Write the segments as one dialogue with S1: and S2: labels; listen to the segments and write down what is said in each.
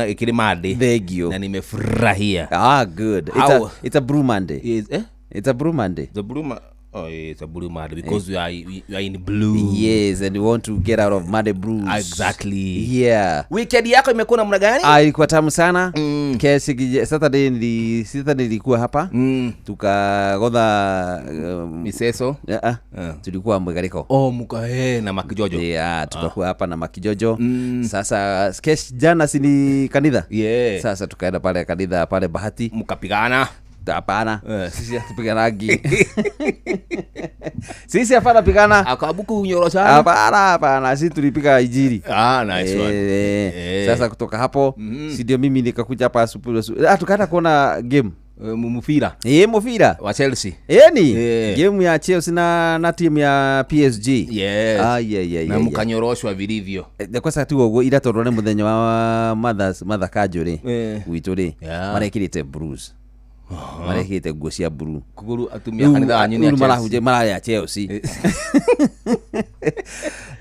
S1: Ndona ĩkĩrĩ Monday.
S2: Thank you.
S1: Na nimefurahia.
S2: Ah, good. It's
S1: How-
S2: a, it's a blue Monday.
S1: Is, eh?
S2: It's a blue Monday.
S1: The blue oh, it's a blue Monday because we are in blue.
S2: Yes, and we want to get out of Monday blues.
S1: Exactly.
S2: Yeah.
S1: Weekend yako imekuwa namna gani?
S2: Ah, ilikuwa tamu sana. Kesi Saturday nilikuwa hapa. Tukagodha
S1: Miseso.
S2: yeah, tulikuwa Mwigariko.
S1: Oh, muka na makijojo.
S2: Yeah, tukakuwa hapa na makijojo. Sasa kesh jana si ni kanitha.
S1: Yeah.
S2: Sasa tukaenda pale kanitha pale Bahati.
S1: Mkapigana.
S2: Hapana.
S1: Eh.
S2: Sisi hatupiganagi. Sisi hapana pigana.
S1: Akabuku unyoroshana.
S2: Hapana, hapana, sisi tulipiga injili.
S1: Ah, nice one.
S2: Eh,
S1: Eh.
S2: Sasa kutoka hapo si ndio mimi nikakuja hapa asubuhi tukaenda kuona game.
S1: Mupira
S2: Eh, mupira.
S1: wa Chelsea.
S2: Eni
S1: Eh.
S2: game ya Chelsea na timu ya PSG.
S1: Yes.
S2: Ah, yeah, yeah,
S1: Na
S2: yeah, yeah.
S1: mkanyoroshwa vilivyo.
S2: Eh, kwanza tu ũguo ira tondũ nĩ mũthenya wa Mother Kanjũ rĩ
S1: Eh.
S2: gwitũ rĩ
S1: Yeah.
S2: marekĩrĩte blues, marekĩrĩte nguo cia blue.
S1: Kuguru atumia kanitha wanyu ni a
S2: Rĩu
S1: Chelsea.
S2: marahunjia mararĩa Chelsea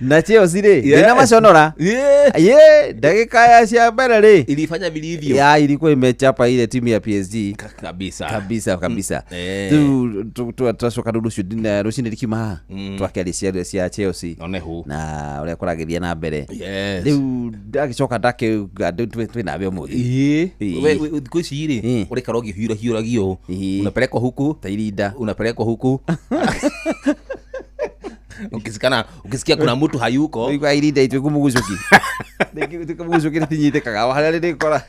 S2: na Chelsea rĩ
S1: Yeah.
S2: ndĩna maconora.
S1: Yeah.
S2: Ye ndagĩka ya cia mbere rĩ
S1: Ilifanya vilivyo.
S2: ya ilikuwa imechapa ile timu ya PSG
S1: Kabisa.
S2: kabisa kabisa.
S1: Eh.
S2: Rĩu twacoka rĩu rũcinĩ rikiuma haha twakĩaria cia Chelsea
S1: One hu.
S2: na ũrĩa kũragĩthiĩ na mbere.
S1: Yes.
S2: Rĩu ndagĩcoka ndakĩuga twĩ nawe ũmũthĩ.
S1: Ĩĩ.
S2: Ĩĩ.
S1: We thikũ ici rĩ
S2: Ĩĩ.
S1: ũraikara ũkĩhiũragio
S2: Ĩĩ.
S1: unapelekwa huku,
S2: ta irinda.
S1: unapelekwa huku, ukisikana ukisikia kuna mtu hayuko.
S2: Igua irinda ituĩku mũgucũki ituĩka mũgucũki rĩtinyitĩkaga o harĩa rĩrĩkora.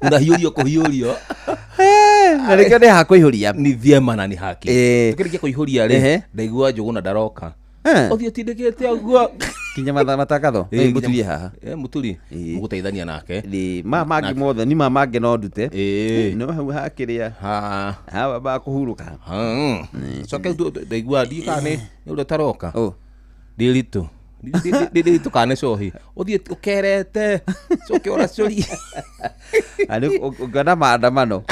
S1: Unahiũrio kũhiũrio.
S2: Na nĩkĩo nĩ hakũihũria.
S1: Ni vyema na ni haki.
S2: Ĩĩ.
S1: Tukĩrĩkia kũihũria rĩ,
S2: Ehe.
S1: ndaigua Njũgũna ndaroka.
S2: Eh.
S1: Ũthiĩ ũtindĩkĩte ũguo.
S2: Kinya mathaa matangatho.
S1: Ĩĩ,
S2: Mũturie haha.
S1: Eh, mũturi
S2: Ĩĩ.
S1: mũgũteithania nake.
S2: Nĩ ma mangĩ mothe ni ma mangĩ no ndute.
S1: Ĩĩ.
S2: No hau hakĩrĩa
S1: Ha.
S2: hawa bakũhurũka.
S1: Coke ndaigua ndiũ kana nĩ ũrĩa ũtaroka.
S2: Oh.
S1: Ndĩritũ ndĩritũ kana nĩ cohi ũthiĩ ũkerete coke ũracũri.
S2: Ũngĩona maandamano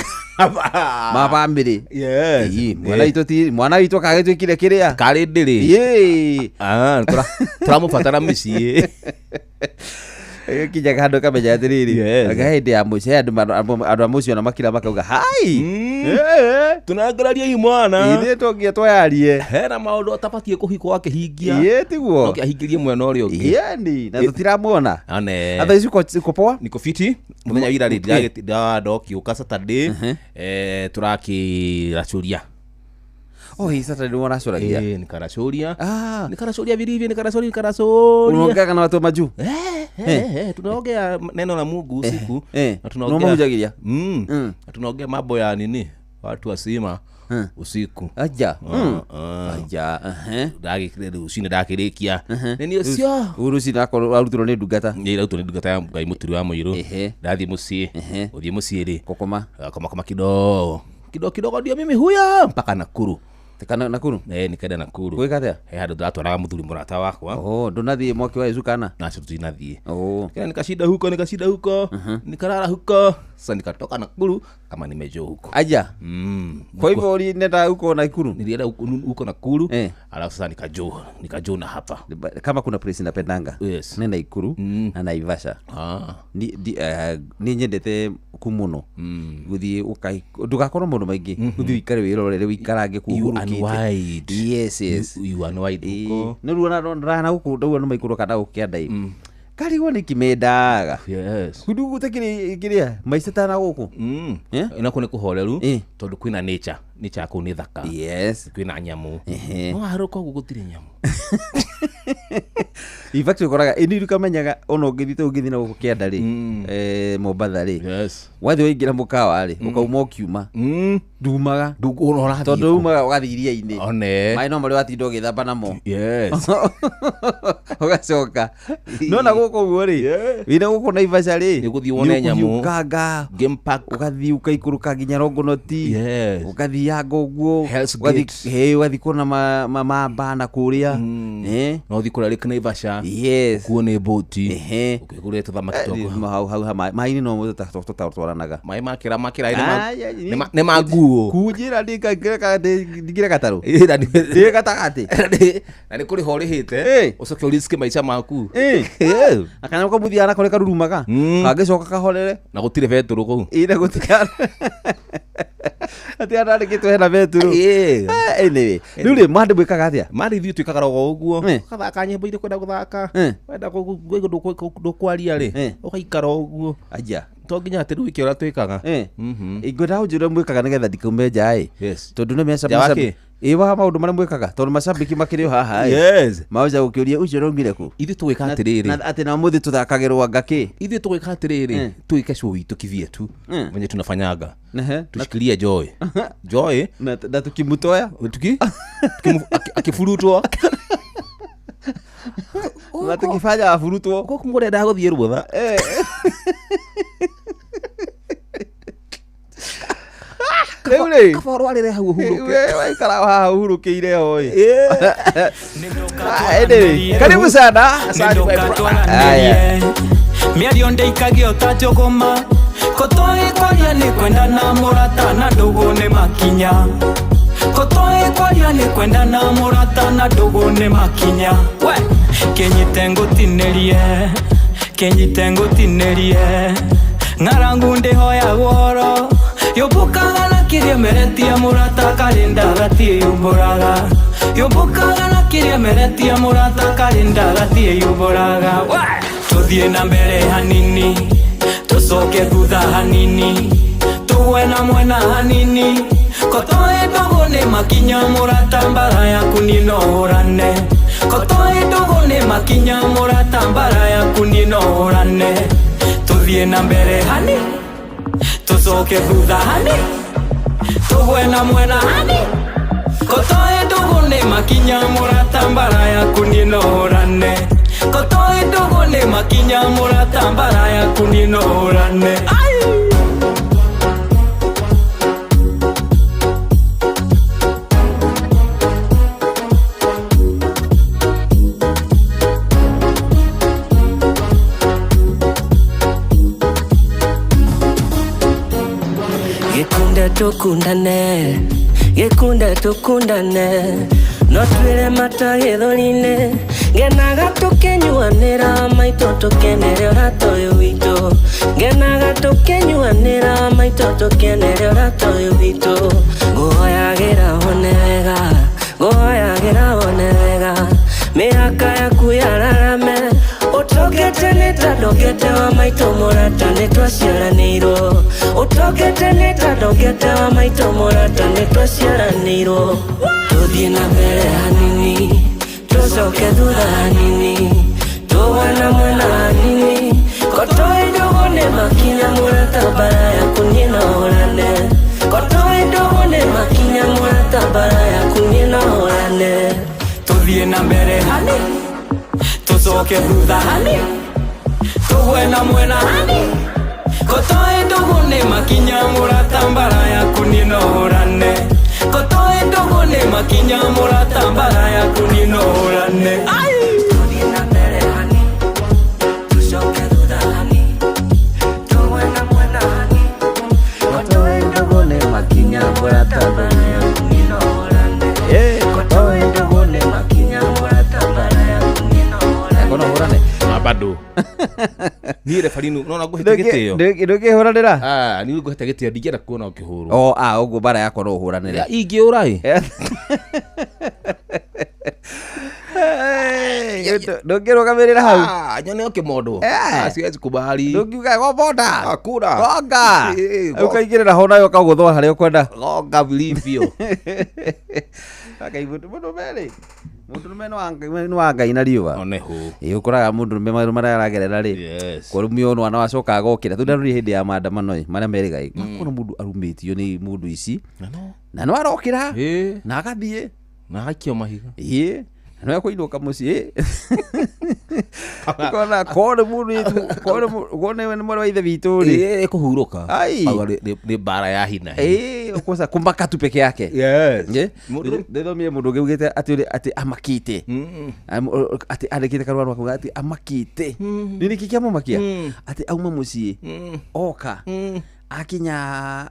S2: ma bamĩrĩ.
S1: Yes.
S2: Ĩĩ, mwana witũ ti mwana witũ kagĩtuĩkire kĩrĩa.
S1: Karĩ ndĩrĩ.
S2: Ĩĩ.
S1: Ah, tũramũbatara mĩciĩ.
S2: Kinyaga handũ kamenya atĩrĩrĩ,
S1: Yes.
S2: anga hĩndĩ ya mũciĩ andũ andũ a mũciĩ ona makira makauga hai.
S1: Tũnangararia imwana.
S2: Ithuĩ tũngie twayarie.
S1: Hena maũndũ atabatiĩ kũhikwo akĩhingia.
S2: Ĩĩ tiguo.
S1: No kĩahingĩrie mwena ũrĩa ũngĩ.
S2: Ĩni na tũtiramuona.
S1: Ane.
S2: Atha ici uko poa.
S1: Niko fiti mũthenya wa ira rĩ ndokĩũka Saturday, tũrakĩracũria.
S2: Oh, hii Saturday nĩ waracũragia.
S1: Eh, nikaracũria.
S2: Ah.
S1: Nikaracũria vilivyo, nikaracũria, nikaracũria.
S2: Unaongeaga na watu wa majuu.
S1: Eh, eh, eh, tunaongea neno la Mungu usiku. Na tunaongea
S2: Unamahunjagiria?
S1: Na tunaongea mambo ya nini watu wasima usiku.
S2: Aja.
S1: Ah, ah.
S2: Aja. Ehe.
S1: Rũcinĩ ndakĩrĩkia nĩ ũcio.
S2: Ũyũ rũcinĩ akorwo arutirwo nĩ ndungata.
S1: Nĩirautwo nĩ ndungata ya Ngai mũturi wa mũirũ.
S2: Ehe.
S1: Ndathiĩ mũciĩ.
S2: Ehe.
S1: Gũthiĩ mũciĩ rĩ,
S2: Kokoma.
S1: komakoma kidogo kidogo kidogo ndio mimi huya mpaka Nakuru.
S2: Kana Nakuru.
S1: Eh, nikaenda Nakuru.
S2: Gwĩka atĩa?
S1: He handũ ndatwaraga mũthuri mũrata wakwa.
S2: Oh, ndũnathiĩ mwaki wa Yesu kana?
S1: Nacio tutinathiĩ.
S2: Oh.
S1: Kila nikashinda huko, nikashinda huko, nikalala huko. Sasa nikatoka Nakuru kama nimejoo huko.
S2: Aja. Kwa hivyo ulienda huko Nakuru?
S1: Nilienda huko, huko Nakuru.
S2: Eh.
S1: Alafu sasa nikajoo na hapa.
S2: Kama kuna place napendanga.
S1: Yes.
S2: Nĩ Nakuru na Naivasha.
S1: Ah.
S2: Nĩ nyendete ku mũno gũthiĩ ndũgakorwo maũndũ maingĩ, ũthiĩ ũikare wĩrorere ũikarange kũu
S1: You
S2: ũhurũkĩte.
S1: unwind.
S2: Yes, yes.
S1: You unwind huko.
S2: Nĩ ruo na gũkũ ndaigua nĩ maikũrũka na gũkũ kĩanda karigwo nĩ kĩmendaga.
S1: Yes.
S2: Kundu gũtakĩrĩ kĩrĩa maica tana gũkũ. Eh?
S1: Nako nĩ kũhoreru
S2: Eh.
S1: tondũ kwĩna nature, nature kũu nĩ thaka.
S2: Yes.
S1: Kwĩna nyamũ.
S2: Ehe.
S1: No harũka ũguo gũtirĩ nyamũ.
S2: In fact ũkoraga ĩni ũkamenyaga ona ũngĩthiĩ ũngĩthiĩ na gũkũ kĩanda rĩ, Mombatha rĩ,
S1: Yes.
S2: wathiĩ waingĩra mũkawa rĩ ũkauma ũkiuma ndumaga
S1: Ndũkuona ũrathiĩ
S2: tondũ
S1: kũ.
S2: umaga ũgathiĩ iria-inĩ.
S1: One.
S2: Maĩ no marĩa watinda ũgĩthamba namo.
S1: Yes.
S2: Ũgacoka nona gũkũ ũguo rĩ wĩna gũkũ Naivasha rĩ,
S1: Nĩ ũgũthiĩ wone nyamũ.
S2: nĩũkũhiũkanga
S1: Game park.
S2: ũgathiĩ ũkaikũrũka nginya Rongonoti.
S1: Yes.
S2: Ũgathiĩ Ũgathianga ũguo.
S1: Hell's
S2: Ũgathi-
S1: Gate.
S2: Ĩ, ũgathiĩ kuona mamba na kũrĩa. Eh.
S1: No ũthiĩ kũrĩa Lake Naivasha.
S2: Yes.
S1: Kuo nĩ boti.
S2: Ehe.
S1: Ũkĩgũrĩre tũthamaki
S2: Eh,
S1: twaku.
S2: hau hau ha maĩ-inĩ no tũtwaranaga.
S1: Maĩ makĩra makĩra
S2: Ai, ai,
S1: nĩ ma nguo.
S2: Kunjĩra ndingĩre gatarũ.
S1: Ĩ, na
S2: Ndĩ gatagatĩ.
S1: Na nĩ kũrĩha ũrĩhĩte
S2: Ĩ.
S1: ũcoke ũriske maica maku.
S2: Ĩ.
S1: Ĩ.
S2: Na kanyamũ kamũthiaga nako nĩ karurumaga. Kangĩcoka kahorere.
S1: Na gũtirĩ betũrũ kũu.
S2: Ĩ, na gũtirĩ atĩ andandĩkĩtwo hena betũrũ.
S1: Ĩ.
S2: Eh, anyway, rĩu rĩ mwandĩ mwĩkaga atĩa?
S1: Marĩ ithuĩ twĩkaga rogo ũguo.
S2: Eh.
S1: Ũgathaka nyĩmbo iria ũkwenda gũthaka.
S2: Eh.
S1: Wenda ndũkwaria rĩ,
S2: Eh.
S1: ũgaikara ũguo.
S2: Aja.
S1: To nginya atĩ rĩu wĩke ũrĩa twĩkaga.
S2: Eh.
S1: Mhm.
S2: Ingwenda ũnjĩre mwĩkaga nĩgetha ndikaume nja ĩ.
S1: Yes.
S2: Tondũ nĩ
S1: Nja wa kĩ?
S2: ĩ wa maũndũ marĩa mwĩkaga tondũ macambĩki makĩrĩ o haha ĩ.
S1: Yes.
S2: Maũja gũkĩũria ũcio ũraumire kũ?
S1: Ithuĩ tũgwĩka atĩrĩrĩ.
S2: Na atĩ na ũmũthĩ tũthakagĩrwo anga kĩ?
S1: Ithuĩ tũgwĩka atĩrĩrĩ,
S2: Eh.
S1: twĩke show itũ kivyetu
S2: Eh.
S1: venye tunafanyaga.
S2: Ehe.
S1: Tushikilie Joy. Joy
S2: Na tukimutoya
S1: akĩburutwo.
S2: Na tukifanya aburutwo.
S1: Gũkũ mũrenda gũthiĩ rũtha.
S2: Eh. Rĩu rĩ
S1: Kaba ũrwarĩre hau ũhurũke.
S2: we waikara haha ũhurũkĩire ho ĩ. Ah, anyway, karibu sana. Aya.
S3: Mĩario ndĩikagio ta njũgũma kũtoĩ kwaria nĩ kwendana mũrata na ndũgũ nĩ makinya kũtoĩ kwaria nĩ kwendana mũrata na ndũgũ nĩ makinya we kĩnyite ngũtinĩrie kĩnyite ngũtinĩrie ng'arangu ndĩhoyagwo horo yũmbũkaga na kĩrĩa meretie mũrata karĩ ndagatiĩyumbũraga yũmbũkaga na kĩrĩa meretie mũrata karĩ ndagatiĩyumbũraga we tũthiĩ na mbere hanini tũcoke thutha hanini tũgwe na mwena hanini kotoĩ ndũgũ nĩ makinya mũrata mbara yaku niĩ no hũrane kotoĩ ndũgũ nĩ makinya mũrata mbara yaku niĩ no hũrane tũthiĩ na mbere hani tũcoke thutha hani tũgwe na mwena hani kotoĩ ndũgũ nĩ makinya mũrata mbara yaku niĩ no hũrane kotoĩ ndũgũ nĩ makinya mũrata mbara yaku niĩ no hũrane Ai!
S4: Gĩkunda tũkundane, gĩkunda tũkundane, no twĩre mata gĩthũri-inĩ, ngenaga tũkĩnyuanĩra maitũ tũkenere ũrata ũyũ witũ, ngenaga tũkĩnyuanĩra maitũ tũkenere ũrata ũyũ witũ, ngũhoyagĩra wone wega, ngũhoyagĩra wone wega, mĩhaka yaku yararame, ũtokete nĩ ta ndokete wa maitũ mũrata nĩ twaciaranĩirwo, ũtokete nĩ ta ndokete wa maitũ mũrata nĩ twaciaranĩirwo, tũthiĩ na mbere hanini, tũcoke thutha hanini, tũgwe na mwena hanini, kotoĩ ndũgũ nĩ makinya mũrata mbara yaku niĩ no hũrane, kotoĩ ndũgũ nĩ makinya mũrata mbara yaku niĩ no hũrane.
S3: Tũthiĩ na mbere hani tũcoke thutha hani tũgwe na mwena hani kotoĩ ndũgũ nĩ makinya mũrata mbara yaku niĩ no hũrane kotoĩ ndũgũ nĩ makinya mũrata mbara yaku niĩ no hũrane Ai!
S4: Tũthiĩ na mbere hani, tũcoke thutha hani, tũgwe na mwena hani, kotoĩ ndũgũ nĩ makinya mũrata mbara yaku niĩ no hũrane.
S2: Eh.
S4: Kotoĩ ndũgũ nĩ makinya mũrata mbara yaku niĩ no hũrane.
S2: Kono hũrane.
S1: Na bado. Niĩ referee nona ngũhete gĩtĩo.
S2: Ndũngĩhũranĩra?
S1: Ah, niĩ ngũhete gĩtĩo ndingĩenda kuona ũkĩhũrwo.
S2: O ah ũguo mbara yakwa no ũhũranĩre.
S1: Ingĩũra ĩ.
S2: Ndũngĩrũgamĩrĩra hau.
S1: Ah, nyone ũkĩmondwo.
S2: Eh.
S1: Ah, siwezi kubali.
S2: Ndũngiuga gombonda.
S1: Hakuna.
S2: Gonga.
S1: Eh, go-
S2: Ũkaingĩrĩra ho nayo ũkagũthwo harĩa ũkwenda.
S1: Gonga vilivyo.
S2: Akaigua mũndũrũme rĩ. Mũndũrũme nĩ wa Ngai na riũa.
S1: One hũ.
S2: Ĩ ũkoraga mũndũrũme maũndũ marĩa aragerera rĩ.
S1: Yes.
S2: Kwarumio mwana wacoka agokĩra tondũ ndarorire hĩndĩ ya maandamano ĩ marĩa merĩga ĩ makona mũndũ arumĩtio nĩ mũndũ ici
S1: Na no.
S2: na no arokĩra
S1: Ĩ.
S2: na agathiĩ
S1: Na aikio mahiga.
S2: ĩ No ekũinũka mũciĩ kona kone mũndũ kone kone nĩ mwarĩ wa ithe witũ rĩ.
S1: Ĩ, kũhurũka.
S2: Ai.
S1: Auga nĩ mbara ya hina hi.
S2: Ĩ, kwanza kumaka tu peke yake.
S1: Yes.
S2: Ĩ,
S1: Mũndũ-
S2: ndĩthomire mũndũ ũngĩ augĩte atĩ atĩ amakĩte.
S1: Mm.
S2: Atĩ andĩkĩte karũa kauga atĩ amakĩte. Nĩ nĩkĩ kĩamũmakia?
S1: Mm.
S2: Atĩ auma mũciĩ
S1: Mm.
S2: oka
S1: Mm.
S2: akinya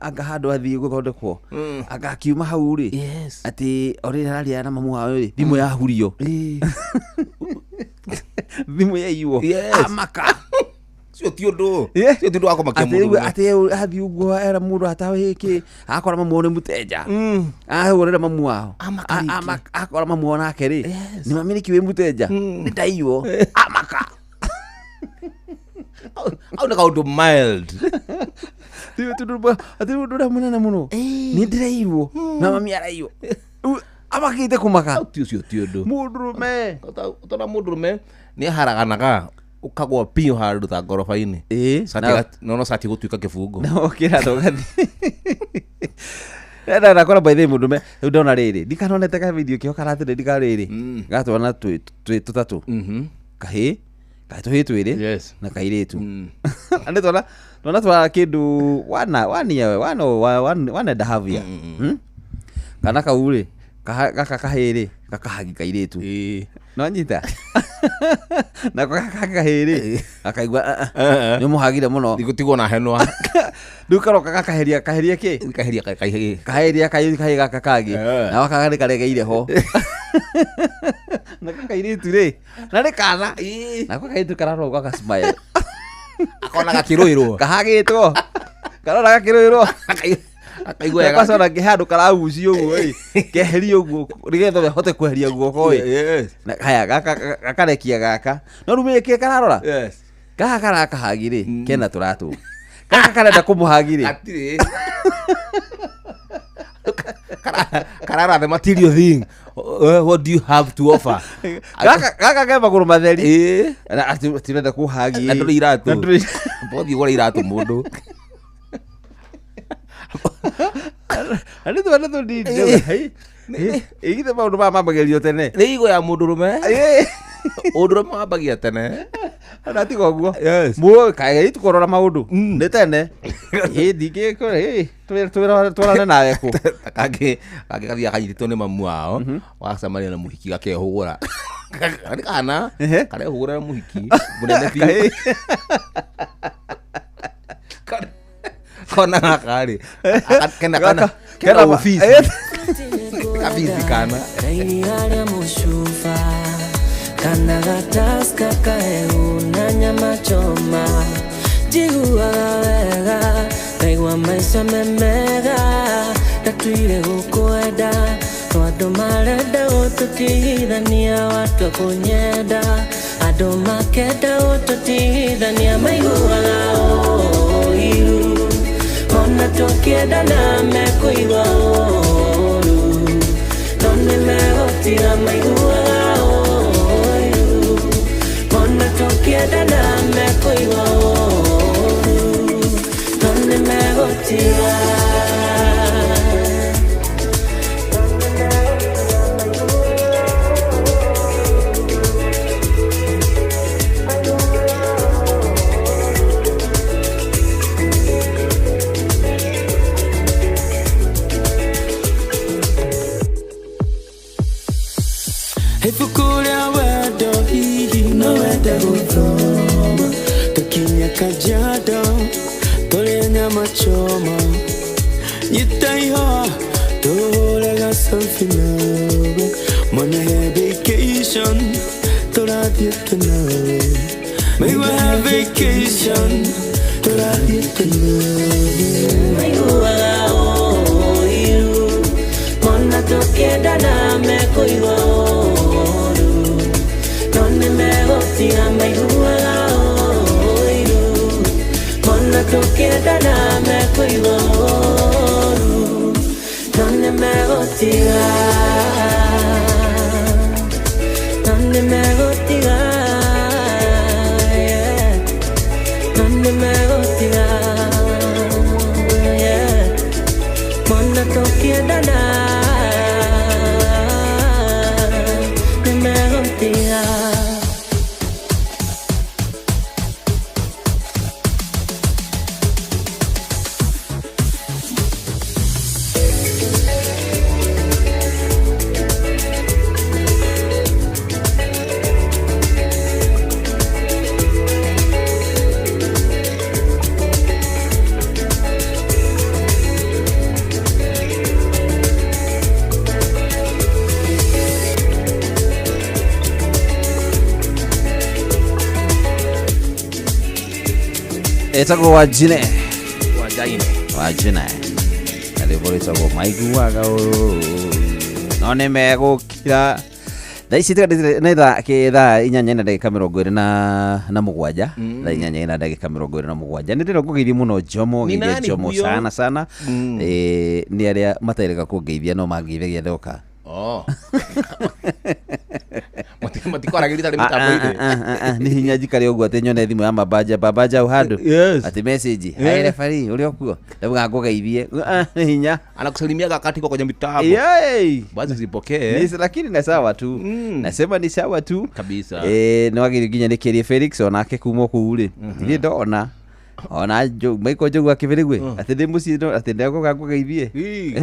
S2: anga handũ athiĩ gũthondekwo,
S1: Mm.
S2: anga akiuma hau rĩ,
S1: Yes.
S2: atĩ o rĩrĩa araria na mamu wao rĩ, thimũ yahurio, thimũ yaiywo.
S1: Yes.
S2: Amaka.
S1: Cio ti ũndũ.
S2: Yeah.
S1: Cio ti ũndũ wa kũmakia
S2: Atĩ
S1: mũndũ.
S2: rĩu atĩ athiĩ ũguo era mũndũ atawĩkĩ akora mamu wao nĩ mũtenja,
S1: Mm.
S2: ahũrĩra mamu wao.
S1: Amaka rĩngĩ.
S2: Akora mamu wao nake rĩ,
S1: Yes.
S2: nĩ mami nĩkĩ wĩ mũtenja, nĩ ndaiywo. Amaka.
S1: Au nĩ kaũndũ mild.
S2: Atĩ ũndũ ũrĩa mũnene mũno nĩ ndĩrairwo na mami araiywo. Rĩu amakĩte kũmaka.
S1: Au ti ũcio ti ũndũ.
S2: Mũndũrũme.
S1: Ũtona mũndũrũme nĩ aharaganaga ũkagwa piũ handũ ta ngoroba-inĩ.
S2: Ĩ,
S1: Cati no cati gũtuĩka kĩbungo.
S2: na okĩra na ũgathiĩ ndakora by the way mũndũme rĩu ndona rĩrĩ ndikanonete ka video kĩo karatĩrĩ ndika rĩrĩ
S1: Mm.
S2: gatwana twĩ tũtatũ,
S1: Mhm.
S2: kahĩ kahĩ tũhĩ twĩrĩ
S1: Yes.
S2: na kairĩtu.
S1: Mm.
S2: Andĩ twana twana twa kĩndũ wana one year, one or one one and a half year. Hmm? Kana kau rĩ gaka kahĩ rĩ gakahagi kairĩtu.
S1: Ĩ.
S2: Nonyita nako gaka kahĩ rĩ gakaigua
S1: Eh, eh.
S2: nĩ mũhagire mũno.
S1: Ndigũtigwo na henwa.
S2: Rĩu karoka gakaheria kaheria kĩ
S1: Kaheria kahĩ.
S2: kaheria kahĩ gaka kangĩ.
S1: Eh.
S2: Na gaka nĩ karegeire ho nako kairĩtu rĩ na nĩ kana nako kairĩtu kararora gakacmile.
S1: Akona gakĩrũĩrwo.
S2: Kahagĩtwo karora gakĩrũĩrwo.
S1: Akaigua wega.
S2: Kacora ngĩ handũ karagucio ũguo ĩ keherio ũguo nĩgetha hote kweheria guoko ĩ.
S1: Yes.
S2: Na haya gaka gakarekia gaka no rĩu mĩkĩ kararora
S1: Yes.
S2: gaka karakahagi rĩ kena tũratũ gaka karenda kũmũhagi rĩ.
S1: Hatirĩ. Karara the material thing. What do you have to offer?
S2: Gaka ke magũrũ matheri.
S1: Ĩ.
S2: Na atĩ tirenda kũhagi.
S1: Na ndũrĩ iratũ.
S2: Na ndũrĩ.
S1: Bothiĩ ũgũre iratũ mũndũ.
S2: Na nĩ twana tũnini ĩgithe maũndũ maya mamagerio tene.
S1: Nĩ igo ya mũndũrũme.
S2: Ĩ.
S1: Ũndũrũme wambagia tene.
S2: Na tiga ũguo.
S1: Yes.
S2: Kaĩ kũrora maũndũ nĩ tene ĩ ndingĩ twarane nawe kũ.
S1: Ta kangĩ kangĩ gathiaga kanyitĩtwo nĩ mamu wao wacemania na mũhiki gakehũgũra. Nĩ kana
S2: Ehe.
S1: karehũgũra na mũhiki mũnene biũ.
S2: Kahĩ.
S1: Kona gaka rĩ kena kana
S2: Gaka-
S1: kena
S2: kena ma-
S1: ofisi.
S2: Eh.
S1: Kabisi kana.
S4: Rairia rĩa mũcuba kana gataska kahehu na nyama choma njiguaga wega ngaigua maica me mega ndatuire gũkwenda no andũ marenda gũtũtigithania watua kũnyenda andũ makenda gũtũtigithania maiguaga ũiru mona tũkĩendana mekũigua ũru no nĩ megũtiga maiguaga ũiru mona tũkĩendana mekũigua ũru no nĩ megũtiga.
S3: Ibuku rĩa wendo hihi no wende gũthoma tũkinya Kajiado tũrĩe nyama choma nyita ihũa tũhũre gacobi nawe mwana he vacation tũrathiĩte nawe maigua he vacation tũrathiĩte nawe.
S4: Maiguaga ũiru mona tũkĩendana mekũigua ũru no nĩ megũtiga maiguaga ũiru mona tũkĩendana mekũigua ũru no nĩ megũtiga no nĩ megũtiga yeah. No nĩ megũtiga yeah. Mona tũkĩendana nĩ megũtiga.
S2: Etagwo Wajine.
S1: Wajaine.
S2: Wajine na rwĩmbo rwĩtagwo maiguaga ũũ no nĩ megũkira. Thaa ici nĩ thaa 8:27, thaa 8:27. Nĩ ndĩrenda kũgeithia mũno Jomo.
S1: Ni
S2: Geithia
S1: nani
S2: Jomo
S1: huyo?
S2: sana sana. Nĩ arĩa materega kũngeithia no mangeithagia ndoka.
S1: Oh. Matikoragĩria tarĩ mĩtambo-inĩ.
S2: Nĩ hinya njikare ũguo atĩ nyone thimũ ya mabanja babanja hau handũ
S1: Yes.
S2: atĩ message hai refari ũrĩa ũkuo ndauga ngũgeithie. Ah, nĩ hinya.
S1: Anakusalimiaga wakati uko kwenye mitambo.
S2: Yay!
S1: Basi zipokee.
S2: Lakini na sawa tu. Nasema ni sawa tu.
S1: Kabisa.
S2: Nĩ wagĩrĩire nginya nĩ kĩrie Felix onake kuma kũu rĩ ithuĩ ndona ona Michael Njogu akĩbĩrĩgwe atĩ ndĩ mũciĩ no atĩ ndegũka ngũgeithie.
S1: Ii.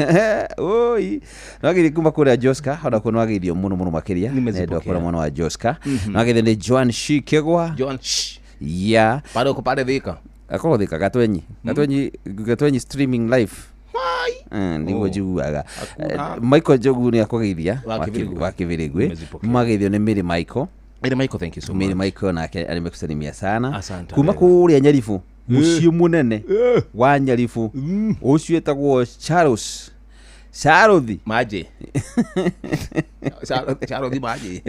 S2: Oi, nĩwagĩrĩire kuma kũrĩa Joska onakuo nĩwagĩrĩirio mũno mũno makĩria.
S1: Nimezipokea.
S2: Nĩ kũrĩa mwena wa Joska nĩwagĩrĩire nĩ Joan Shikegwa.
S1: John shh.
S2: Ya.
S1: Pale uko pale Thika.
S2: Akorwo Thika Gatwenyi, Gatwenyi, Gatwenyi streaming live.
S1: Hai.
S2: Nĩguo
S1: Oh.
S2: njiguaga.
S1: Hakuna.
S2: Michael Njogu nĩ akũgeithia.
S1: Wa Kĩbĩrĩgwe.
S2: Wa Kĩbĩrĩgwe.
S1: Nimezipokea.
S2: Mageithio nĩ Mary Michael.
S1: Mary Michael, thank you so
S2: Mary
S1: much.
S2: Michael nake alimekusalimia sana.
S1: Asante
S2: kuma
S1: wega.
S2: kũrĩa Nyaribu, mũciĩ mũnene wa Nyaribu ũcio wĩtagwo Charles Charothi.
S1: Maji. Charo maji.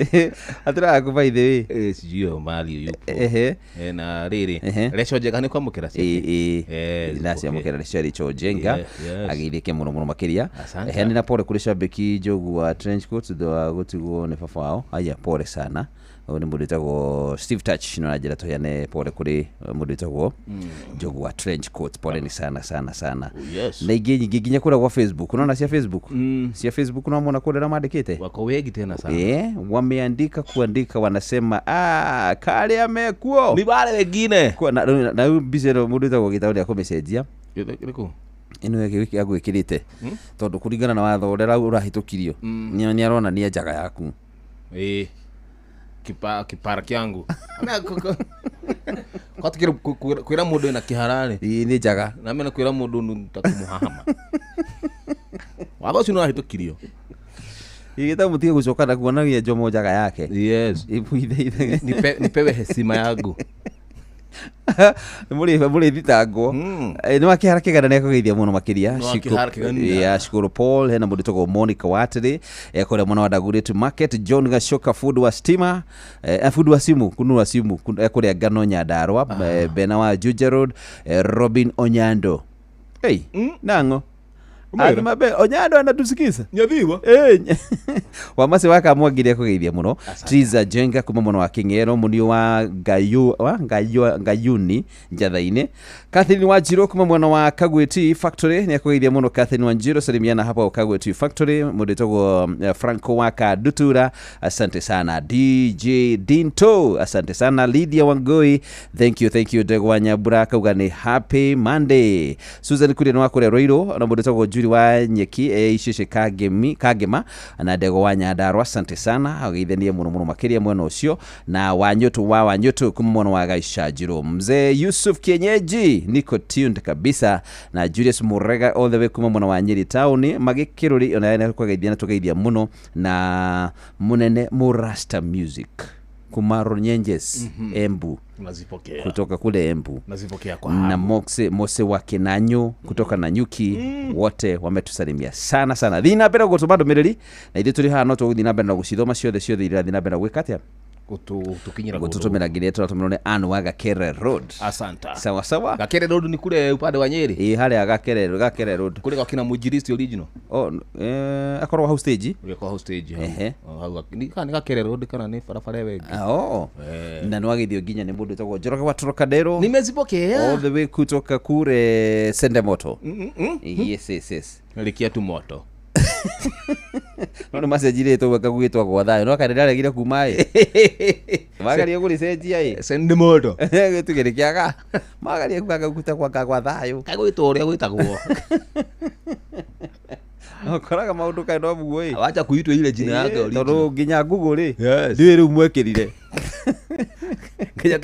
S2: Atĩraga kũ by the way?
S1: Sijui mahali yupo.
S2: Ehe.
S1: Na rĩrĩ.
S2: Ehe.
S1: Recho njega nĩ kwamũkĩra ciake.
S2: Ĩĩ, ndaciamũkĩra nĩcio Rachel Njenga.
S1: Yes.
S2: Ageithĩke mũno mũno makĩria.
S1: Asante.
S2: Ehe, nĩ na pole kũrĩ shabiki Njogu wa trench coat thutha wa gũtigwo nĩ baba wao. Aya, pole sana. Ũyũ nĩ mũndũ wĩtagwo Steve Touch no anjĩra tũheane pole kũrĩ mũndũ wĩtagwo Njogu wa trench coat. Pole ni sana sana sana.
S1: Yes.
S2: Na ingĩ nyingĩ nginya kũrĩa gwa Facebook, unaona cia Facebook, cia Facebook no mona kũrĩa arĩa mandĩkĩte.
S1: Wako wengi tena sana.
S2: Wameandika kuandika wanasema, ah, karĩa mekuo.
S1: Ni wale wengine.
S2: Na rĩu mbica ĩno mũndũ wĩtagwo Gĩtaũ nĩ akũmĩcenjia.
S1: Ĩrĩkũ?
S2: Ĩno agwĩkĩrĩte tondũ kũringana na watho ũrĩa ũrahĩtũkirio nĩ aronania njaga yaku.
S1: Eh. Kipara kyangu. Kwa tukira kwira mundu ina kiharari.
S2: Ĩĩ, nĩ njaga.
S1: Na mena kwira mundu nu takumuhahama. Watho ũcio nĩũrahĩtũkirio.
S2: Gĩtaũ mũtige gũcoka na kuonagia Jomo njaga yake.
S1: Yes.
S2: Ĩbũithe.
S1: Nipewe heshima yangu.
S2: Mũrĩ thitangwo. Nĩ wakĩhara kĩganda nĩ akũgeithia mũno makĩria.
S1: Nĩ wakĩhara kĩganda.
S2: Ya Shukuru Paul hena mũndũ wĩtagwo Monica Watĩrĩ kũrĩa mwena wa Dagoretti Market. John Gacoka fundi wa stima, fundi wa simu kunua simu kũrĩa Ngano Nyandarua. Bena wa Juja Road, Robin Onyando. Hey, nang'o.
S1: Umwĩra?
S2: Andũ mabe Onyando anatusikiza.
S1: Nyathiwa.
S2: Wamase wakamwangire kũgeithia mũno. Triza Jenga kuma mwena wa King'ero, mũnio wa Ngayu wa Ngayu Ngayuni Njatha-inĩ. Catherine Wanjiru kuma mwena wa Kagwe Tea Factory nĩ akũgeithia mũno. Catherine Wanjiru salimiana hapo Kagwe Tea Factory. Mũndũ wĩtagwo Franco wa Kadutura, asante sana. DJ Dinto, asante sana. Lydia Wangoi, thank you, thank you. Ndegwa Nyambura akauga nĩ happy Monday. Susan Kuria nĩ wa kũrĩa Ruiru na mũndũ wĩtagwo Njuri wa Nyeki Icece Kagema na Ndegwa wa Nyandarua, asante sana. Ageithanie mũno mũno makĩria mwena ũcio na Wanyũtũ wa Wanyũtũ kuma mwena wa Gaicanjirũ. Mzee Yusuf Kienyeji niko tuned kabisa na Julius Murega all the way kuma mwena wa Nyeri town magĩkĩrũri ona nĩ kũgeithia na tũgeithia mũno na mũnene Murasta Music kuma Runyenjes Embu.
S1: Nazipokea.
S2: Kutoka kule Embu.
S1: Nazipokea kwa
S2: Na
S1: hamu.
S2: Mose wa Kinanyo kutoka Nanyuki wote wametusalimia sana sana. Thiĩ na mbere gũtũma ndũmĩrĩri na ithuĩ tũrĩ haha no tũgũthiĩ na mbere na gũcithoma ciothe ciothe iria irathiĩ na mbere na gwĩka atĩa.
S1: Kutukinyira
S2: Gũtũtũmĩra nginya tũratũmĩrwo nĩ Ann wa Gakere Road.
S1: Asante.
S2: Sawa sawa.
S1: Gakere Road ni kule upande wa Nyeri.
S2: Ĩĩ, harĩa Gakere Road.
S1: Kule kwa kina Mujiristi original.
S2: Oh, akorwo hau stage.
S1: Kule kwa hau stage hau.
S2: Ehe.
S1: Oh, hau ni kana Gakere Road kana ni barabara ĩyo ĩngĩ.
S2: Ah, oh. Na nĩwagĩthio nginya nĩ mũndũ wĩtagwo Njoroge wa Trocadero.
S1: Nimezipokea.
S2: All the way kutoka kure Sendemoto. Yes, yes, yes.
S1: Rikia tu moto.
S2: No nĩ macenjirie rĩtwa gwĩka gwĩtwa gwa thayũ no kana ndĩraregire kuma ĩ magaria gũrĩcenjia ĩ.
S1: Sende moto.
S2: Gĩtugĩrĩ kĩaga magaria kuga gwĩtagwa gwa thayũ.
S1: Kagwĩtwo ũrĩa gwĩtagwo.
S2: Ũkoraga maũndũ kaĩ no muo ĩ.
S1: Wacha kuitwa ile jina yake original.
S2: Tondũ nginya Google rĩ
S1: Yes.
S2: ndiũĩ rĩu mwekĩrire.
S1: Nginya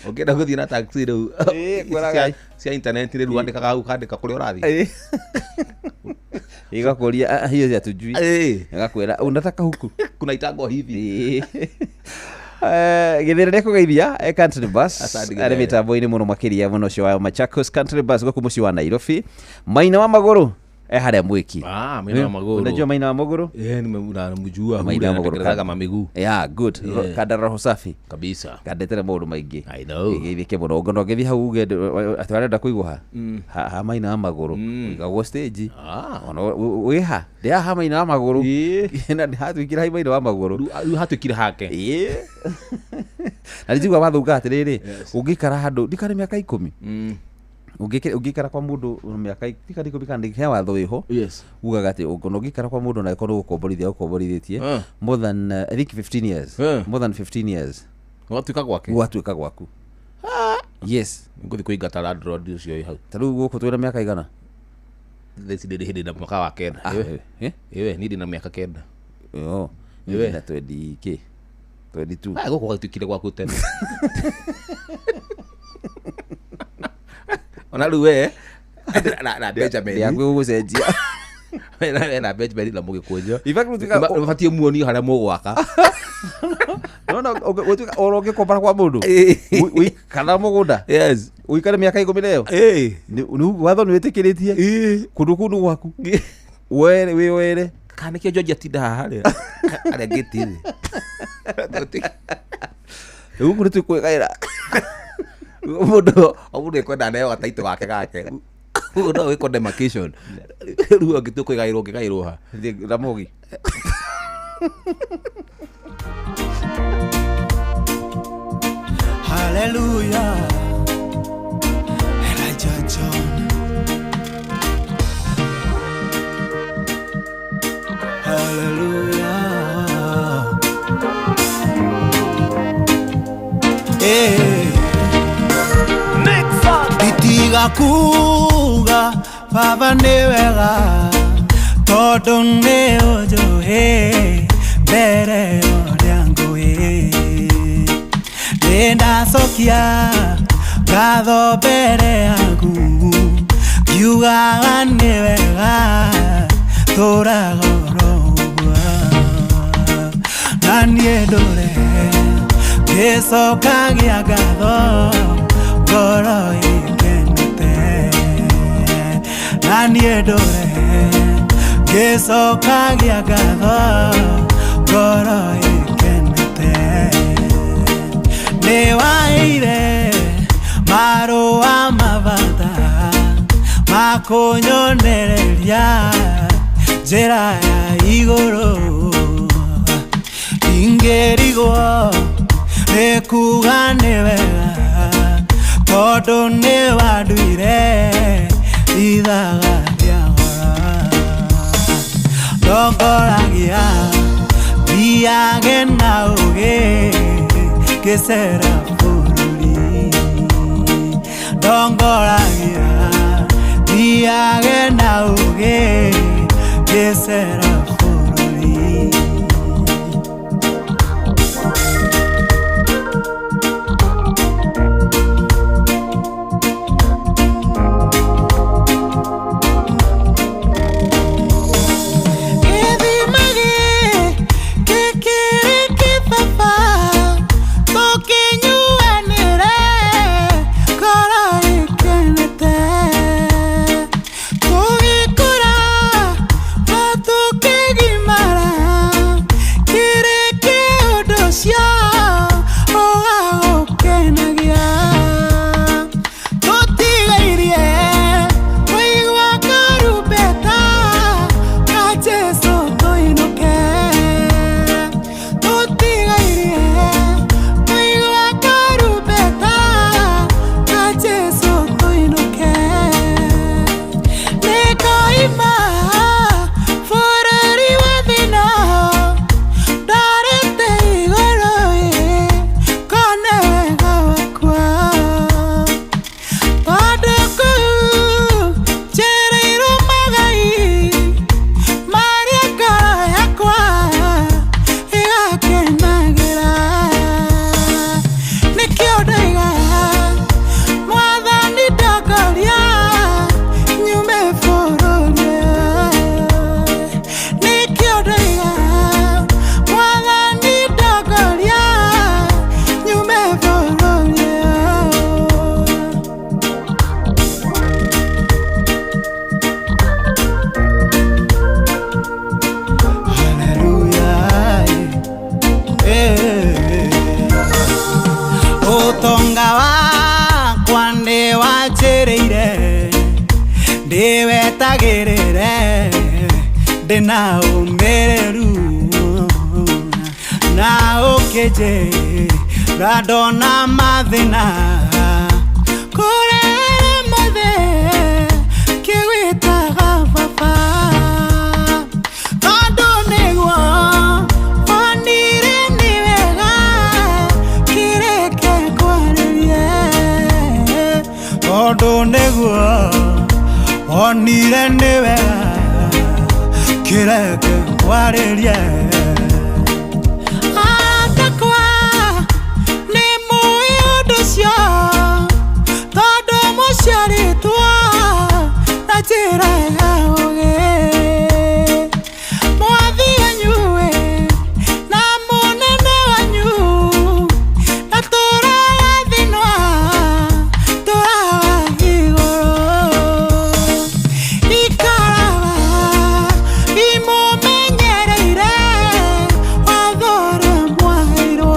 S1: ũkĩenda gũthiĩ na taxi rĩu.
S2: Ĩĩ, kwĩraga-
S1: Cia internet rĩu wandĩkaga hau ũkandĩka kũrĩa ũrathiĩ.
S2: Ĩ. Ĩgakũria, "Ah, hiyo hatujui."
S1: Ĩĩ.
S2: Ĩgakwĩra unataka huku.
S1: Kuna itangwa hivi.
S2: Ĩĩ. Gĩthĩra nĩ akũgeithia Country Bus
S1: Asante
S2: arĩ
S1: Gĩthĩra.
S2: mĩtambo-inĩ mũno makĩria mũno ũcio wa Machakos Country Bus gũkũ mũciĩ wa Nairobi. Maina wa magũrũ e harĩa mwĩki.
S1: Ah, Maina wa Magũrũ.
S2: Unajua Maina wa Magũrũ?
S1: Eh, namjua.
S2: Maina wa Magũrũ.
S1: Anatengenezaga mamiguu.
S2: Yeah, good.
S1: Yeah.
S2: Kanda roho safi.
S1: Kabisa.
S2: Kandetera maũndũ maingĩ.
S1: I know.
S2: Geithĩke mũno. Ngono ngĩthiĩ hau uge atĩ arenda kũigwo ha? Ha Maina wa Magũrũ. Ũigagwo stage.
S1: Ah.
S2: Ona wĩha ndĩ haha Maina wa Magũrũ. Na nĩ hatuĩkire ha Maina wa Magũrũ.
S1: Rĩu hatuĩkire hake.
S2: Ĩĩ. Na nĩ njiguaga watho ugaga atĩrĩrĩ, ũngĩikara handũ ndikana mĩaka 10, ũngĩikara kwa mũndũ mĩaka ndikana 10 kana he watho wĩho ugaga atĩ ona ũngĩikara kwa mũndũ na ĩkorwo gũkomborithia ũkomborithĩtie more than I think 15 years, more than 15 years,
S1: Gwatuĩka gwake.
S2: gwatuĩka gwaku. Yes.
S1: Ngũthiĩ kũingata landlord ũcio wĩ hau.
S2: Ta rĩu gũkũ twĩna mĩaka igana?
S1: Thaa ici ndĩrĩ hĩndĩ na mwaka wa 9.
S2: Ah,
S1: Ĩwe.
S2: eh?
S1: Ĩwe, niĩ ndĩ na mĩaka 9.
S2: Yo,
S1: Ĩwe.
S2: na 20 kĩ, 22.
S1: Ah, gũkũ gwatuĩkire gwaku tene. Ona rĩu we na Benjamin.
S2: Ndĩakuĩ gũgũcenjia.
S1: We na Benjamin na mũgĩkũnjũ.
S2: In fact, gũtuĩka-
S1: Ũbatiĩ muonio harĩa mũgwaka.
S2: Nona gũtuĩka oro ũngĩkombora kwa mũndũ kana mũgũnda ũikare mĩaka 10 na ĩyo, watho nĩ wĩtĩkĩrĩtie kũndũ kũu nĩ gwaku were wĩ were.
S1: Kana nĩkĩo George atinda haha rĩ arĩa ngĩti-rĩ.
S2: Rĩu gũkũ nĩ twĩkwĩgaĩra.
S1: Mũndũ o mũndũ ekwenda aneo gataitũ gake gake. Ũguo no wĩkwo demarcation. Rĩu angĩtua kwĩgaĩrwo ũngĩgaĩrwo ha?
S2: Ramogi.
S3: Hallelujah. Elijah John. Hallelujah. Eh. Itiga kuga baba nĩ wega tondũ nĩ ũnjũĩ mbere ya ũrĩa ngũĩ nĩndacokia ngatho mbere yaku ngiugaga nĩ wega tũraga oro ũguo na niĩ ndũre ngĩcokagia ngatho ngoro ĩkenete na niĩ ndũre ngĩcokagia ngatho ngoro ĩkenete nĩ waheire marũa mabata makũnyonereria njĩra ya igũrũ ingĩrigwo nĩ kuga nĩ wega tondũ nĩ wanduire ithaga rĩa goro ndongoragia thiage na ũgĩ ngĩcera bũrũri ndongoragia thiage na ũgĩ ngĩcera bũrũri. Gĩthima gĩkĩrĩ kĩbaba tũkĩnyuanĩre ngoro ĩkenete tũgĩkũra na tũkĩmenyana. Anjĩrĩire ndĩwetagĩrĩre ndĩna ũmĩrĩru na ũkĩnjĩra ndona mathĩna kũrĩa mothe kĩwĩtaga baba tondũ nĩguo onire nĩ wega kĩreke kwarĩrie tondũ nĩguo onire nĩ wega kĩreke kwarĩrie atakwa nĩ mũĩ ũndũ ũcio tondũ mũciarĩtwo na njĩra ya ũũgĩ mwathi wanyu-ĩ na mũnene wanyu na tũraga thĩinwa tũraga igũrũ ikaraga imũmenyereire watho ũrĩa mwaheirwo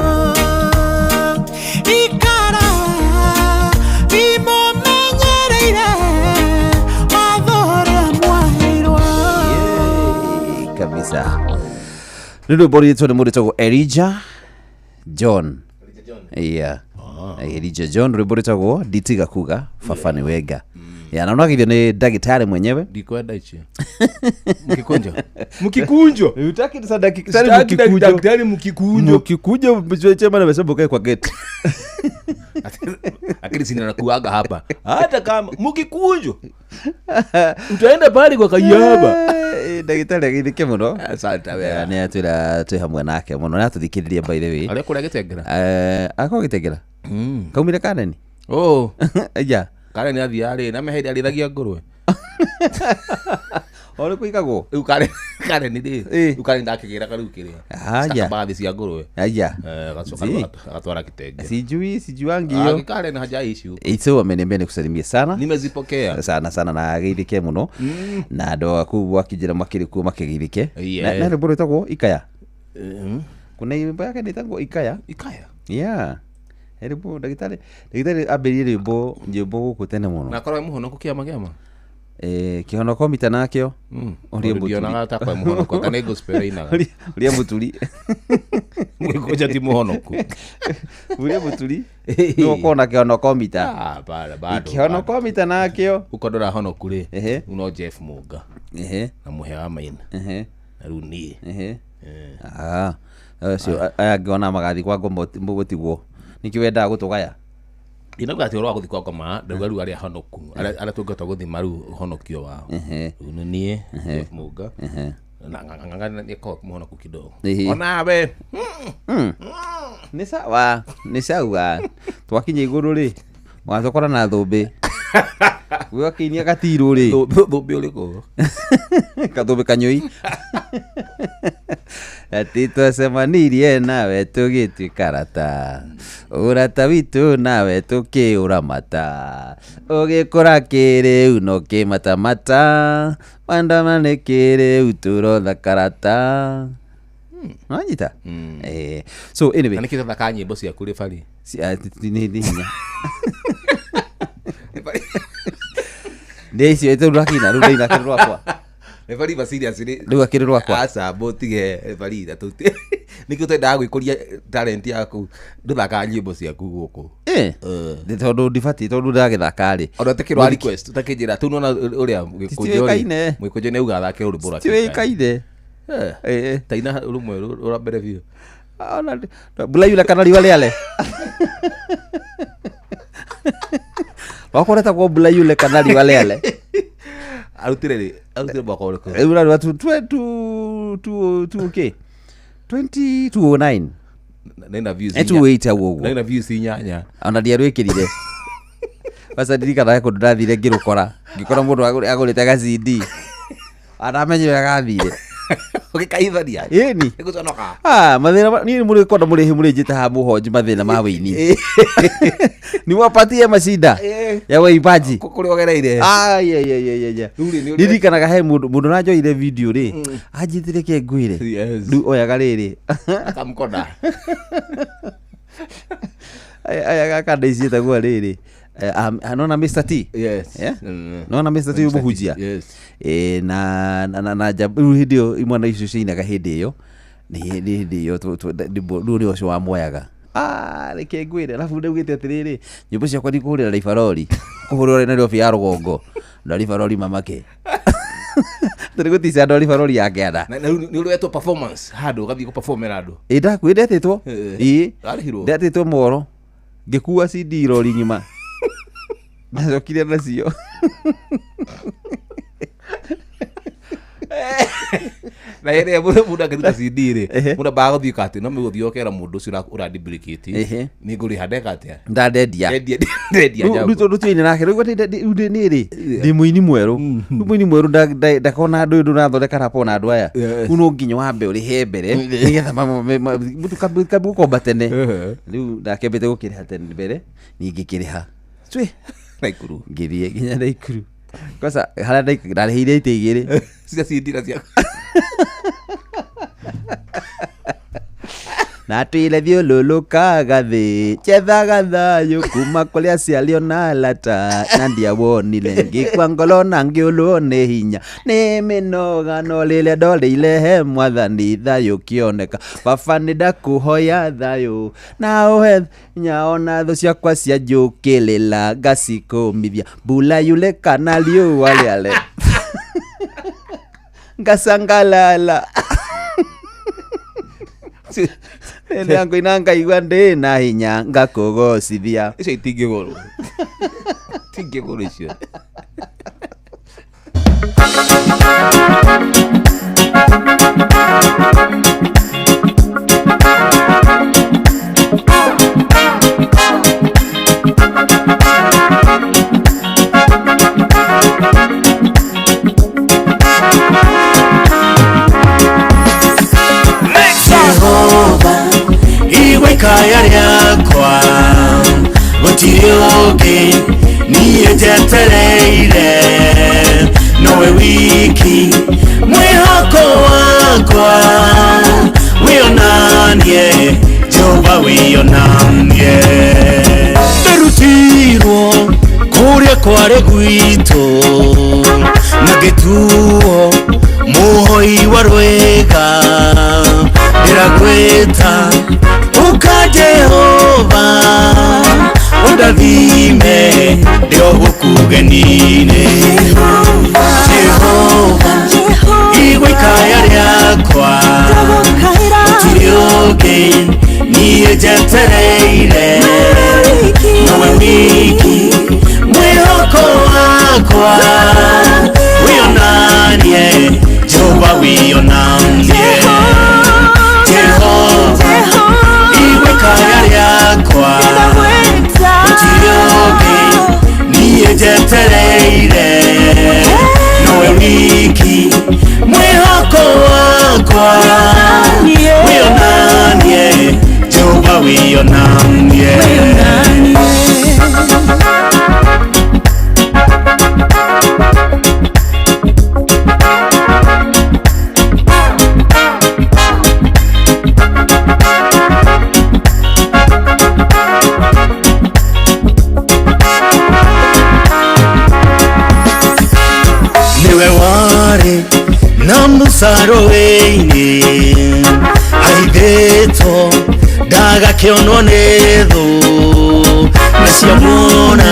S3: ikaraga imũmenyereire watho ũrĩa mwaheirwo.
S2: Yay, kabisa nä rwä mbo rwitwo nä må ndå tagwo Elijah John. Yeah. Elijah John rwä mbo rwĩtagwo nditiga kuga baba nĩ wenga. Yeah, na ũnagithio nĩ ndagĩtarĩ mwenyewe.
S1: Ndikwenda icio mkikunjo mkikunjo.
S2: Utaki sasa daktari
S1: Sitaki
S2: mkikunjo.
S1: daktari mkikunjo.
S2: Mkikunjo chema amesema ukae kwa gate.
S1: Lakini sinanakuaga hapa hata kama mkikunjo utaenda pale kwa kayaba.
S2: Eh, ndagĩtarĩ ageithĩke mũno.
S1: Asante wea.
S2: Nä atwä ra twä hamwe nake må no nä atå thikä rä ria by the way.
S1: Arĩa kũrĩa gĩtengera.
S2: Akorwo gä tengera kaumire kaneni.
S1: Oh.
S2: Ja.
S1: Kare nĩ athiaga rĩ na mehĩndĩ arĩithagia ngũrwe.
S2: Orä kå igagwo.
S1: Rĩu kare kare nĩ rĩ.
S2: Eh.
S1: Rĩu kare ndakĩgĩraga rĩu kĩrĩa
S2: Aya.
S1: stakabadhi cia ngũrwe.
S2: Aya.
S1: Eh, agacoka
S2: Zi.
S1: rĩu agatwara kitenge.
S2: Sijui sijuangi hiyo.
S1: Kare na haja ici
S2: Itũ ameniambia nikusalimie sana
S1: nimezipokea.
S2: Sana sana na ageithĩke mũno na andũ aku gwakinjĩra makĩrĩ kuo makĩgeithĩke.
S1: Yeah.
S2: Na rwĩmbo rwĩtagwo ikaya. Kuna nyimbo yake nĩtagwo ikaya.
S1: Ikaya.
S2: Yeah. He rwĩmbo ndagĩtarĩ ndagĩtarĩ ambĩrĩrie rwĩmbo nyĩmbo gũkũ tene mũno.
S1: Na korwo mũhonoko kĩama kĩama.
S2: Eh, kĩhonoko mita nakĩo. Ũrĩa mũturi.
S1: Ndionaga ta kwa mũhonoko kana gospel inaga.
S2: Ũrĩa mũturi.
S1: Mwĩkũnja ti mũhonoku.
S2: Ũrĩa mũturi nĩwe ũkorwo na kĩhonoko mita.
S1: Ah, bado bado.
S2: Kĩhonoko mita nakĩo.
S1: Uko ndora honoku rĩ.
S2: Ehe.
S1: Uno Jeff Munga
S2: Ehe.
S1: na mũhe wa maina
S2: Ehe.
S1: na rĩu niĩ.
S2: Ehe. Ah, acio aya angĩ ona magathi kwa ngoma mũgũtigwo nĩkĩ wendaga gũtũgaya.
S1: Ndinauga atĩ ũhoro wa gũthiĩ kwa ngoma ndauga rĩu arĩa honoku arĩa tũngĩhota gũthima rĩu ũhonokio wao.
S2: Ehe.
S1: Rĩu nĩ niĩ Jeff Munga na ng'ang'a nĩakorwo mũhonoku kidogo.
S2: Ehe.
S1: Onawe.
S2: Nĩ sawa nĩ sawa twakinya igũrũ rĩ watũkora na thũmbĩ gwakĩinia gatirũ rĩ.
S1: Thũmbĩ ũrĩkũ?
S2: Kathũmbĩ kanyũi atĩ twacemanirie nawe tũgĩtuĩka rata ũrata witũ nawe tũkĩũramata ũgĩkũra kĩrĩu no kĩmatamata wandama nĩ kĩrĩu tũrothakarata nonyita. Eh, so anyway.
S1: Na nĩkĩ tũthakaga nyĩmbo ciaku rĩ bari?
S2: Nĩ hinya nĩ icio rĩu ndakina rĩu ndaina kĩrĩ rwakwa.
S1: Nĩ bari ba serious rĩ.
S2: Rĩu akĩrĩ rwakwa.
S1: Aca mũtige bari tũ nĩkĩo twendaga gwĩkũria talent yaku ndũthakaga nyĩmbo ciaku gũkũ.
S2: Eh, nĩ tondũ ndibatiĩ tondũ ndagĩthaka rĩ.
S1: Ona ũtakĩrwa request ũtakĩnjĩra tu nona ũrĩa Gĩkũnjũ rĩ
S2: Citiũĩkaine.
S1: Mũgĩkũnjũ nĩ auga athake rwĩmbo rwa
S2: Citiũĩkaine.
S1: Eh,
S2: Eh,
S1: taina rũmwe rwa mbere biũ.
S2: Ona mbura yura kana riũa rĩale wakwa ũretagwo mbura yule kana riũa rĩale.
S1: Arutire rĩ arutire mwaka ũrĩkũ?
S2: Rĩu rarua tu tu tu tu tu okay 2209.
S1: Nĩna views
S2: Eh, 28 hau ũguo.
S1: Nĩna views inyanya.
S2: Ona ndiarwĩkĩrire baca ndirikanaga kũndũ ndathire ngĩrũkora ngĩkora mũndũ agũrĩte ga CD anamenye ũrĩa gathire.
S1: Ũgĩkaithania.
S2: Ĩni.
S1: Nĩgũconoka.
S2: Ah, mathĩna niĩ mũrĩ kwenda mũrĩhi mũrĩnjĩte haha mũhonji mathĩna ma wĩini niwapatie macinda
S1: Eh.
S2: ya waimbaji.
S1: Kũrĩa ũgereire.
S2: Ah, yeah, yeah, yeah, yeah, yeah.
S1: Rĩu rĩ, nĩ ũrĩa-
S2: Ndirikanaga he mũndũ mũndũ ũranjoire video rĩ anjĩtire ke ngwĩre.
S1: Yes.
S2: Rĩu oyaga rĩrĩ
S1: Akamkona.
S2: Aya gaka ndaiciĩtagwo rĩrĩ. Nona Mr. T.
S1: Yes.
S2: Yeah?
S1: Mm.
S2: Nona Mr. T
S1: Mr. T,
S2: mũhunjia.
S1: Yes.
S2: Eh, na rĩu hĩndĩ ĩyo imwana icio ciainaga hĩndĩ ĩyo nĩ hĩndĩ ĩyo rĩu nĩ ũcio wamoyaga. Ah, reke ngwĩre, alafu ndaugĩte atĩrĩrĩ, nyĩmbo ciakwa ndikũhũrĩra Ribarori, kũhũrĩra Nairobi ya rũgongo na Ribarori mamake tũrĩ gũtica andũ a Ribarori ya kĩanda.
S1: Na rĩu nĩ ũrĩ wetwo performance handũ ũgathiĩ gũperformera andũ?
S2: Ĩ, ndakwĩ ndetĩtwo.
S1: Eh.
S2: Ĩ.
S1: Warĩhirwo?
S2: Ndetĩtwo moro ngĩkua CD rori ng'ima, ndacokire nacio.
S1: Na hĩndĩ ĩrĩa mũndũ angĩruta CD rĩ,
S2: Ehe.
S1: mũndũ ambaga gũthiĩ ka atĩ no mũgũthiĩ ũkera mũndũ ũcio ũraduplicate,
S2: Ehe.
S1: nĩ ngũrĩha ndeka atĩa?
S2: Ndandendia.
S1: Ndendia, ndendia
S2: Rĩu
S1: jambo.
S2: tondũ tuine nake rĩu rĩu niĩ rĩ ndĩ mũini mwerũ. Rĩu mũini mwerũ ndakona andũ ũyũ ndũrathondeka rapo na andũ aya.
S1: Yes.
S2: Rĩu no nginya wambe ũrĩhe mbere nĩgetha mũtu kambi gũkomba tene.
S1: Ehe.
S2: Rĩu ndakĩambĩte gũkĩrĩha tene mbere, ningĩ kĩrĩha cwi.
S1: Naikuru.
S2: Ngĩthiĩ nginya Naikuru kwanza harĩa ndarĩhĩire itĩ igĩrĩ.
S1: Cia CD na cia
S2: Na twile thiũlũlũkaga thĩ njethaga thayũ kuma kũrĩa aciari na alata na ndiawonire, ngĩkua ngoro na ngĩũlwo nĩ hinya nĩ mĩnoga, no rĩrĩa ndorĩire he mwathani thayũ kĩoneka. Baba, nĩ ndakũhoya thayũ na ũhe hinya, ona thũ ciakwa cianjũkĩrĩra ngacikũmithia, mbura yure kana riũa rĩare ngacangalala rĩrĩa ngũina ngaigua ndĩ na hinya ngakũgocithia.
S1: Icio itingĩgũrwo, itingĩgũrwo icio.
S5: Jehova, igwe ikaya rĩakwa, gũtirĩ ũngĩ niĩ njetereire, nowe wiki mwĩhoko wakwa. Wĩonanie Jehova, wĩonanie. Nderutirwo kũrĩa kwarĩ gwitũ na ngĩtuo mũhoi wa rwĩga, ndĩragwĩta ũka Jehova, ũndathime ndĩ o gũkũgeni-inĩ. Jehova, igua ikaya rĩakwa, gũtirĩ ũngĩ niĩ njetereire, nowe wiki mwĩhoko wakwa. Wĩonanie Jehova, wĩonanie. Jehova, igua ikaya rĩakwa, gũtirĩ ũngĩ niĩ njetereire, nowe wiki mwĩhoko wakwa. Wĩonanie Jehova, wĩonanie. Niwe warĩ na Musa rũĩ-inĩ ahithĩtwo ndagakĩonwo nĩ thũ, nacio muona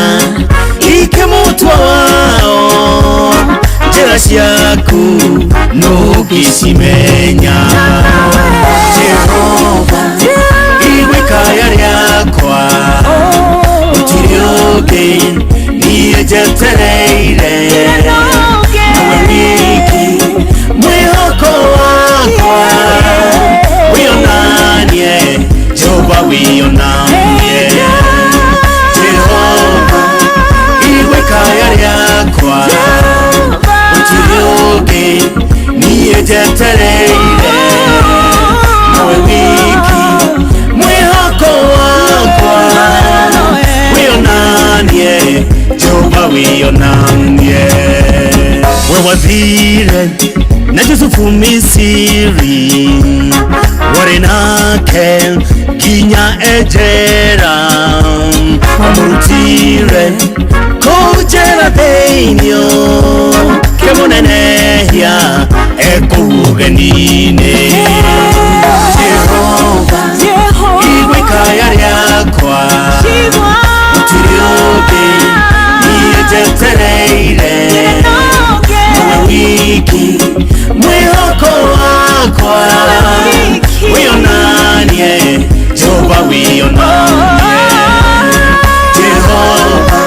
S5: ikĩmũtua wao, njĩra ciaku nũngĩcimenya. Jehova, igua ikaya rĩakwa, gũtirĩ ũngĩ niĩ njetereire, nowe wiki mwĩhoko wakwa. Wĩonanie Jehova, wĩonanie. Jehova, igua ikaya rĩakwa, gũtirĩ ũngĩ niĩ njetereire, nowe wiki mwĩhoko wakwa. Wĩonanie Jehova, wĩonanie. We wathire na Yusufu Misiri warĩ nake nginya enjera wamũrutire kũu njera thĩinĩ kĩmũnenehia ekũu ũgeni-inĩ. Jehova, igua ikaya rĩakwa, gũtirĩ ũngĩ niĩ njetereire, nowe wiki mwĩhoko wakwa, wĩonanie Jehova, wĩonanie Jehova,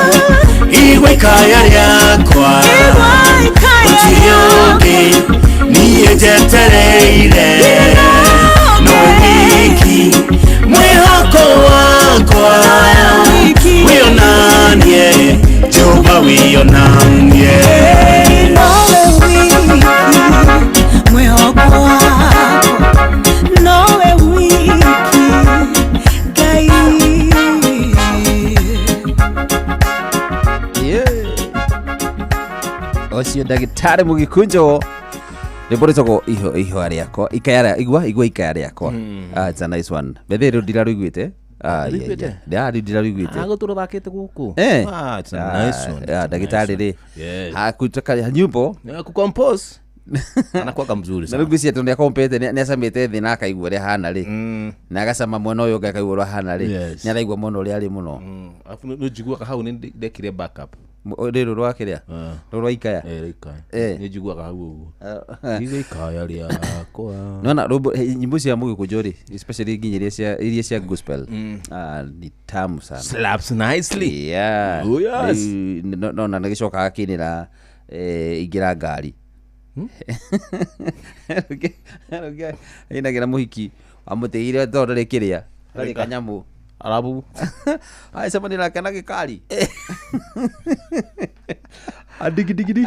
S5: igua ikaya rĩakwa, gũtirĩ ũngĩ niĩ njetereire, nowe wiki mwĩhoko wakwa, wĩonanie Jehova, wĩonanie.
S3: Nowe wiki mwĩhoko wakwa, nowe wiki Ngai.
S2: Ũcio ndagĩtarĩ mũgĩkunjo rwĩmbo rwĩtagwo ihoya rĩakwa, ikaya rĩa igua, igua ikaya rĩakwa. Ah, it's a nice one. Bethe rĩu ndirarũiguĩte. Ah, yeah,
S1: Rũiguĩte?
S2: yeah. Yeah, rĩu ndirarũiguĩte.
S1: Agå thakĩte gũkũ.
S2: Eh.
S1: Ah, it's a nice one.
S2: Ah, ndagĩtarĩ rĩ
S1: Yes.
S2: hakutoka nyimbo
S1: Yeah, kucompose anakuwaga mzuri
S2: na
S1: sana.
S2: rĩu ngwĩciria tondũ nĩakompete, nĩacamĩte thĩ na akaigua ũrĩa hana rĩ, na agacama mwena ũyũ ũngĩ akaigua ũrĩa hana rĩ,
S1: Yes.
S2: nĩaraigua mwena ũrĩa arĩ mũno.
S1: Alafu nĩ njiguaga hau nĩ ndekire backup.
S2: Rĩrũ rwa kĩrĩa, rũrũ rwa ikaya.
S1: Eh, rĩka.
S2: Eh.
S1: Nĩ njiguaga hau ũguo, igua ikaya rĩakwa.
S2: Nona rwĩmbo, nyimbo cia mũgĩkũnjũ rĩ, especially nginya iria cia gospel, ah, ni tamu sana.
S1: Slaps nicely.
S2: Yeah.
S1: Oh, yes.
S2: Rĩu, nona nĩgĩcokaga akĩnĩra, ingĩra ngari ainagĩra mũhiki amũtĩire tondũ ndarĩ kĩrĩa, ndarĩ kanyamũ.
S1: Arabu
S2: agĩcemania nake na gĩkari andigidigidi.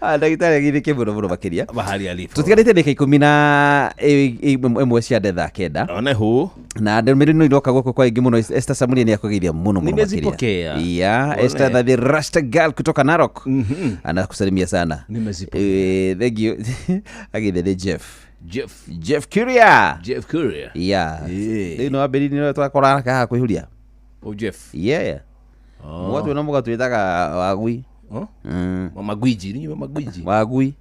S2: Ah, ndagĩtarĩ agithĩke mũno mũno makĩria.
S1: Bahari alipo.
S2: Tũtigarĩte ndĩka 11 cia thaa 9.
S1: One hu.
S2: Na ndũmĩrĩri no iroka gũkũ kwa ingĩ mũno. Esther Samuria nĩ akũgeithia mũno mũno makĩria.
S1: Nimezipokea.
S2: Yeah,
S1: One.
S2: Esther the Rasta girl kutoka Narok anakusalimia sana.
S1: Nimezipokea.
S2: Thank you. Agithĩ nĩ Jeff.
S1: Jeff.
S2: Jeff Kuria.
S1: Jeff Courier.
S2: Yeah.
S1: Yeah.
S2: Rĩu no wambĩrĩrie nĩ twakora haha kwĩhuria.
S1: Oh, Jeff.
S2: Yeah. Mũgatwĩra mũgatwĩtaga wagui.
S1: Oh?
S2: Mm.
S1: Mama Gwiji, ni Mama Gwiji.
S2: Wagui.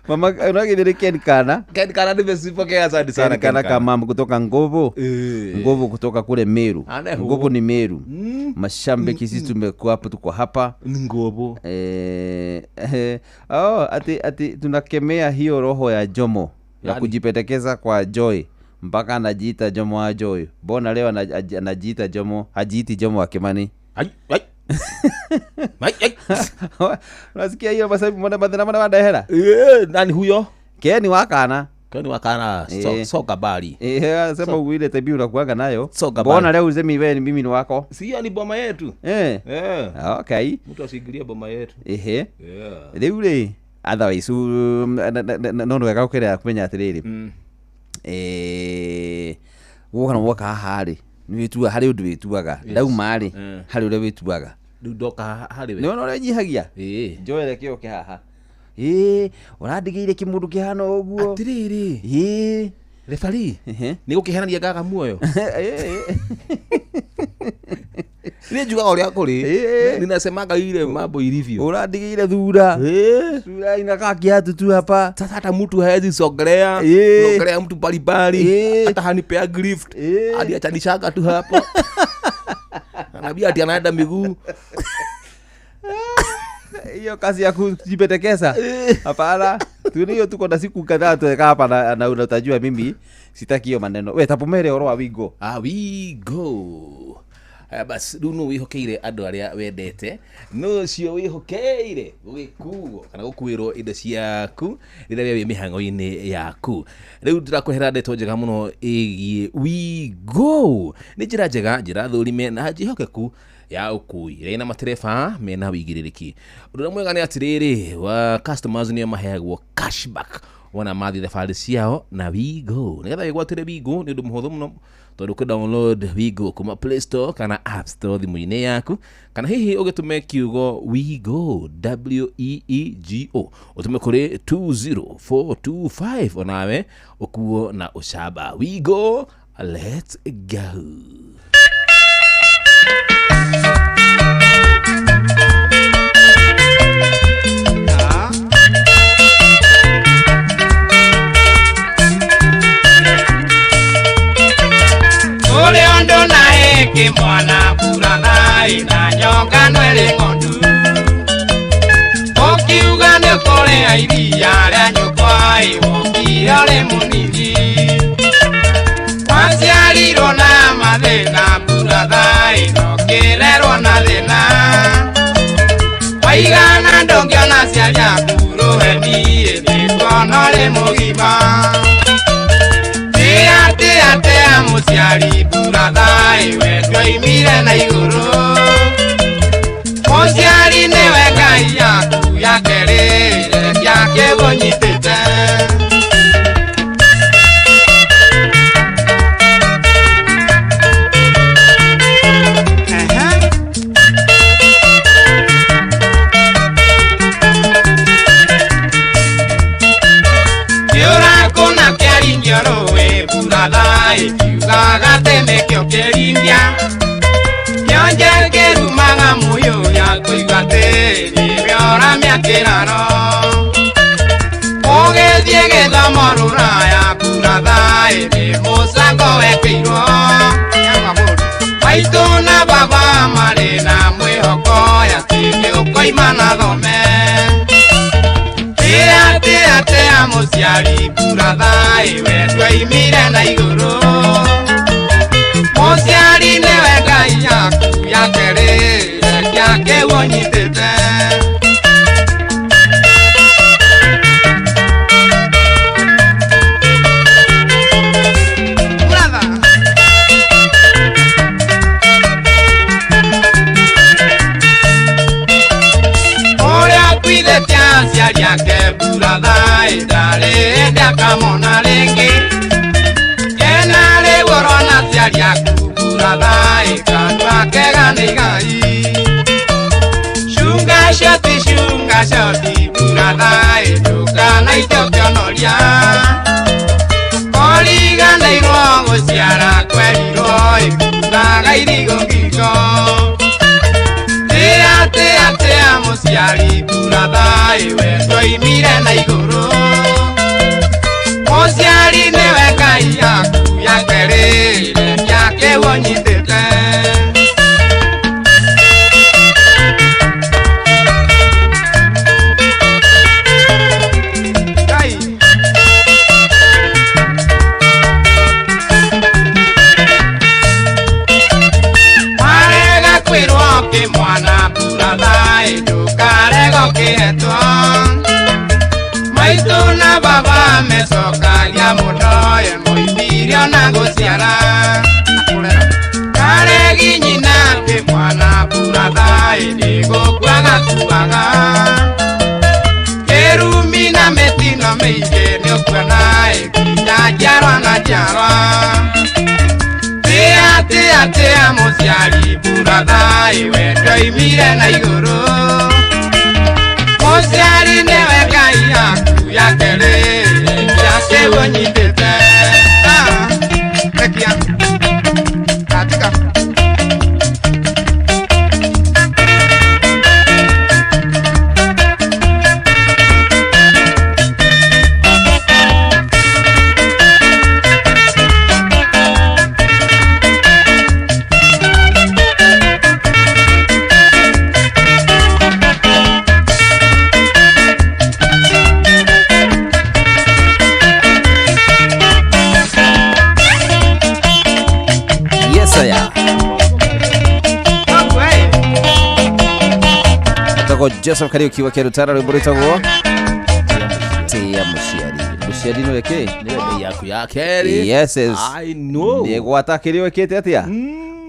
S2: Mama unagithĩ nĩ Ken Kana.
S1: Ken Kana, nimezipokea, asante sana.
S2: Ken Kana Kamam kutoka Ngovo. Ngovo kutoka kule Meru.
S1: Ane hu.
S2: Ngovo ni Meru. Mashambiki, sisi tumekuwa hapo, tuko hapa.
S1: Ni Ngobo.
S2: Oh, ati tunakemea hiyo roho ya Jomo ya
S1: Nani?
S2: kujipendekeza kwa Joy mpaka anajiita Jomo wa Joy. Mbona leo anajiita Jomo, hajiiti Jomo wa Kimani?
S1: Ai ai. Ai ai.
S2: Unasikia hiyo masabi, mbona mathina mana wandehera?
S1: Eh, nani huyo?
S2: Keni wa kana.
S1: Kwani wakana
S2: Eh.
S1: soka bali.
S2: Sema uile tabia unakuanga nayo.
S1: Soka
S2: Mbona
S1: bali.
S2: leo usemi wewe ni mimi ni wako?
S1: Si hiyo ni boma yetu.
S2: Eh. Okay.
S1: Mtu asiingilie boma yetu.
S2: Ehe.
S1: Yeah.
S2: Rĩu rĩ, otherwise no nĩ wega gũkĩrĩa kũmenya atĩrĩrĩ, woka na woka haha rĩ, nĩ wĩtuaga harĩ ũndũ wĩtuaga ndauma rĩ, harĩ ũrĩa wĩtuaga.
S1: Rĩu ndoka harĩ we.
S2: Nĩ wona ũrĩa nyihagia njoere kĩo kĩ haha, ĩ ũrandigĩire kĩmũndũ kĩhana ũguo.
S1: Atirĩrĩ.
S2: Ĩ.
S1: Refari.
S2: Ehe.
S1: Nĩ gũkĩherania ngaga muoyo. Niĩ njugaga ũrĩa kũrĩ. Ninasemaga ile mambo ilivyo.
S2: Ũrandigĩire thura thura inakaa kiatu tu hapa.
S1: Sasa hata mtu haezi sogelea, unaongelea mtu mbalimbali, hata hanipeagi lift, aliachanishanga tu hapo, anaambia ati anaenda miguu.
S2: Hiyo kazi ya kujipendekeza, hapana. Tunio tuko na siku kadhaa tuweka hapa na utajua mimi sitaki hiyo maneno. We tapumere ũhoro wa wingo.
S1: Ah, we go. Haya basi, rĩu nũ wĩhokeire andũ arĩa wendete, nũ ũcio wĩhokeire gũgĩkuo kana gũkuĩrwo indo ciaku rĩrĩa we wĩ mĩhang'o-inĩ yaku? Rĩu ndĩrakwehera ndeto njega mũno ĩgiĩ We Go. Nĩ njĩra njega, njĩra thũrime na njĩhokeku ya ũkui ĩrĩa ĩna matereba mena wĩigĩrĩrĩki. Ũndũ ũrĩa mwega nĩ atĩrĩrĩ, wa customers nĩo maheagwo cashback. Wona mathiĩ thabarĩ ciao na Wigo. Nĩgetha wĩgwatĩre Wigo nĩ ũndũ mũhũthũ mũno, tondũ kũ download Wigo kuma Play Store kana App Store thimũ-inĩ yaku, kana hihi ũgĩtũme kiugo Wigo WEEGO ũtũme kũrĩ 20425, onawe ũkuo na ũcamba. Wigo, let's go.
S6: Ule ondo na eke mwana burathai na nyonga nwere ng'ondu. Ũkiuga nĩ ũkũrĩa iria rĩa nyũkwa ĩ, wokire ũrĩ mũnini. Waciarirwo na mathĩna burathai na ũkĩrerwo na thĩna. Waigana ndũngĩona aciari aku rũheni ĩ, nĩkuona ũrĩ mũgima. Tea tea tea mũciari burathai we ndwoimire na igũrũ. Mũciari nĩwe Ngai yaku ya kerĩ, rekia kĩgũnyitĩte. Kĩũra kũna kĩaringio rũĩ burathai kiugaga atĩ nĩkĩo kĩringia. Kĩonje kĩrumaga mũyũ ya kũigua atĩ nĩwe ũramia kĩraro. Ũgĩthiĩ gĩthomo rũraya burathai nĩ mũcango wekĩirwo. Maitũ na baba marĩ na mwĩhoko atĩ nĩũkoima na thome. Tea tea tea mũciari burathai we ndwoimire na igũrũ. Mũciari nĩwe Ngai yaku ya kerĩ, rekia kĩgũnyitĩte. Brother. Ũrĩa akuithĩtie aciari ake burathai ndarĩ hĩndĩ akamona rĩngĩ. Kena rĩu ũrona aciari aku burathai kanua kega nĩ igai. Cunga shoti burathai ndũkanaite ũkĩonoria. Kũriganĩirwo gũciara kwerirwo ĩkuaga irigũ ngingo. Tea tea tea mũciari burathai we ndwoimire na igũrũ. Mũciari nĩwe Ngai yaku ya kerĩ, rekia kĩgũnyitĩte. Ngai. Warega kwĩrwo kĩmwana burathai ndũkarega ũkĩhetwo. Maitũ na baba mecokagia mũno ĩ, moimire ona gũciara. Karegi nyina kĩmwana burathai nĩgũkua gakuaga. Kĩrumi na mĩtino mĩingĩ nĩũkuona ĩ, nginya njiarwa na njiarwa. Tea tea tea mũciari burathai we ndwoimire na igũrũ. Mũciari nĩwe Ngai yaku ya kerĩ, rekia kĩgũnyitĩte. Rekia. Katika.
S2: Yes, I am. Etagwo Joseph Kariuki wa Kĩrutara, rwĩmbo rwĩtagwo Tĩa Mũciari. Mũciari nĩwe kĩ?
S1: Nĩwe Ngai yaku ya kerĩ.
S2: Yes, yes.
S1: I know.
S2: Nĩ gwata kĩrĩa wĩkĩte atĩa?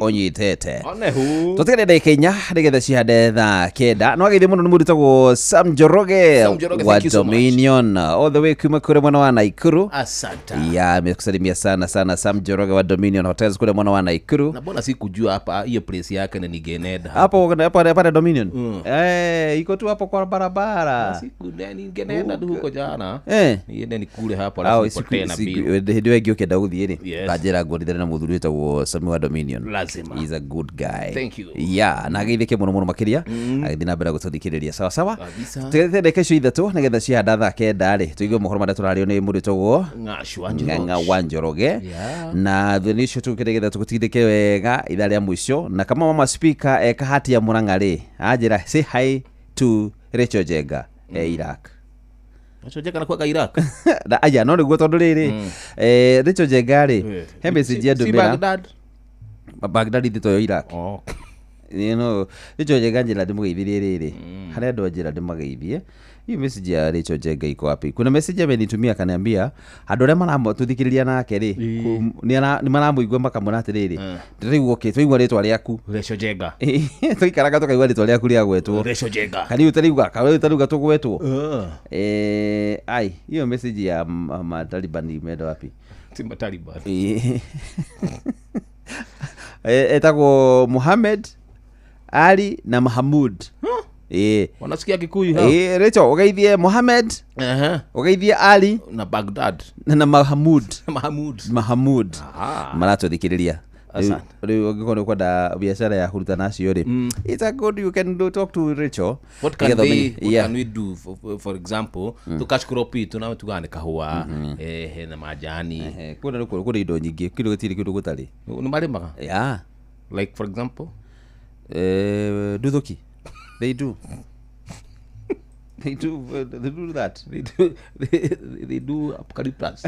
S2: Ũnyitĩte.
S1: Onehu.
S2: Tũtigane ndagĩka 4 nĩgetha cihande thaa 9. No ageithie mũno nĩ mũndũ wĩtagwo Sam Njoroge
S1: Sam Njoroge,
S2: wa
S1: thank you so much.
S2: Dominion all the way kuma kũrĩa mwena wa Naikuru.
S1: Asante.
S2: Ya, amekusalimia sana sana Sam Njoroge wa Dominion Hotels kule mwena wa Naikuru.
S1: Na mbona sikujua hapa hiyo place yake na ningenenda.
S2: Hapo hapo hapo Dominion. Eh, iko tu hapo kwa barabara.
S1: Siku ningenenda tu huko jana.
S2: Eh.
S1: Niende nikule hapo
S2: Au
S1: alafu
S2: siku
S1: nipotee na
S2: siku
S1: bill.
S2: hĩndĩ ĩyo ĩngĩ ũkĩenda gũthiĩ rĩ,
S1: Yes.
S2: kanjĩra nguonithanie na mũthuri wĩtagwo Sami wa Dominion.
S1: Lazima.
S2: He's a good guy.
S1: Thank you.
S2: Yeah, na ageithĩke mũno mũno makĩria agĩthiĩ na mbere gũtũthikĩrĩria sawa sawa.
S1: Kabisa.
S2: Tũgĩte ndagĩka icio 3 nĩgetha cihanda thaa 9 rĩ, tũigue mohoro marĩa tũrario nĩ mũndũ wĩtagwo
S1: Ng'acwa Njoroge.
S2: Ng'ang'a wa Njoroge.
S1: Yeah.
S2: Na thutha ũcio tũke nĩgetha tũgũtindĩke wega ithaa rĩa mũico na kama mama speaker eka hati ya Murang'a rĩ, anjĩra say hi to Rachel Njenga e Iraq.
S1: Rachel Njenga anakuwaga Iraq.
S2: Na aya no nĩguo tondũ rĩrĩ, Rachel Njenga rĩ, he message
S1: Si
S2: andũmĩra
S1: Baghdad.
S2: Baghdad ithe toyo Iraq.
S1: Oh.
S2: You know, Rachel Njenga njĩra ndĩmũgeithirie rĩrĩ, harĩa andũ anjĩra ndĩmageithie. Hiyo message ya Rachel Njenga iko wapi? Kuna message amenitumia akaniambia andũ arĩa maramũtũthikĩrĩria nake rĩ, nĩ maramũigua makamwĩra atĩrĩrĩ, ndĩraigua okay, twaigua rĩtwa rĩaku.
S1: Rachel Njenga.
S2: Tũikaraga tũkaigua rĩtwa rĩaku rĩagwetwo.
S1: Rachel Njenga.
S2: Kariu ũtarauga, kariu ũtarauga tũgwetwo. Ai, hiyo message ya Mataliban imeenda wapi?
S1: Si Mataliban.
S2: Etagwo Muhammad Ali na Mahamud.
S1: Wanasikia Kikuyu hao.
S2: Rachel ũgeithie Muhammad, ũgeithie Ali
S1: Na Baghdad.
S2: na Mahamud.
S1: Mahamud.
S2: Mahamud. Maratũthikĩrĩria.
S1: Asante.
S2: Rĩu ũngĩkorwo nĩ ũkwenda biacara ya kũrutana acio rĩ, it's a good you can do, talk to Rachel.
S1: What can
S2: Nĩgetha
S1: they,
S2: ũmenye-
S1: what
S2: yeah.
S1: can we do for example, to cash crop itu na tugane kahua, na majani.
S2: Kũrĩa kũrĩ indo nyingĩ, kĩndũ gũtirĩ kĩndũ gũtarĩ.
S1: Nĩ marĩmaga?
S2: Yeah.
S1: Like for example?
S2: Nduthũki. They do. They do that.
S1: They do apocalypse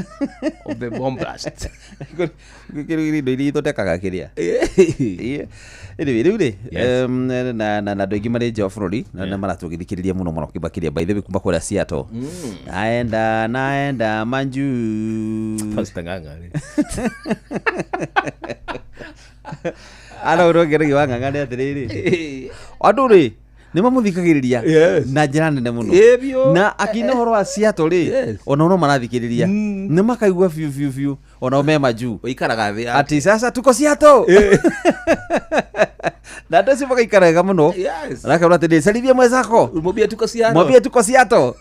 S1: of the bomb blast.
S2: Kĩrĩ indo iria ithondekaga kĩrĩa. Anyway, rĩu rĩ, na andũ aingĩ marĩ nja wa bũrũri na nĩ maratũgĩthikĩrĩria mũno mũno makĩria by the way kuma kũrĩa Seattle. Naenda manju.
S1: Pastor Ng'ang'a rĩ.
S2: Ara ũrĩa wa Ng'ang'a nĩ atĩrĩrĩ, andũ rĩ nĩ mamũthikagĩrĩria na njĩra nene mũno na akina ũhoro wa Seattle rĩ, ona no marathikĩrĩria nĩ makaigua biũ biũ biũ ona me majuu
S1: ũikaraga thĩ
S2: ati sasa tuko Seattle na andũ acio magaikara wega mũno. Arakamwĩra atĩrĩrĩ, salimia mwenzako,
S1: mwambie tuko Seattle,
S2: mwambie tuko Seattle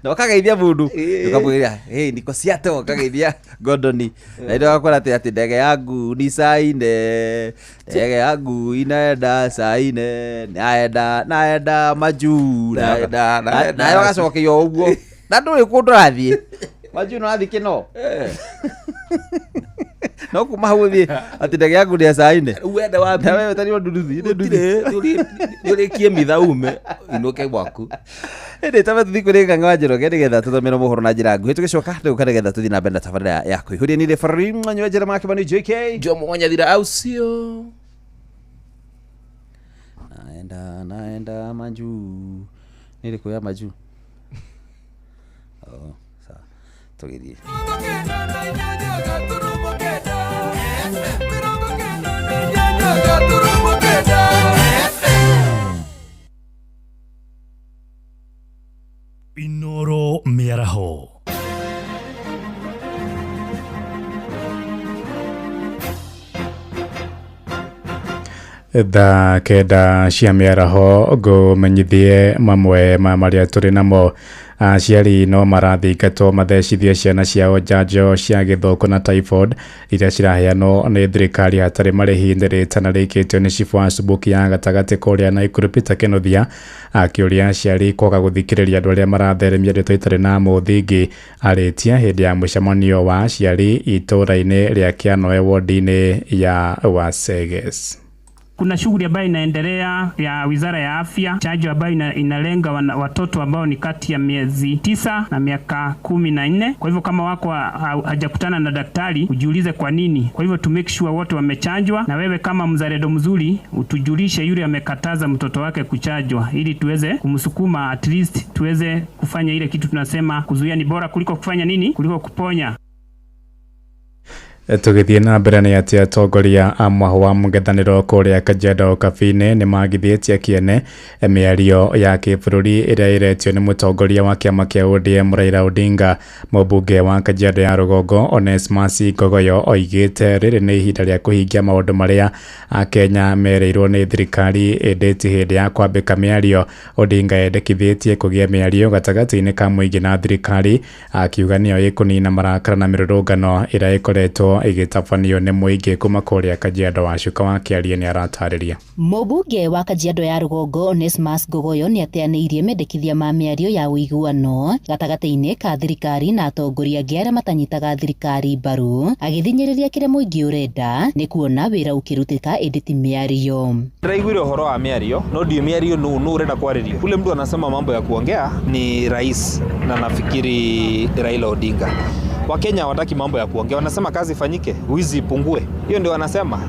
S2: na ũkageithia mũndũ ũkamwĩra hey, niko Seattle, ũkageithia Gordon na ndio agakora atĩ ndege yangu ni saa ine, ndege yangu inaenda saa ine, naenda majuu, nayo agacokerio o ũguo na ndũrĩ kũndũ ũrathiĩ majuu, no athiĩ kĩno no kuma hau ũthiĩ atĩ ndege yangu nĩ ya saa ine
S1: uende wapi?
S2: Na wewe ũtarĩ nduthi, nduthi.
S1: Nĩũrĩkie mitha ume inũke gwaku.
S2: Ĩndĩ tabe tũthiĩ kũrĩ Ng'ang'a wa Njoroge nĩgetha tũthomere mohoro na njĩra nguhĩ tũgĩcoka tũgũka nĩgetha tũthiĩ na mbere na tabarĩra ya kũihũria nĩ bũrũri mwanya njĩra make manu JK
S1: Jomo Wanyathira aucio.
S2: Naenda majuu. Nĩ ĩrĩkũ ya majuu? Oh, sawa. Tũgĩthiĩ.
S7: Inoro Mĩaraho. Thaa 9 cia mĩaraho ngũmenyithie mamwe ma marĩa tũrĩ namo. Aciari no marathingatwo mathecithie ciana ciao njanjo cia gĩthũkũ na typhoid iria ciraheanwo nĩ thirikari hatarĩ marĩhi rĩtanarĩkĩtio nĩ cibũ wa Subuki ya gatagatĩ kũrĩa Naikuru Peter Kĩnuthia akĩũria aciari kwaga gũthikĩrĩria andũ arĩa maratheremia ndeto itarĩ na mũthingi arĩtie hĩndĩ ya mũcemanio wa aciari itũũra-inĩ rĩa Kĩanoe wodi-inĩ ya Waseges.
S8: Kuna shughuli ambayo inaendelea ya Wizara ya Afya, chanjo ambayo inalenga watoto ambao ni kati ya miezi 9 na miaka 14. Kwa hivyo kama wako hajakutana na daktari, ujiulize kwa nini. Kwa hivyo to make sure wote wamechanjwa, na wewe kama mzalendo mzuri utujulishe yule amekataza mtoto wake kuchanjwa, ili tuweze kumsukuma, at least tuweze kufanya ile kitu tunasema kuzuia ni bora kuliko kufanya nini, kuliko kuponya.
S7: Tũgĩthiĩ na mbere nĩ atĩ atongoria a mwahũ wa mũng'ethanĩro kũrĩa Kajiado Kabini nĩ magithĩtie kĩene mĩario ya kĩbũrũri ĩrĩa ĩretio nĩ mũtongoria wa kĩama kĩa ODM Raila Odinga. Mũmbunge wa Kajiado ya rũgongo Onesmus Ngogoyo oigĩte rĩrĩ nĩ ihinda rĩa kũhingia maũndũ marĩa Akenya merĩirwo nĩ thirikari ĩndĩ ti hĩndĩ ya kwambĩka mĩario. Odinga endekithĩtie kũgĩa mĩario gatagatĩ-inĩ ka mũingĩ na thirikari, akiuga nĩyo ĩkũnina marakara na mĩrũrũngano ĩrĩa ĩkoretwo ĩgĩtabanio nĩ mũingĩ kuma kũrĩa Kajiado. Wacuka wa Kĩarie nĩ aratarĩria.
S9: Mũmbunge wa Kajiado ya rũgongo Onesmus Ngogoyo nĩ ateanĩirie mendekithia ma mĩario ya ũiguano gatagatĩ-inĩ ka thirikari na atongoria angĩ arĩa matanyitaga thirikari mbaru, agĩthinyĩrĩria kĩrĩa mũingĩ ũrenda nĩ kuona wĩra ũkĩrutĩka ĩndĩ ti mĩario.
S10: Ndĩraiguire ũhoro wa mĩario no ndiũ mĩario nũ nũ ũrenda kwarĩrio. Ule mtu anasema mambo ya kuongea ni rais na nafikiri Raila Odinga. Wakenya hawataki mambo ya kuongea, wanasema kazi ifanyike, wizi ipungue. Hiyo ndio wanasema.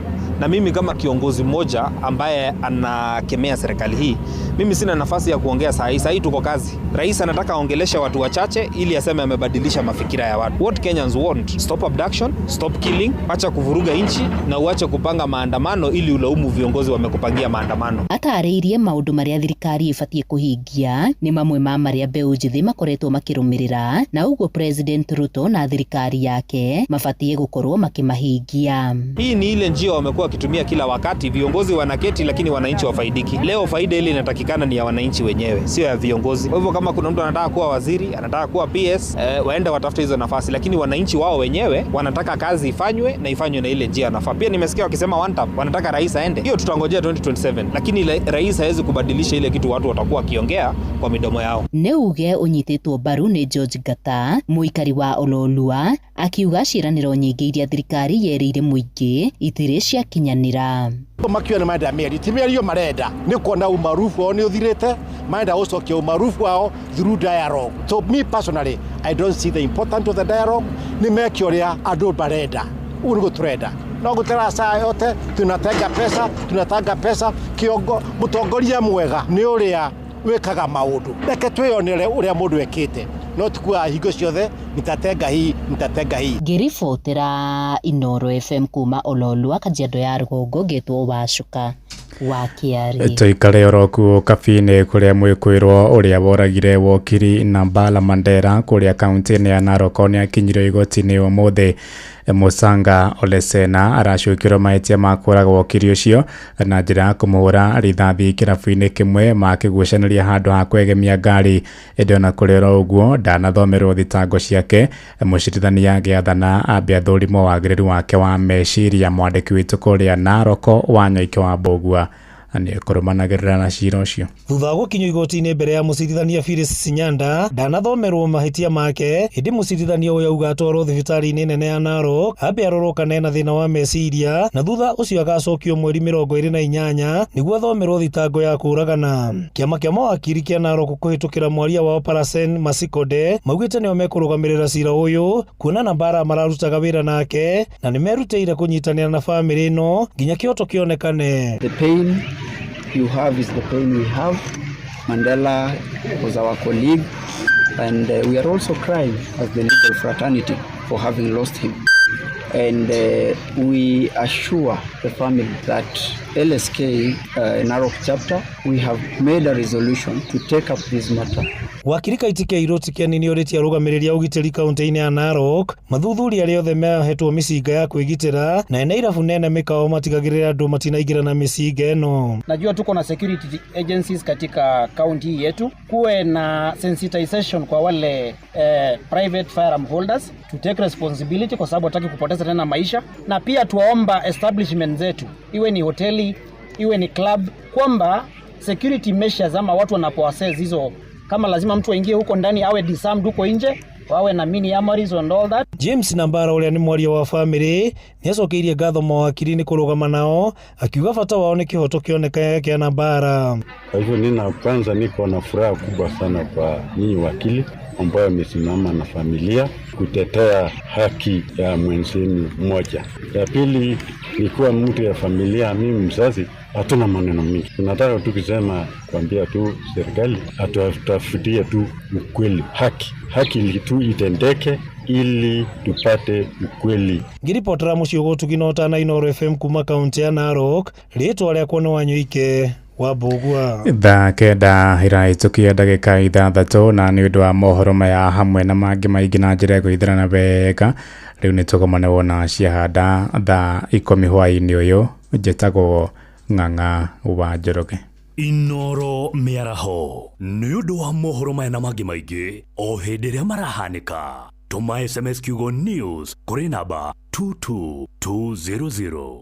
S10: Na mimi kama kiongozi mmoja ambaye anakemea serikali hii, mimi sina nafasi ya kuongea saa hii. Saa hii tuko kazi. Rais anataka aongeleshe watu wachache ili aseme amebadilisha mafikira ya watu. What Kenyans want, stop abduction, stop killing, acha kuvuruga nchi na uache kupanga maandamano ili ulaumu viongozi wamekupangia maandamano.
S9: Atarĩirie maũndũ marĩa thirikari ĩbatiĩ kũhingia nĩ mamwe ma marĩa mbeũ njĩthĩ makoretwo makĩrũmĩrĩra, na ũguo President Ruto na thirikari yake mabatiĩ gũkorwo makĩmahingia.
S10: Hii ni ile njia wamekuwa wakitumia kila wakati, viongozi wanaketi lakini wananchi wafaidiki. Leo faida ile inatakikana ni ya wananchi wenyewe, sio ya viongozi. Kwa hivyo kama kuna mtu anataka kuwa waziri, anataka kuwa PS, waende watafute hizo nafasi, lakini wananchi wao wenyewe wanataka kazi ifanywe na ifanywe na ile njia inafaa. Pia nimesikia wakisema one term, wanataka rais aende. Hiyo tutangojea 2027, lakini rais hawezi kubadilisha ile kitu watu watakuwa wakiongea kwa midomo yao.
S9: Nĩ uge ũnyitĩtwo mbaru nĩ George Ngata, mũikari wa Ololua, akiuga ciĩranĩro nyingĩ iria thirikari yerĩire mũingĩ itirĩ ciakinyanĩra.
S11: Makiuga nĩ marenda mĩario, ti mĩario marenda, nĩ kuona umaarufu wao nĩ ũthirĩte, marenda gũcokia umaarufu wao through dialogue. So me personally, I don't see the importance of the dialogue. Nĩ meke ũrĩa andũ marenda, ũguo nĩguo tũrenda. No gũtera saa yote tunatega pesa, tunatanga pesa. Kiongo mũtongoria mwega nĩ ũrĩa wĩkaga maũndũ. Reke twĩyonere ũrĩa mũndũ ekĩte, no ti kuuga hingo ciothe nitatenga hii, nitatenga hii.
S9: Ngĩribotera Inooro FM kuma Ololua, Kajiado ya rũgongo, ngetwo Wacuka wa Kĩarĩ.
S7: Tuikare oroku Kabini kuria mwĩkwĩrwo ũrĩa woragire wokiri Nambala Mandera kũrĩa kaunti-inĩ ya Narok nĩ akinyirio igoti-inĩ ũmũthĩ. Musanga Olesena aracukĩrwo mahĩtia ma kũraga wokiri ũcio na njĩra ya kũmũhũra rithathi kĩrabu-inĩ kĩmwe makĩgucanĩria handũ ha kwegemia ngari. Ĩndĩ ona kũrĩ oro ũguo ndanathomerwo thitango ciake, mũcirithania agĩathana ambe athũrimwo wagĩrĩru wake wa meciria. Mwandĩki witũ kũrĩa Narok Wanyoike wa Mbũgua nĩ ekũrũmanagĩrĩra na cira ũcio.
S12: Thutha wa gũkinyio igoti-inĩ mbere ya mũcirithania Phyllis Sinyanda, ndanathomerwo mahĩtia make, ĩndĩ mũcirithania ũyũ auga atwarwo thibitarĩ-inĩ nene ya Narok ambe arorwo kana ena thĩna wa meciria, na thutha ũcio agacokio mweri 28 nĩguo athomerwo thitango ya kũũragana. Kĩama kĩa mawakiri kĩa Narok kũhĩtũkĩra mwaria wao Parasen Masikode maugĩte nĩo mekũrũgamĩrĩra cira ũyũ kuona Nambara mararutaga wĩra nake na nĩmerutĩire kũnyitanĩra na bamĩrĩ ĩno nginya kĩhoto kĩonekane.
S13: The pain you have is the pain we have. Mandela was our colleague, and we are also crying as the legal fraternity for having lost him. And we assure the family that LSK Narok chapter, we have made a resolution to take up this matter.
S12: Wakiri Kaitike Iroti Kĩani nĩorĩtie arũgamĩrĩri a ũgitĩri kaunti-inĩ ya Narok mathuthuria arĩa othe mehetwo mĩcinga ya kwĩgitĩra na ene irabu nene mĩkawa matigagĩrĩra andũ matinaingĩra na mĩcinga ĩno.
S14: Najua tuko na security agencies katika kaunti hii yetu, kuwe na sensitization kwa wale private firearm holders to take responsibility, kwa sababu hataki kupoteza tena maisha, na pia tuwaomba establishment zetu, iwe ni hoteli iwe ni club, kwamba security measures ama watu wanapoassess hizo, kama lazima mtu aingie huko ndani awe disarmed huko nje, wawe na mini armories and all that.
S12: James Nambara ũrĩa nĩ mwaria wa bamĩrĩ nĩacokeirie ngatho mawakiri nĩ kũrũgama nao, akiuga bata wao nĩ kĩhoto kĩoneke kĩa Nambara.
S15: Kwa hivyo nina kwanza niko na furaha kubwa sana kwa nyinyi wakili ambayo amesimama na familia kutetea haki ya mwenzenu mmoja. Ya pili ni kuwa mtu ya familia, mimi mzazi, hatuna maneno mingi. Tunataka tu kusema, kuambia tu serikali atutafutie tu ukweli, haki tu itendeke ili tupate ukweli.
S12: Ngĩribotera mũciĩ ũgũtugi na ũtana Inooro FM kuma kaunti ya Narok, rĩtwa rĩakwa nĩ Wanyũike wa Mbũgua.
S7: Thaa 9 ĩrahĩtũkia ndagĩka 6, na nĩ ũndũ wa mohoro maya hamwe na mangĩ maingĩ na njĩra ĩgũithĩrana wega, rĩu nĩ tũgomane wona ciahanda thaa 10 hwaĩ-inĩ ũyũ. Njĩtagwo Ng'ang'a wa Njoroge.
S16: Inooro mĩaraho nĩ ũndũ wa mohoro maya na mangĩ maingĩ o hĩndĩ ĩrĩa marahanĩka. Tũma SMS kiugo news kũrĩ namba 22200.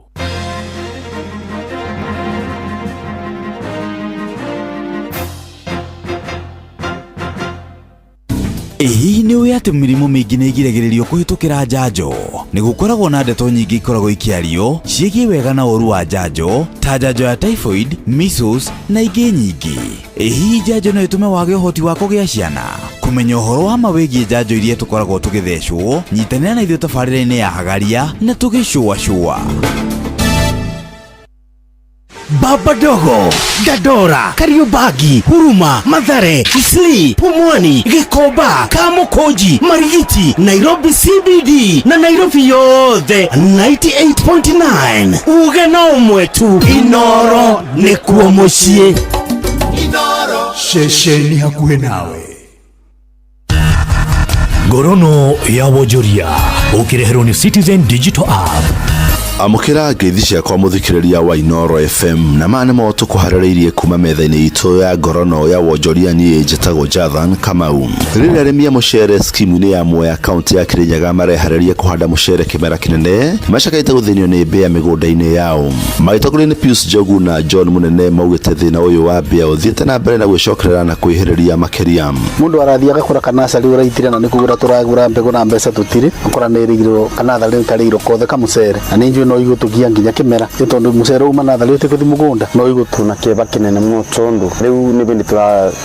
S17: Ĩ hihi nĩ ũĩ atĩ mĩrimũ mĩingĩ nĩ ĩgiragĩrĩrio kũhĩtũkĩra njanjo? Nĩ gũkoragwo na ndeto nyingĩ ikoragwo ikĩario ciĩgiĩ wega na ũru wa njanjo ta njanjo ya typhoid, measles na ingĩ nyingĩ. Ĩ hihi njanjo no ĩtũme wage ũhoti wa kũgĩa ciana? Kũmenya ũhoro wa ma wĩgiĩ njanjo iria tũkoragwo tũgĩthecwo, nyitanĩra na ithuĩ tabarĩra-inĩ ya Hagaria na tũgĩcũacũa.
S18: Baba Dogo, Dandora, Kariobangi, Huruma, Mathare, Isli, Pumwani, Gikomba, Kamukunji, Marigiti, Nairobi CBD na Nairobi yothe 98.9. Uge no ũmwe tu, Inooro nĩkuo mũciĩ.
S16: Ceceni hakuhĩ nawe. Ngorono ya wonjoria ũkĩreherwo nĩ Citizen Digital App.
S19: Amũkĩra ngeithi ciakwa mũthikĩrĩria wa Inooro FM, na maya nĩmo tũkũharĩrĩirie kuma metha-inĩ itũ ya ngorono ya wonjoria. Niĩ njĩtagwo Jathan Kamau. Rĩrĩa arĩmi a mũcere skimu-inĩ ya Mwea kaunti ya Kirinyaga mareharĩria kũhanda mũcere kĩmera kĩnene, macakaĩte gũthĩnio nĩ mbĩa mĩgũnda-inĩ yao. Magĩtongorio nĩ Pius Njogu na John Mũnene, maugĩte thĩna ũyũ wa mbĩa ũthiĩte na mbere na gwĩcokerera na kwĩhĩrĩria makĩria.
S20: Mundu arathie agakora kanacari ũraitire na nĩ kũgũra tũragũra mbegũ na mbeca tũtirĩ, akora nĩ ĩrĩirwo kanatharĩ karĩirwo kothe kamũcere, na nĩ njũĩ no igũtũgia nginya kĩmera nĩ tondũ mũcere uma natharĩ ũtĩkũthi mũgũnda no igũtũ
S21: na kĩeva kĩnene mũno tondũ rĩu nĩ bĩndĩ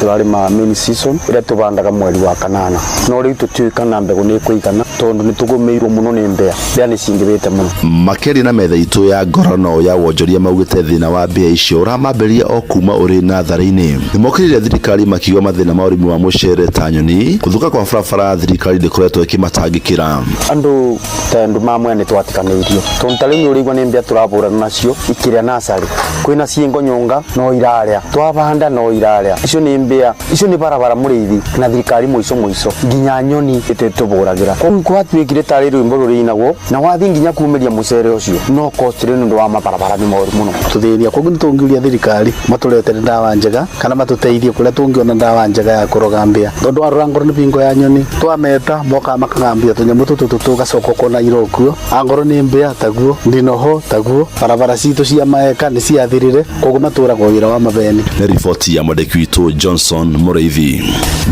S21: tũrarĩma main season ĩrĩa tũbandaga mweri wa kanana, no rĩu tũtiũĩ kana mbegũ nĩ ĩkũigana tondũ nĩ tũgũmĩirwo mũno nĩ mbĩa, mbĩa nĩ cingĩhĩte mũno.
S19: Makĩaria na metha itũ ya ngorono ya wonjoria, maugĩte thĩna wa mbĩa icio ũramambĩrĩria o kuma ũrĩ natharĩ-inĩ. Nĩmokĩrĩire thirikari makiuga mathĩna ma ũrĩmi wa mũcere ta nyoni, gũthũka kwa barabara, thirikari ndĩkoretwo ĩkĩmatangĩkĩra.
S21: Andũ ta andũ ma Mwea nĩ twatiganĩirio tondũ ta rĩu nĩ ũraigua nĩ mbĩa tũrabũrana nacio ikĩrĩa nacarĩ, kwĩna ciĩngo nyũnga no irarĩa, twabanda no irarĩa, icio nĩ mbĩa, icio nĩ barabara mũrĩithi na thirikari mũico mũico nginya nyoni ĩtĩtũbũragĩra. Kũu gwatuĩkire tarĩ rwĩmbo rũrĩinagwo na wathiĩ nginya kumĩria mũcere ũcio no cost rĩu nĩ ũndũ wa mabarabara nĩ moru mũno.
S20: Tũthĩnia koguo nĩ tũngiuria thirikari matũretere ndawa njega kana matũteithie kũrĩa tũngĩona ndawa njega ya kũroga mbĩa, tondũ warora ngorwo nĩ bingo ya nyoni twameta mokaga makagambia tũnyamũ tũtũ tũgacoka ũkona irokuo, angorwo nĩ mbĩa taguo, ndinoho taguo, barabara citũ cia maeka nĩ ciathirire, koguo matũragwo wĩra wa mabeni.
S19: Nĩ riboti ya mwandĩki witũ Johnson Mũrĩithi.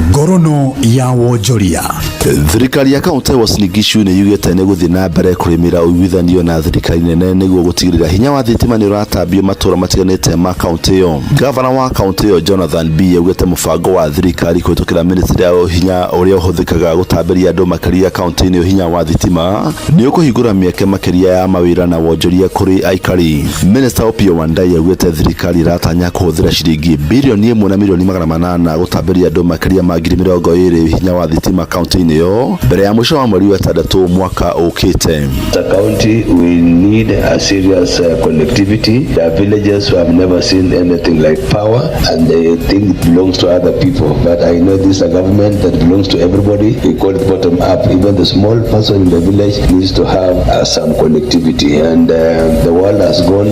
S16: Ngorono ya wonjoria.
S19: Thirikari ya kaunti ya Uasin Gishu nĩ yugĩte nĩ gũthiĩ na mbere kũrĩmĩra ũiguithanio na thirikari nene nĩguo gũtigĩrĩra hinya wa thitima nĩ ũratambio matũũra matiganĩte ma kaunti ĩyo. Gavana wa kaunti ĩyo Jonathan B augĩte mũbango wa thirikari kũhĩtũkĩra ministry ya hinya ũrĩa ũhũthĩkaga gũtambĩria andũ makĩria kaunti-inĩ ĩyo hinya wa thitima nĩ ũkũhingũra mĩeke makĩria ya mawĩra na wonjoria kũrĩ aikari. Minister Opiyo Wandayi augĩte thirikari ĩratanya kũhũthĩra ciringi birioni 1 na milioni 800 gũtambĩria andũ makĩria ma 20,000 hinya wa thitima kaunti-inĩ ĩyo mbere ya mũico wa mweri wa 6 mwaka ũkĩte.
S22: As a county, we need a serious connectivity. There are villages who have never seen anything like power and they think it belongs to other people. But I know this is a government that belongs to everybody. We call it bottom up. Even the small person in the village needs to have some connectivity. And the world has gone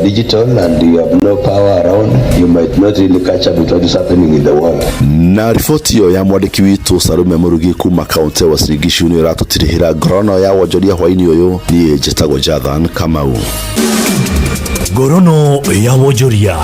S22: digital and you have no power around. You might not really catch up with what is happening in the world.
S19: Na riboti ĩyo ya mwandĩki witũ Salume Mũrugi kuma kaunti ya Uasin Gishu nĩ ĩratũtirihĩra ngorono ya wonjoria hwaĩ-inĩ ũyũ. Niĩ njĩtagwo Jathan Kamau.
S16: Ngorono ya wonjoria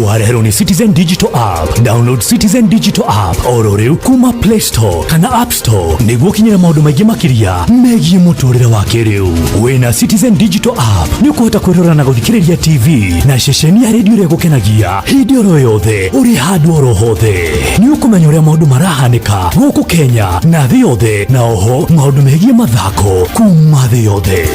S16: wareherwo nĩ Citizen Digital App. Download Citizen Digital App oro rĩu kuma Play Store kana App Store nĩguo ũkinyĩre maũndũ maingĩ makĩria megiĩ mũtũrĩre wa kĩrĩu. Wĩna Citizen Digital App nĩ ũkũhota kwĩrora na gũthikĩrĩria TV na ceceni ya redio ĩrĩa ĩgũkenagia hĩndĩ oro yothe ũrĩ handũ oro hothe. Nĩ ũkũmenya ũrĩa maũndũ marahanĩka gũkũ Kenya na thĩ yothe, na oho maũndũ megiĩ mathako kuma thĩ yothe.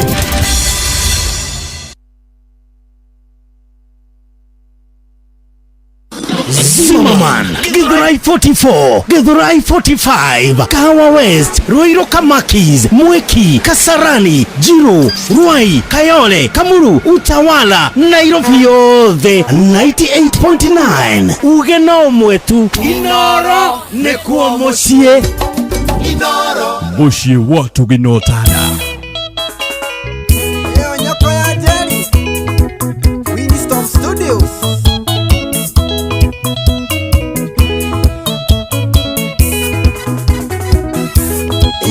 S18: Zimmerman, Githurai 44, Githurai 45, Kahawa West, Ruiru Kamakis, Mwiki, Kasarani, Jiru, Ruai, Kayole, Kamuru, Utawala, Nairobi yothe 98.9 uge no mwetu Inoro nĩkuo mũciĩ.
S16: Mũciĩ wa tũgĩnotana.
S4: Ĩyo nyoko ya Jerry, Winston Studios.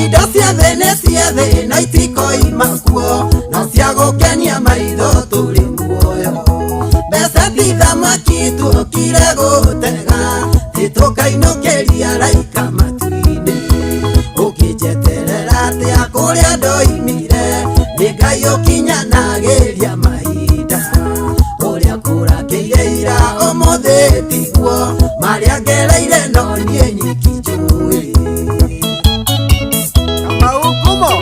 S5: Indo ciothe nĩ ciothe no itikoima kuo, no cia gũkenia maitho tũrĩ muoyo. Mbeca ti thamaki tuokire gũtega, titũkainũkĩria raika matu-inĩ. Ũkĩnjeterera atĩa kũrĩa ndoimire, nĩ Ngai ũkinyanagĩria mahinda. Ũrĩa kũrakĩire ira ũmũthĩ tiguo, marĩa ngereire no niĩ nyiki njũĩ.
S4: Kamau Ngumo,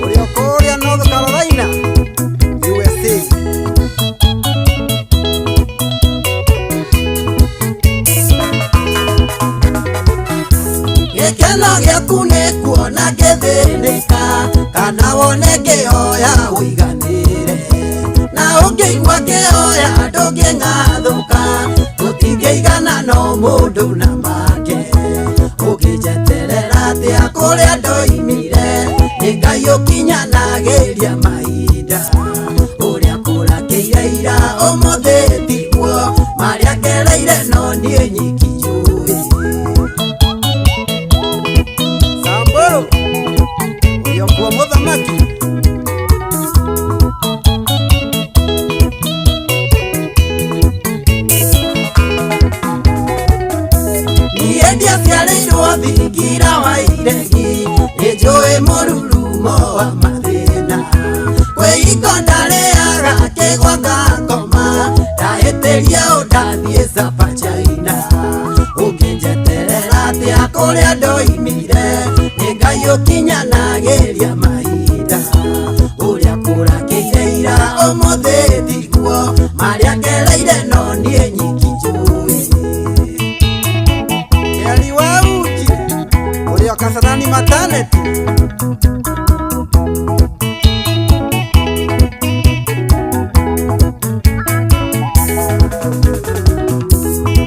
S4: ũrĩa kũrĩa North Carolina, USA.
S5: Gĩkeno gĩaku nĩ kuona ngĩthĩnĩka, kana wone ngĩhoya ũiganĩre. Na ũngĩigua ngĩhoya ndũngĩng'athũka, tũtingĩigana no mũndũ na make. Ũngĩnjeterera atĩa kũrĩa ndoimire, nĩ Ngai ũkinyanagĩria mahinda. Ũrĩa kũrakĩire ira ũmũthĩ tiguo, marĩa ngereire no niĩ nyiki njũĩ.
S4: Samburu, ũrĩa kuo mũthamaki.
S5: Niĩ ndiaciarĩirwo thingira wa iregi, nĩnjũĩ mũrurumo wa mathĩna. Kwĩhingo ndarĩaga kĩgwa ngakoma, ndahĩtĩria ũ ndathiĩ Sapa China. Ũngĩnjeterera atĩa kũrĩa ndoimire, nĩ Ngai ũkinyanagĩria mahinda. Ũrĩa kũrakĩire ira ũmũthĩ tiguo, marĩa ngereire no niĩ nyiki njũĩ.
S4: Jerry wa Uji, ũrĩa Kasarani maternity.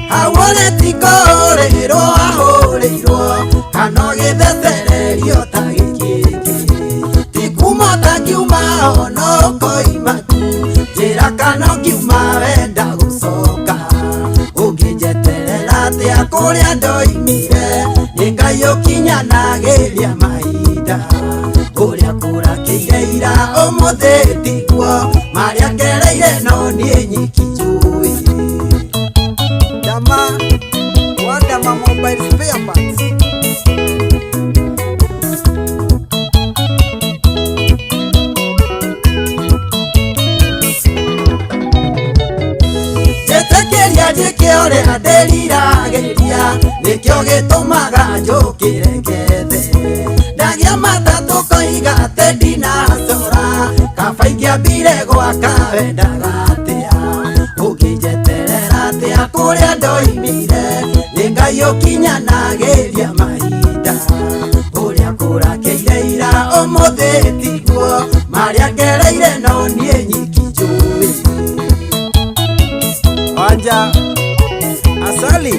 S5: Hau ti kũhũrĩrwo ahũrĩirwo, kana ũgĩthecererio ta gĩkĩngĩ. Ti kuma ũtangiuma ona ũkoima tu, njĩra kana ũngiuma wenda gũcoka. Ũngĩnjeterera atĩa kũrĩa ndoimire, nĩ Ngai ũkinyanagĩria mahinda. Ũrĩa kũrakĩire ira ũmũthĩ tiguo, marĩa ngereire no niĩ nyiki njũĩ.
S4: Dama, wa Dama Mobile Spare Parts.
S5: Njĩtĩkĩria njĩke ũrĩa ndĩriragĩria, nĩkĩo gĩtũmaga njũkĩre ngethe. Ndagĩa matatũ koiga atĩ ndinacora, kaba ingĩambire gwaka wendaga atĩa. Ũngĩnjeterera atĩa kũrĩa ndoimire, nĩ Ngai ũkinyanagĩria mahinda. Ũrĩa kũrakĩire ira ũmũthĩ tiguo, marĩa ngereire no niĩ nyiki njũĩ.
S4: Wanja Asali,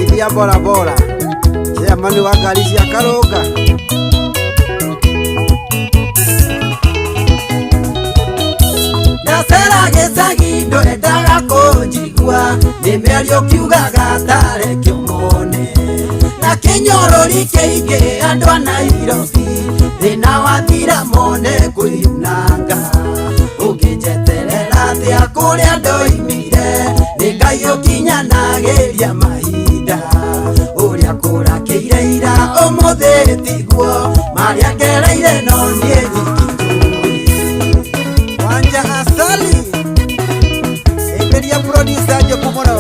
S4: Iria Bora Bora, chairman wa ngari cia Karũnga.
S5: Ndacera gĩcagi ndwendaga kũnjigua, nĩ mĩario kiugaga tareke ũmone. Na kĩnyorori kĩingĩ andũ a Nairobi, thĩna wathira mone kwĩyunanga. Ũngĩnjeterera atĩa kũrĩa ndoimire, nĩ Ngai ũkinyanagĩria mahinda. Ũrĩa kũrakĩire ira ũmũthĩ tiguo, marĩa ngereire no niĩ nyiki njũĩ.
S4: Wanja Asali, Iberia producer Njoku mũno.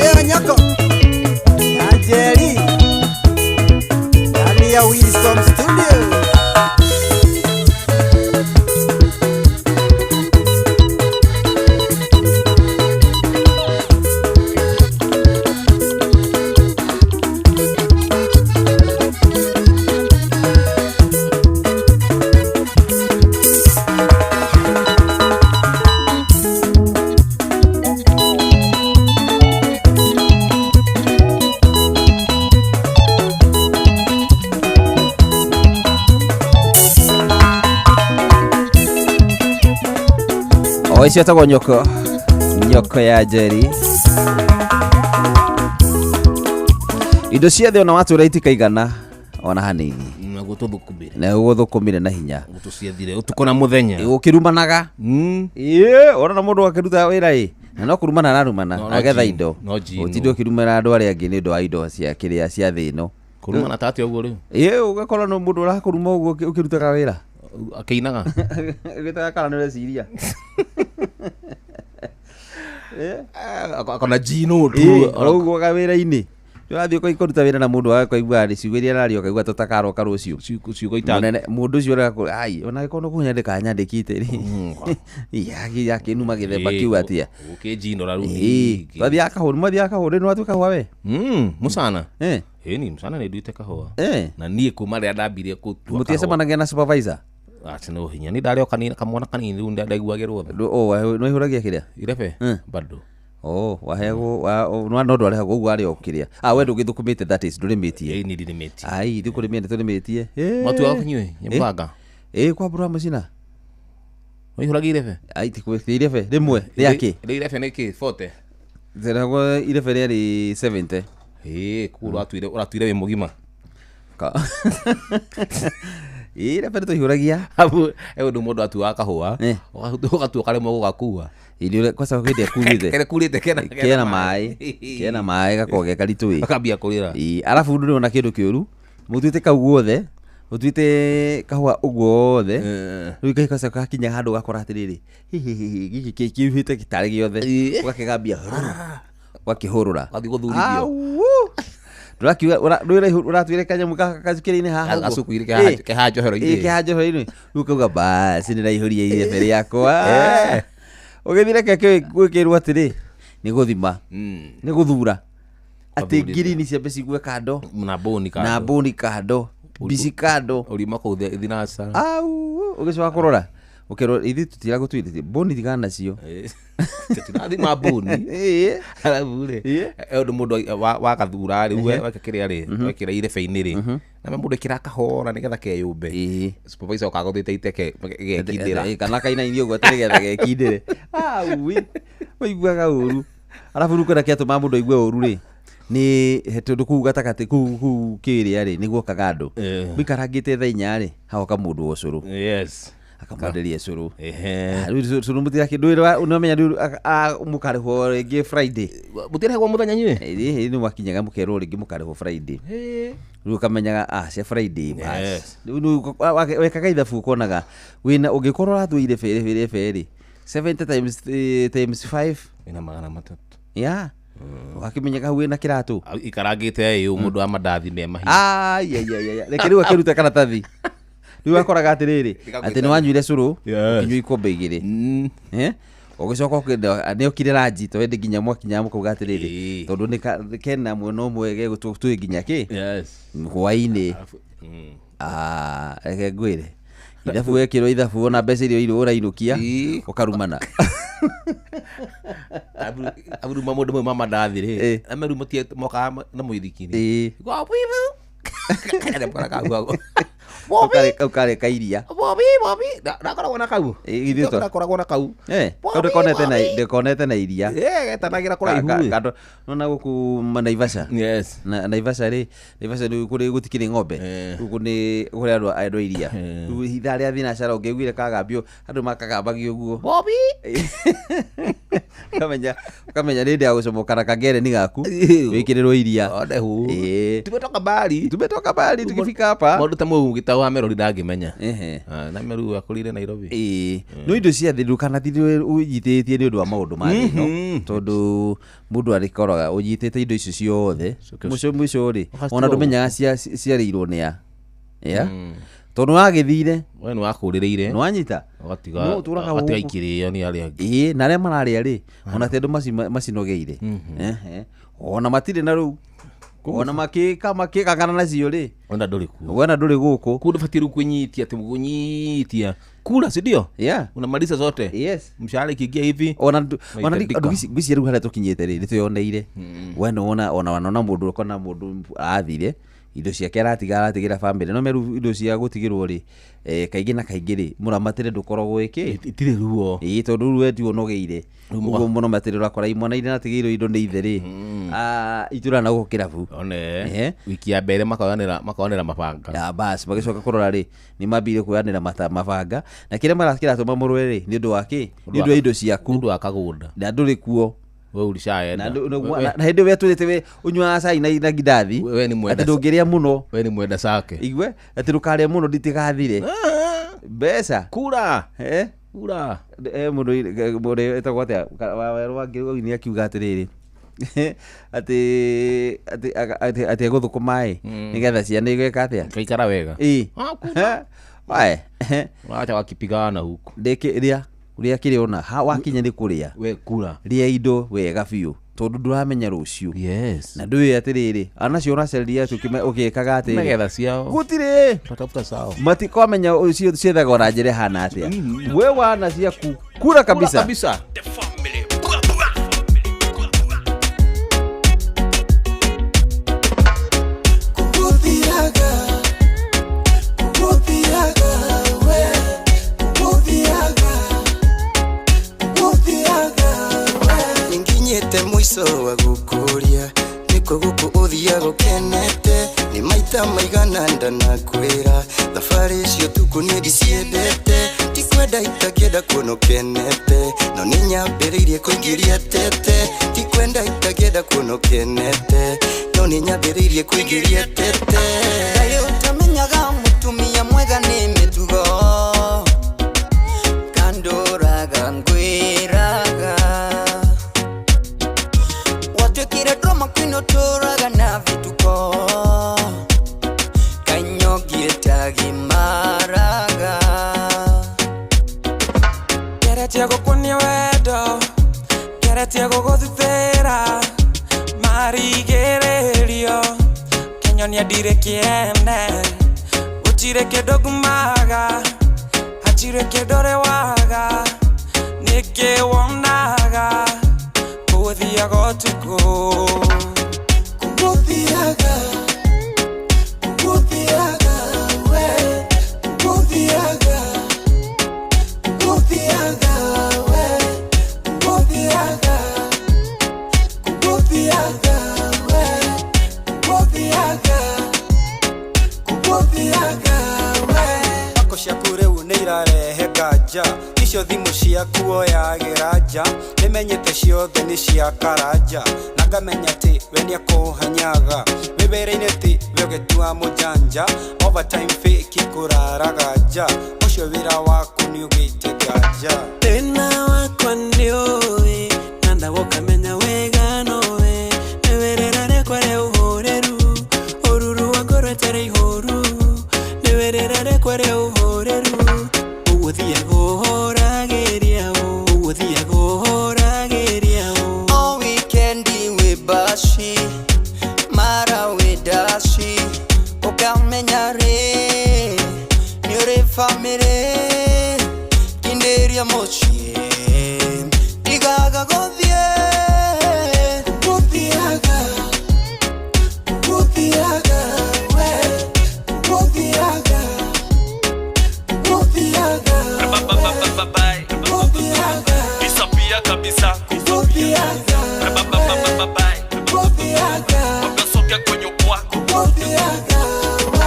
S4: Ĩyo nyoko ya Jerry, ndani ya Winston Studios.
S2: O icio etagwo nyoko nyoko ya Njeri. Indo ciothe ona watũra itikaigana ona hanini.
S1: Naguo tũthũkũmire.
S2: Na ũgũthũkũmire na hinya.
S1: Tũciethire ũtukũ na mũthenya.
S2: Ũkĩrumanaga. Ĩĩ, ona na mũndũ akĩruta wĩra ĩ. Na no kũrumana ararumana agetha indo. Ũtinde ũkĩrumĩra andũ arĩa angĩ nĩ ũndũ wa indo cia kĩrĩa cia thĩ ĩno.
S1: Kũrumana ta atĩa ũguo rĩu?
S2: Ĩĩ, ũgakora no mũndũ ũrakũruma ũguo ũkĩrutaga wĩra.
S1: Akĩinaga.
S2: Ũgĩtaga kana nĩ ũreciria.
S1: Akona njino tu.
S2: Ũguo wĩra-inĩ. Ũrathiĩ ũkaruta wĩra na mũndũ agakaigua rĩ ciugo iria araria ũkaigua tũtakaroka rũciũ.
S1: Ciugo ita.
S2: Mũnene mũndũ ũcio ũrĩa ai ona angĩkorwo nĩ kũnyandĩka anyandĩkĩte rĩ. Yakĩnuma gĩthemba kĩu atĩa.
S1: Ũkĩnjinũra rĩu.
S2: Twathiaga kahũa, mwathiaga kahũa rĩ nĩwatuĩka kahũa we?
S1: Mũcana. Ĩni mũcana nĩ nduĩte kahũa. Na niĩ kuma rĩrĩa ndambirie gũtua kahũa.
S2: Mũtiacemanagia na supervisor?
S1: Aca no hinya. Niĩ ndarĩ o kanini kamwana kanini rĩu ndaiguagĩrwo tha.
S2: Nĩwaihũragia kĩrĩa?
S1: Irebe? Bado.
S2: Oh, waheagwo no ndwarehagwo ũguo arĩ o kĩrĩa. Ah, we ndũgĩthũkũmĩte that is ndũrĩmĩtie.
S1: Ĩĩ niĩ ndirĩmĩtie.
S2: Ai, ithuĩ kũrĩmia nĩtũrĩmĩtie.
S1: Mwatuaga kũnyuĩ mũthanga?
S2: Ĩĩ kwa mbura mũcina.
S1: Waihũragia irebe?
S2: Ai, ti irebe rĩmwe rĩa kĩ?
S1: Rĩ irebe nĩ kĩ? 40?
S2: Ndĩragwo irebe rĩarĩ 70.
S1: Ĩĩ, koguo ũratuire wĩ mũgima.
S2: Ĩĩ irebe nĩtwaihũragia.
S1: Habu, he ũndũ mũndũ atuaga kahũa, ũgatua karemwo gũgakua.
S2: Irio kwanza hĩndĩ ĩrĩa kurĩte.
S1: Kĩrĩa kurĩte
S2: kena maĩ. Kena maĩ gakoragwo ge karitũ ĩ.
S1: Gakambia kũrĩra.
S2: Ĩĩ, arabu ndũrĩ ona kĩndũ kĩũru. Mũtuĩte kau guothe, mũtuĩte kahũa ũguo wothe. Rĩu gacoka gakinya handũ ũgakora atĩrĩrĩ, gĩkĩ kĩihũrĩte gĩtarĩ gĩothe. Ũgakĩgambia ũgakĩhũrũra.
S1: Ũgathiĩ gũthurithio.
S2: Ndũrakiuga ũratuire kanyamũ gacukĩrĩ-inĩ haha ũguo.
S1: Gacuku-inĩ keha njohero-inĩ.
S2: Keha njohero-inĩ. Rĩu ũkauga basi nĩndaihũria irebe rĩakwa. Ũgĩthiĩ reke gwĩkĩrwo atĩrĩ, nĩ gũthima, nĩ gũthura. Atĩ ngirini ciambe cigue kando.
S1: Na mbũni kando.
S2: Na mbũni kando. Mbici kando.
S1: Ũrima kũu thinacara.
S2: Au, ũgĩcoka kũrora. Ũkerwo ithuĩ tũtiragũtuĩrĩtie mbũni tigana nacio.
S1: Tũtirathima mbũni. Arabu rĩ, he ũndũ mũndũ wagathura rĩ, weka kĩrĩa rĩ, wekĩra irebe-inĩ rĩ, na mũndũ ekĩra kahora nĩgetha keyũmbe. Supervisor okaga gũthiĩte iteke gekindĩra.
S2: Kana kainainie ũguo atĩ nĩgetha gekindĩre. Aui, ũiguaga ũru. Arabu rĩu kĩrĩa kĩatũmaga mũndũ aigue ũru rĩ, nĩ tondũ kũu gatagatĩ kũu kĩrĩa rĩ, nĩguokaga andũ. Mũikarangĩte thaa inya rĩ, hagoka mũndũ wa ũcũrũ.
S1: Yes.
S2: Akamwenderia cũrũ. Rĩu cũrũ mũtirakĩ nĩwamenya rĩu mũkarĩhwo rĩngĩ Friday.
S1: Mũtirĩhagwo mũthenya inyuĩ?
S2: Ĩĩ nĩ mwakinyaga mũkerwo rĩngĩ mũkarĩhwo Friday. Rĩu ũkamenyaga cia Friday basi. Rĩu wekaga ithabu ũkonaga wĩna ũngĩkorwo ũratua irebe irebe rĩ, 70 times 5
S1: wĩna 300.
S2: Yeah. Ũgakĩmenyaga hau wĩna kĩratũ.
S1: Ikarangĩte ĩ mũndũ wa mandathi me mahiũ.
S2: Ai ai ai. Reke rĩu akĩruta karatathi. Rĩu akoraga atĩrĩrĩ, atĩ nĩwanyuire cũrũ, ũkĩnyua ikombe igĩrĩ. Ũgĩcoka nĩokire ranji to hĩndĩ nginya mwakinya mũkauga atĩrĩrĩ, tondũ nĩ kena mwena ũmwe gegũtũĩ nginya kĩ? Hwaĩ-inĩ. Reke ngwĩre. Ithabu wekĩrwo ithabu ona mbeca iria ũrainũkia, ũkarumana.
S1: Abu rĩu maũndũ mau ma mandathi rĩ, na rĩu mokaga na mũithikiri.
S2: Kau karĩ ka iria.
S1: Bobi, bobi. Ndakoragwo na kau. Ndakoragwo na kau.
S2: Kau ndĩkonete na iria.
S1: Getanagĩra kũraihu.
S2: Nona gũkũ Naivasha.
S1: Yes.
S2: Naivasha rĩ, Naivasha rĩu kũrĩ gũtikĩrĩ ng'ombe. Rĩu nĩ kũrĩ andũ a iria. Rĩu ithaa rĩa thinacara ũngĩaiguire kagambio, andũ makagambagia ũguo.
S1: Bobi.
S2: Ũkamenya nĩ hĩndĩ ya gũcomoka na kangereni gaku, wĩkĩrĩrwo iria.
S1: Tumetoka mbali.
S2: Tumetoka mbali tukifika hapa.
S1: Maũndũ ta mau gĩtaũ wa Merori ndangĩmenya. Na Meru akũrĩire Nairobi.
S2: No indo cia thĩ ndũkanathire ũnyitĩtie nĩ ũndũ wa maũndũ ma thĩ ĩno, tondũ mũndũ arĩkoraga ũnyitĩte indo icio ciothe mũico mũico rĩ, ona ndũmenyaga ciarĩirwo nĩ a. Tondũ wagĩthire
S1: we nĩ wakũrĩrĩire,
S2: nĩwanyita
S1: ũgatiga ikĩrĩo nĩ arĩa angĩ.
S2: Ĩĩ, na arĩa mararĩa rĩ, ona ti andũ macinogeire. Ona matirĩ na rĩu ona makĩkangana nacio rĩ,
S1: wenda ndũrĩ kuo,
S2: wenda ndũrĩ gũkũ.
S1: Kũndũ batiĩ rĩu kwĩnyitia atĩ kwĩnyitia kula, si ndio?
S2: Yeah.
S1: Unamaliza zote.
S2: Yes.
S1: Mshahara ikiingia hivi.
S2: Ona ngwĩciria rĩu harĩa tũkinyĩte rĩ, nĩtwĩyoneire. We nĩwona ona wanona mũndũ ũkona mũndũ athire Indo ciake aratiga aratigĩra bamĩrĩ, no meru indo cia gũtigĩrwo rĩ, kaingĩ na kaingĩ rĩ, mũramatĩre ndũkoragwo ĩkĩ
S1: itirĩ ruo.
S2: Ĩĩ, tondũ rĩu we tiwe ũnogeire.
S1: Rĩu
S2: ũguo mũramatĩre ũrakora imwana iria natigĩirwo indo nĩ ithe rĩ, itũra na gũkũ kĩrabu.
S1: One wiki ya mbere makoyanĩra mabanga.
S2: Ya bas magĩcoka kũrora rĩ, nĩ mambire kuoyanĩra mabanga, na kĩrĩa kĩratũma mũrũe rĩ, nĩ ũndũ wa kĩ? Nĩ ũndũ wa indo ciaku.
S1: Nĩ ũndũ wa kagũnda.
S2: Na ndũrĩ kuo.
S1: We ulishaenda.
S2: Na na hĩndĩ ĩyo wetũrĩte we ũnyuaga cai na ngindathi.
S1: We ni mwenda
S2: atĩ ndũngĩrĩa mũno.
S1: We ni mwenda cake.
S2: Igue atĩ ndũkarĩe mũno nditigathire mbeca.
S1: Kura.
S2: Eh?
S1: Kura.
S2: Mũndũ etagwo atĩa Wawerũ wa Ngĩrũgũ akiuga atĩrĩrĩ, atĩ egũthũkũma ĩ nĩgetha ciana igwĩka atĩa?
S1: Ikaikara wega.
S2: Ĩ. Wae.
S1: Wacha wakipigana huku.
S2: Ndĩkĩ rĩa rĩa kĩrĩa ona ha wakinya nĩ kũrĩa.
S1: We kura.
S2: Rĩa indo wega biũ tondũ ndũramenya rũciũ.
S1: Yes.
S2: Na ndũĩ atĩrĩrĩ, anacio ũracereria atĩ ũgĩkaga atĩrĩ.
S1: Magetha ciao.
S2: Gũtirĩ.
S1: Tatafuta sao.
S2: Matikwamenya ũcio ciethagwo na njĩra ĩhana atĩa. We wana ciaku kura kabisa.
S1: Kura kabisa.
S4: Kuguthiaga, kuguthiaga, we, kuguthiaga, kuguthiaga, we.
S5: Nĩnginyĩte mũico wa gũkũria, nĩkũ gũkũ ũthiaga ũkenete, nĩ maita maigana ndanakwĩra, thabarĩ icio tukũ niĩ ndiciendete, ti kwenda itangĩenda kuona ũkenete, no nĩ nyambĩrĩirie kũingĩria tete, ti kwenda itangĩenda kuona ũkenete, no nĩ nyambĩrĩirie kũingĩria tete.
S3: Kaĩ ũtamenyaga mũtumia mwega nĩ mĩtugo, kandũraga ngwĩraga, watuĩkire drama queen ũtũraga na vituko, kanyongie tagimaraga.
S6: Ngeretie gũkuonia wendo, ngeretie gũgũthutĩra, marigĩrĩrio kĩnyonia ndirĩ kĩene, gũtirĩ kĩndũ ngumaga, hatirĩ kĩndũ rĩwaga, nĩkĩ wonaga gũthiaga ũtukũ.
S4: Kuguthiaga, kuguthiaga, we, kuguthiaga, kuguthiaga, we, kuguthiaga, kuguthiaga, we, kuguthiaga, kuguthiaga, we.
S23: Thako ciaku rĩu nĩ irarehe nganja, icio thimũ ciaku oyagĩra nja, nĩmenyete ciothe nĩ cia karanja, na ngamenya atĩ we nĩakũhanyaga, wĩ wĩra-inĩ ti we ũgĩtua mũjanja, overtime fake kũraraga nja, ũcio wĩra waku nĩ ũgĩte nganja.
S6: Thĩna wakwa nĩ ũĩ, na ndagũkamenya wega nowe, nĩwe rĩera rĩakwa rĩa ũhoreru, ũruru wa ngoro ĩtarĩ ihoru, nĩwe rĩera rĩakwa rĩa ũhoreru, ũguo thiaga ũhoragĩria ũ, ũguo thiaga ũhoragĩria ũ.
S3: O wikendi wĩ bashi, mara wĩ dashi, ũkamenya rĩ, nĩ ũrĩ bamĩrĩ, kindĩria mũciĩ, tigaga gũthiĩ.
S4: Kuguthiaga, kuguthiaga, we, kuguthiaga, kuguthiaga, kuguthiaga,
S24: Disappear kabisa.
S4: Kuguthiaga, kuguthiaga,
S24: Wamesoka kwenye kwa.
S4: Kuguthiaga, we.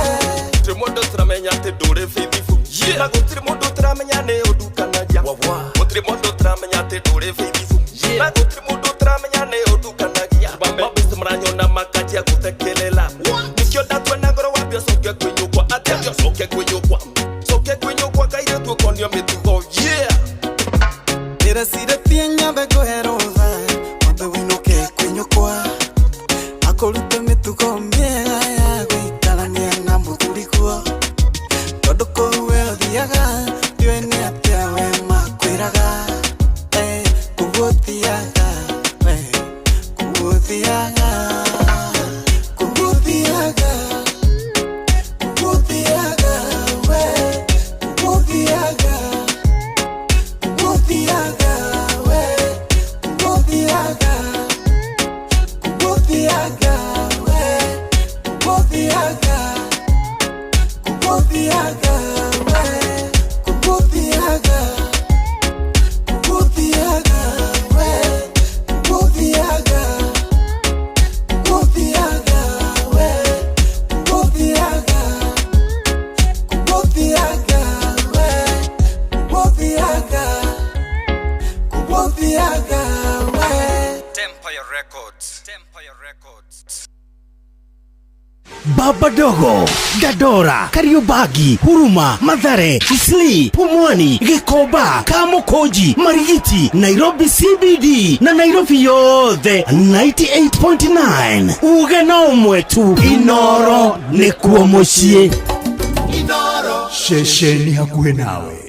S24: Gũtirĩ mũndũ ũtaramenya atĩ ndũrĩ faithful. Na gũtirĩ mũndũ ũtaramenya nĩ ũndukanagia. Gũtirĩ mũndũ ũtaramenya atĩ ndũrĩ faithful. Na gũtirĩ mũndũ ũtaramenya nĩ ũndukanagia. Mabĩsti maranyona makanjia gũthekerera. Nĩkĩo ndatua na ngoro wambia coke kwĩnyũkwa. Atĩ coke kwĩnyũkwa. Coke kwĩnyũkwa kairĩtu ũkonio mĩtugo. Yeah.
S4: Ndĩreciretie nyambe ngũhe rũtha, wambe wĩinũke kwĩnyũkwa, akũrute mĩtugo mĩega ya gũikarania na mũthuri guo, tondũ kũu we ũthiaga ndiũĩ nĩ atĩa we makwĩraga, kũgũthiaga, Kuguthiaga we, kuguthiaga, kuguthiaga we, kuguthiaga, kuguthiaga we, kuguthiaga, kuguthiaga we, kuguthiaga, kuguthiaga we.
S24: Empire Records. Empire Records.
S18: Baba Dogo, Dandora, Kariobangi, Huruma, Mathare, Isli, Pumwani, Gikomba, Kamukunji, Marigiti, Nairobi CBD na Nairobi yothe 98.9. Uge no ũmwe tu, Inoro nĩkuo mũciĩ.
S16: Ceceni hakuhĩ nawe.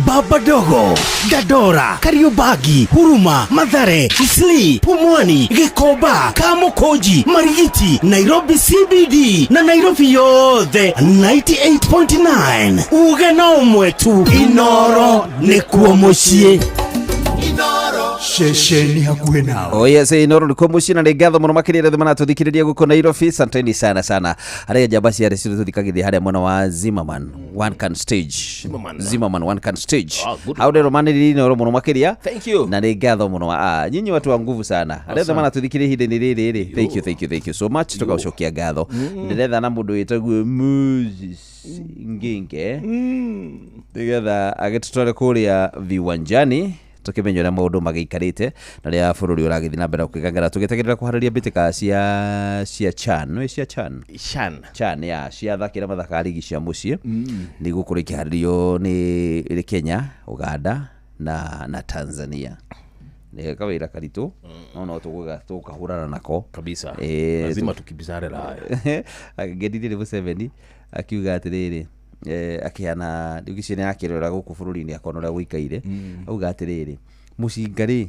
S18: Baba Dogo, Dandora, Kariobangi, Huruma, Mathare, Isli, Pumwani, Gikomba, Kamukunji, Marigiti, Nairobi CBD na Nairobi yothe 98.9. Uge no ũmwe tu, Inoro nĩkuo mũciĩ.
S16: Ceceni hakuhĩ nawe.
S2: Oh yes, Inoro nĩkuo mũciĩ na nĩ ngatho mũno makĩria arĩa maratũthikĩrĩria gũkũ Nairobi. Asanteni sana sana arĩa njamba cia arĩa citũthikagĩrĩria harĩa mwena wa Zimmerman one can stage
S1: Zimmerman.
S2: Zimmerman one can stage.
S1: Ah, good.
S2: Hau ndĩro manĩrĩria Inoro mũno makĩria.
S1: Thank you.
S2: Na nĩ ngatho mũno. Ah, nyinyi watu wa nguvu sana arĩa othe maratũthikĩrĩria ihinda-inĩ rĩrĩ rĩ, thank you, thank you, thank you so much. Tũgagũcokia ngatho. Ndĩretha na mũndũ wĩtagwo Moses Nginge nĩgetha agĩtũtware kũrĩa viwanjani tũkĩmenya ũrĩa maũndũ magĩikarĩte na ũrĩa bũrũri ũragĩthiĩ na mbere na kwĩgangara tũgĩtagĩrĩra kũharĩria mbĩtĩka cia CHAN nĩ cia CHAN.
S1: CHAN.
S2: CHAN ya cia athaki arĩa mathakaga rigi cia mũciĩ nĩ igũkorwo ikĩharĩrio nĩ Kenya, Uganda na Tanzania. Nĩ kawĩra karitũ no tũgũkahũrana nako
S1: kabisa.
S2: Eh,
S1: Lazima tukibizane nayo.
S2: Ngenirie nĩ Museveni akiuga atĩrĩrĩ, akĩhana rĩu gĩcigo nĩ akĩrora gũkũ bũrũri-inĩ akona ũrĩa gũikaire, auga atĩrĩrĩ, mũcinga rĩ,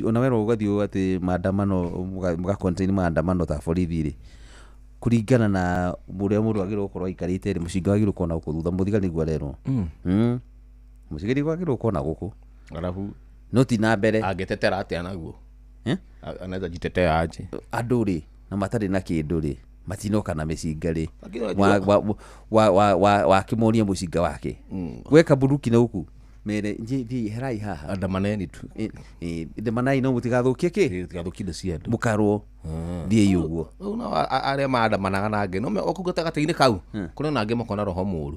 S2: ona werwo ũgathiĩ atĩ maandamano mũga contain maandamano ta borithi rĩ, kũringana na ũrĩa mũndũ agĩrĩirwo gũkorwo aikarĩte rĩ, mũcinga wagĩrĩirwo gũkorwo na gũkũ thutha, mũthigari nĩguo arerwo. Mũcinga nĩguo agĩrĩirwo gũkorwo na gũkũ.
S1: Alafu
S2: no ti na mbere.
S1: Angetetera atĩa naguo?
S2: Eh?
S1: Anaweza jitetea aje?
S2: Andũ rĩ, na matarĩ na kĩndũ rĩ, matinoka na mĩcinga rĩ.
S1: Lakini unajua-
S2: Wakĩmonia mũcinga wake. Gweka bunduki na gũkũ mere thiĩ herai haha.
S1: Andamaneni tu.
S2: Andamanai no mũtigathũkie kĩ?
S1: Mũtigathũkie indo cia andũ.
S2: Mũkarwo. Thiĩi ũguo.
S1: Rĩu no arĩa maandamanaga na angĩ, no okũu gatagatĩ-inĩ kau, kũrĩ ona angĩ makona roho mũũru.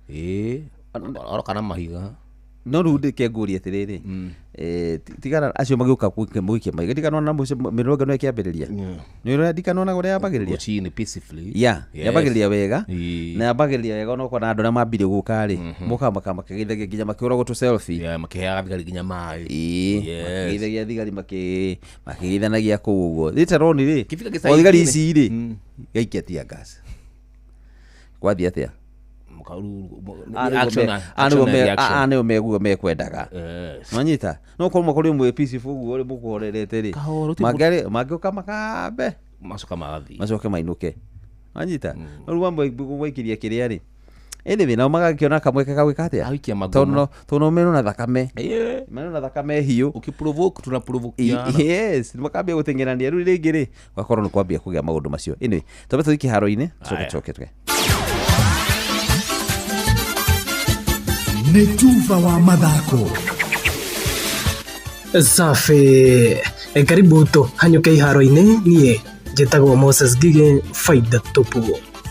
S1: Ĩĩ, oroka na mahiga.
S2: No rĩu ndĩke ngũrie atĩrĩrĩ, tigana acio magĩũka gũikia mahiga, ndikanona mĩrũrũngano ĩkĩambĩrĩria. Nĩ ũrĩa ndikanona ũrĩa yambagĩrĩria?
S1: Go chini peacefully.
S2: Ya,
S1: Yes.
S2: yambagĩrĩria wega.
S1: Ĩĩ.
S2: Na yambagĩrĩria wega ona ũkona andũ arĩa mambirie gũka rĩ, mokaga makĩgeithagia nginya makĩhũragwo tũ selfie.
S1: Yeah, makĩheaga thigari nginya maĩ.
S2: Ĩĩ,
S1: Yes.
S2: makĩgeithagia thigari makĩgeithanagia kũu ũguo. Later on rĩ,
S1: Kĩfika gĩcagi
S2: o thigari
S1: inĩ.
S2: ici rĩ, gaikia tear gas. Kwathiĩ atĩa? Nĩo meguo mekwendaga. Nwanyita no korwo makorirwo mwĩ peaceful ũguo rĩ, mũkũhorerete rĩ,
S1: Kahoro ti
S2: mangĩũka makambe
S1: macoka magathiĩ,
S2: macoke mainũke. Nwanyita no rĩu wamba gwaikiria kĩrĩa rĩ, anyway nao magakĩona kamweke ka gwĩka atĩa?
S1: Agaikia magoma.
S2: Tondũ no meno na thakame. Meno na thakame hiũ.
S1: Ukiprovoke tunaprovokiana.
S2: Yes, makambia gũteng'erania rĩu rĩngĩ rĩ, gũgakorwo nĩ kwambia kũgĩa maũndũ macio. Anyway, twambe tũthiĩ kĩharo-inĩ, tũcoke
S1: Aya.
S2: tũcoke tũke.
S16: Nĩ tuba wa mathako.
S8: Safi. Karibu tũhanyũke iharo-inĩ niĩ njĩtagwo Moses Ngigĩ faida tupu.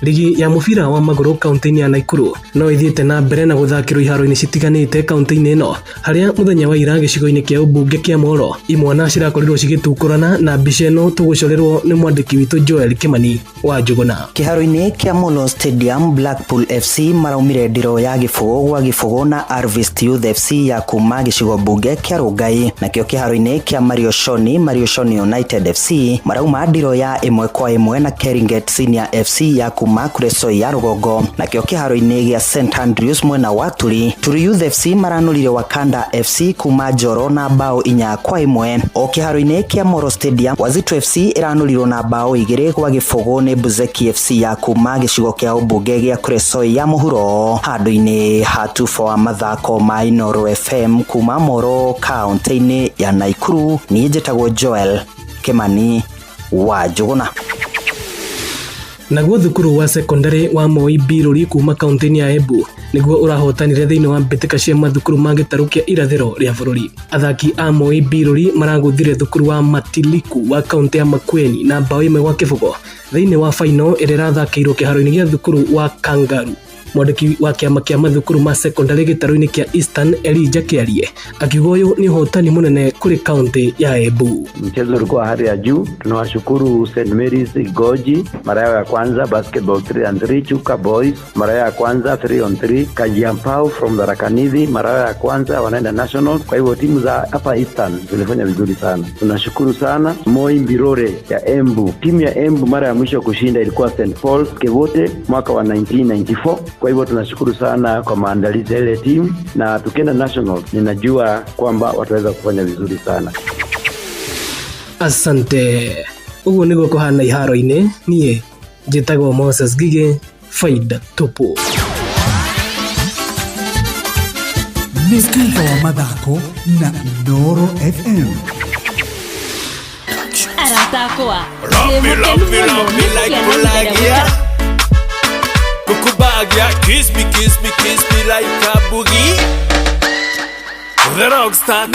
S8: Ligi ya mũbira wa magũrũ kaunti-inĩ ya Nakuru no ĩthiĩte na mbere na gũthakĩrwo iharo-inĩ citiganĩte kaunti-inĩ ĩno, harĩa mũthenya wa ira gĩcigo-inĩ kĩa ũmbunge kĩa Molo imwana cirakorirwo cigĩtukũrana na mbica ĩno tũgũcorerwo nĩ mwandĩki witũ Joel Kimani wa Njuguna.
S9: Kĩharo-inĩ kĩa Molo Stadium, Blackpool FC maraumire ndiro ya gĩbũgũ gwa gĩbũgũ na Arvist Youth FC ya kuma gĩcigo mbunge kĩa Rongai. Nakĩo kĩharo-inĩ kĩa Marioshoni, Marioshoni United FC marauma ndiro ya 1-1 na Keringet Senior FC ya kuma Kuresoi ya Rũgongo. Nakĩo kĩharo-inĩ gĩa St Andrews mwena wa Turi, Turi Youth FC maranũrire Wakanda FC kuma Njoro na bao 4-1. O kĩharo-inĩ kĩa Molo Stadium, Wazito FC ĩranũrirwo na bao 2-0 nĩ Buzeki FC ya kuma gĩcigo kĩa ũmbunge gĩa Kuresoi ya mũhuro. Handũ-inĩ ha tubo wa mathako ma Inooro FM kuma Moro kaunti-inĩ ya Nakuru, niĩ njĩtagwo Joel Kimani wa Njũgũna.
S8: Naguo thukuru wa sekondari wa Moi Mbiruri kuma kaunti-inĩ ya Embu nĩguo ũrahotanire thĩinĩ wa mbĩtĩka cia mathukuru ma gĩtarũ kĩa irathĩro rĩa bũrũri. Athaki a Moi Mbiruri maragũthire thukuru wa Matiliku wa kaunti ya Makueni na mbaũ 1-0 thĩinĩ wa faino ĩrĩa ĩrathakĩirwo kĩharo-inĩ gĩa thukuru wa Kangaru. Mwandĩki wa kĩama kĩa mathukuru ma sekondari gĩtarũ-inĩ kĩa Eastern Elijah Kĩarie akiuga ũyũ nĩ ũhotani mũnene kũrĩ kaunti ya Embu.
S10: Mchezo ulikuwa hali ya juu. Tunawashukuru St Mary's Goji mara yao ya kwanza basketball 3 and 3, Chuka Boys mara yao ya kwanza 3 on 3, Kajiampau from Tharaka-Nithi mara yao ya kwanza wanaenda national. Kwa hivyo timu za hapa Eastern zilifanya vizuri sana, tunashukuru sana. Moi Mbirore ya Embu, timu ya Embu mara ya mwisho kushinda ilikuwa St Paul's Kevote mwaka wa 1994. Kwa hivyo tunashukuru sana kwa maandalizi ya ile timu, na tukienda national ninajua kwamba wataweza kufanya vizuri sana.
S8: Asante. Ũguo nĩguo kũhana iharo-inĩ. Niĩ njĩtagwo Moses Gige, faida tupu.
S11: Nĩ thutha wa mathako na Inooro FM.
S13: Arata akwa
S24: Love me, love me, love me like Pulagia. Kukubagia, kiss me, kiss me, kiss me like a boogie. The rockstar.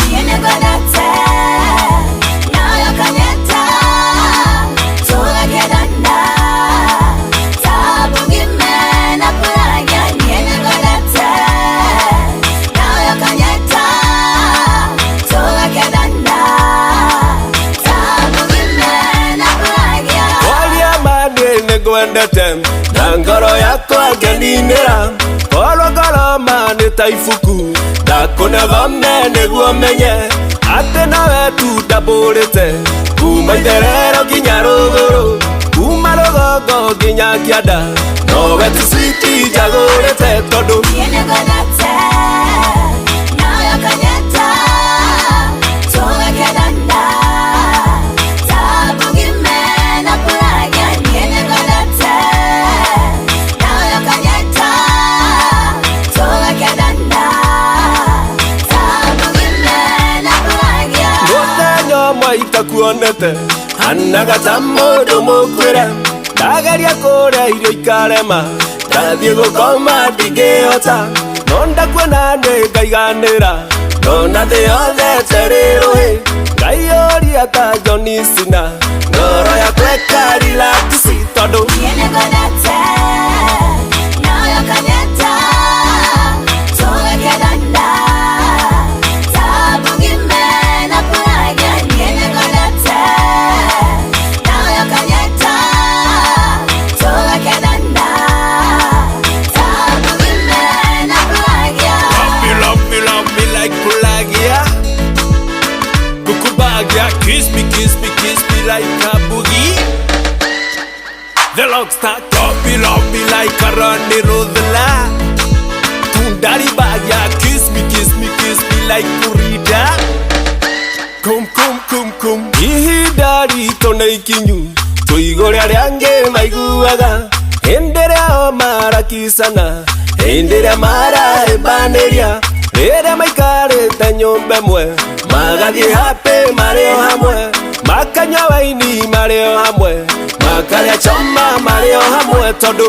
S24: Ngwendete na ngoro yakwa ngeninĩra korwo ngoro ma nĩ ta ibuku ndakũnethome nĩguo menye atĩ nawe tu ndambũrĩte kuma itherero nginya rũgũrũ kuma rũgongo nginya kĩanda nowe tu switi njagũrĩte tondũ itakuonete hanaga ta mũndũ mũkwĩre ndageria kũrĩa irio ikarema ndathiĩ gũkoma ndingĩhota no ndakuona nĩ ngaiganĩra ndona thĩ yothe terĩ rũĩ ngaiyũria ta John Cena ngoro yakwa ĩkarilakisi tondũ Kiss me, kiss me, kiss me like a boogie. The rockstar, love me like a Ronnie Rodela. Kundari Bagia, kiss me, kiss me, kiss me like Purida. Kum, kum, kum, kum. Ihinda ritũ nĩ ikinyu, tũigũ rĩarĩa angĩ maiguaga. Hĩndĩ ĩrĩa o marakicana, hĩndĩ ĩrĩa marahĩmbanĩria, rĩrĩa maikarĩte nyũmba ĩmwe magathiĩ happy marĩ o hamwe makanyua waini marĩ o hamwe makarĩa choma marĩ o hamwe tondũ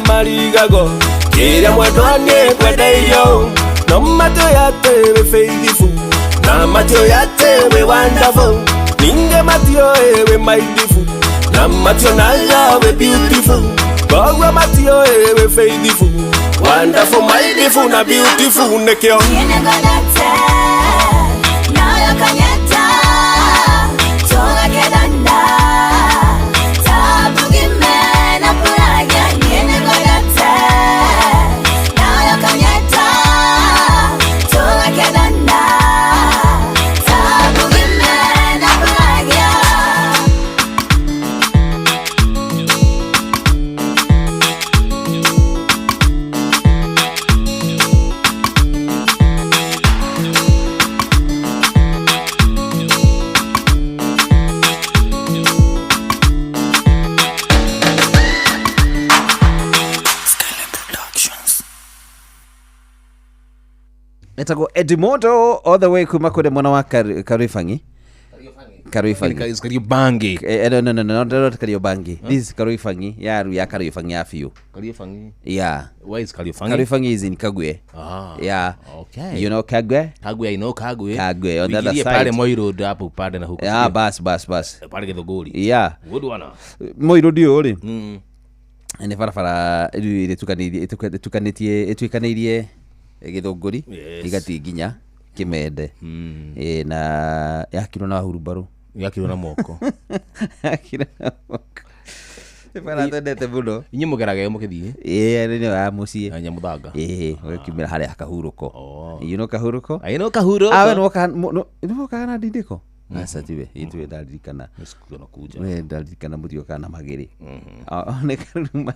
S24: marigago kĩrĩa mwendwa nĩ ngwendeirio no matiũĩ atĩ wĩ faithful na matiũĩ atĩ wĩ wonderful ningĩ matiũĩ wĩ mindful na mationaga wĩ beautiful koguo matiũĩ wĩ faithful wonderful mindful na beautiful nĩkĩo
S2: Etagwo Edimondo all the way kuma kũrĩa mwena wa Karuibangi. Karuibangi.
S1: Kariobangi.
S2: No, no, no, no, not Kariobangi. This is Karuibangi. Ya ya Karuibangi ya biũ.
S1: Kariobangi.
S2: Yeah.
S1: Where is Kariobangi?
S2: Karuibangi is in Kagwe.
S1: Ah.
S2: Yeah.
S1: Okay.
S2: You know Kagwe?
S1: Kagwe, I know Kagwe.
S2: Kagwe on the other
S1: Uingilie
S2: side.
S1: Pale Moi Road hapo pale na huko.
S2: Yeah, bas bas bas.
S1: Pale Githunguri.
S2: Yeah.
S1: Good one.
S2: Moi Road ĩyo rĩ. Nĩ barabara rĩu ĩrĩa ĩtukanĩtie ĩtuĩkanĩirie Githũngũri
S1: Yes.
S2: ĩgathiĩ nginya Kĩmende. Ĩ, na yakirwo na hurumbarũ.
S1: Yakirwo na moko.
S2: Yakirwo na moko. Nĩ bara twendete mũno.
S1: Inyuĩ mũgeraga mũkĩthiĩ?
S2: Ĩ, nĩ ya mũciĩ.
S1: Na Nyamuthanga.
S2: Ĩ, ũgakiumĩra harĩa Kahurũko. You know Kahurũko?
S1: I know Kahurũko.
S2: Ah, we nĩwokaga nĩwokaga na ndindĩko? Aca tiwe, ithuĩ ndaririkana. We ndaririkana mũtiokaga na magĩrĩ. Nĩ karuma,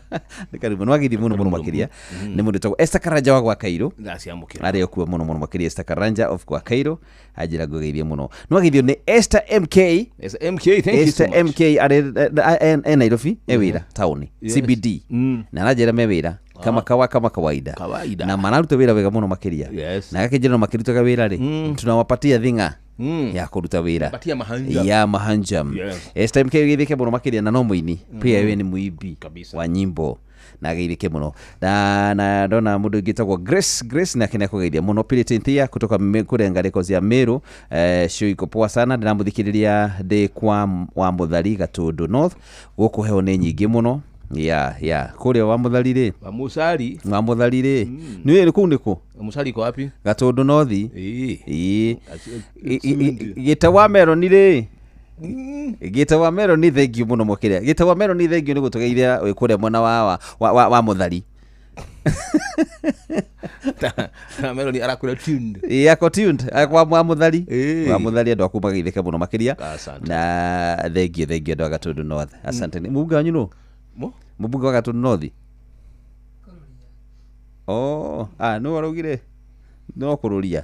S2: nĩ karuma. Nĩ wagĩrĩire mũno mũno makĩria. Nĩ mũndũ wĩtagwo Esther Karanja wa gwa Kairũ.
S1: Ndaciamũkĩra.
S2: Arĩ okuo mũno mũno makĩria Esther Karanja of gwa Kairũ. Anjĩra ngũgeithie mũno. Nĩ wagĩrĩirio nĩ Esther MK.
S1: Esther MK, thank you so
S2: Esther
S1: much.
S2: MK arĩ e Nairobi, e wĩra taũni,
S1: Yes.
S2: CBD. Na aranjĩra me wĩra kama kawa kama kawaida.
S1: Kawaida.
S2: Na mararuta wĩra wega mũno makĩria.
S1: Yes.
S2: Na gakĩnjĩra no makĩrutaga wĩra rĩ, tunawapatia thing'a ya kũruta wĩra.
S1: Patia mahanja.
S2: Ya mahanjam.
S1: Yes.
S2: Esther MK geithĩke mũno makĩria na no mũini. Pia we nĩ mũimbi
S1: Kabisa.
S2: wa nyimbo na geithĩke mũno. Na ndona mũndũ ũngĩ wĩtagwo Grace Grace nake nĩakũgeithia mũno. Purity Nthia kutoka kũrĩa ngarĩko cia Meru, show iko poa sana, ndĩramũthikĩrĩria ndĩ kwa wa Mũthari Gatũndũ North. Gũkũ heho nĩ nyingĩ mũno. Ya ya kũrĩa wa Mũthari rĩ.
S1: Wa Musari.
S2: Wa Mũthari rĩ. Nĩ kũu nĩkũ?
S1: Musari iko wapi?
S2: Gatũndũ North.
S1: Ĩĩ.
S2: Ĩĩ. Gĩta wa Meroni rĩ. Gĩta wa Meroni thank you mũno makĩria. Gĩta wa Meroni thank you nĩ gũtũgeithia wĩ kũrĩa mwena wa Mũthari.
S1: Na Meroni arakwĩra tuned.
S2: Ĩĩ, ako tuned. Kwa wa Mũthari. Wa Mũthari andũ aku mageithĩke mũno makĩria.
S1: Asante.
S2: Na thank you thank you andũ a Gatũndũ North. Asante. Mũmbunge wanyu nũ?
S1: Mo?
S2: Mũmbunge wa Gatũndũ North? Oh, ah, nũ araugire? No kũrũria.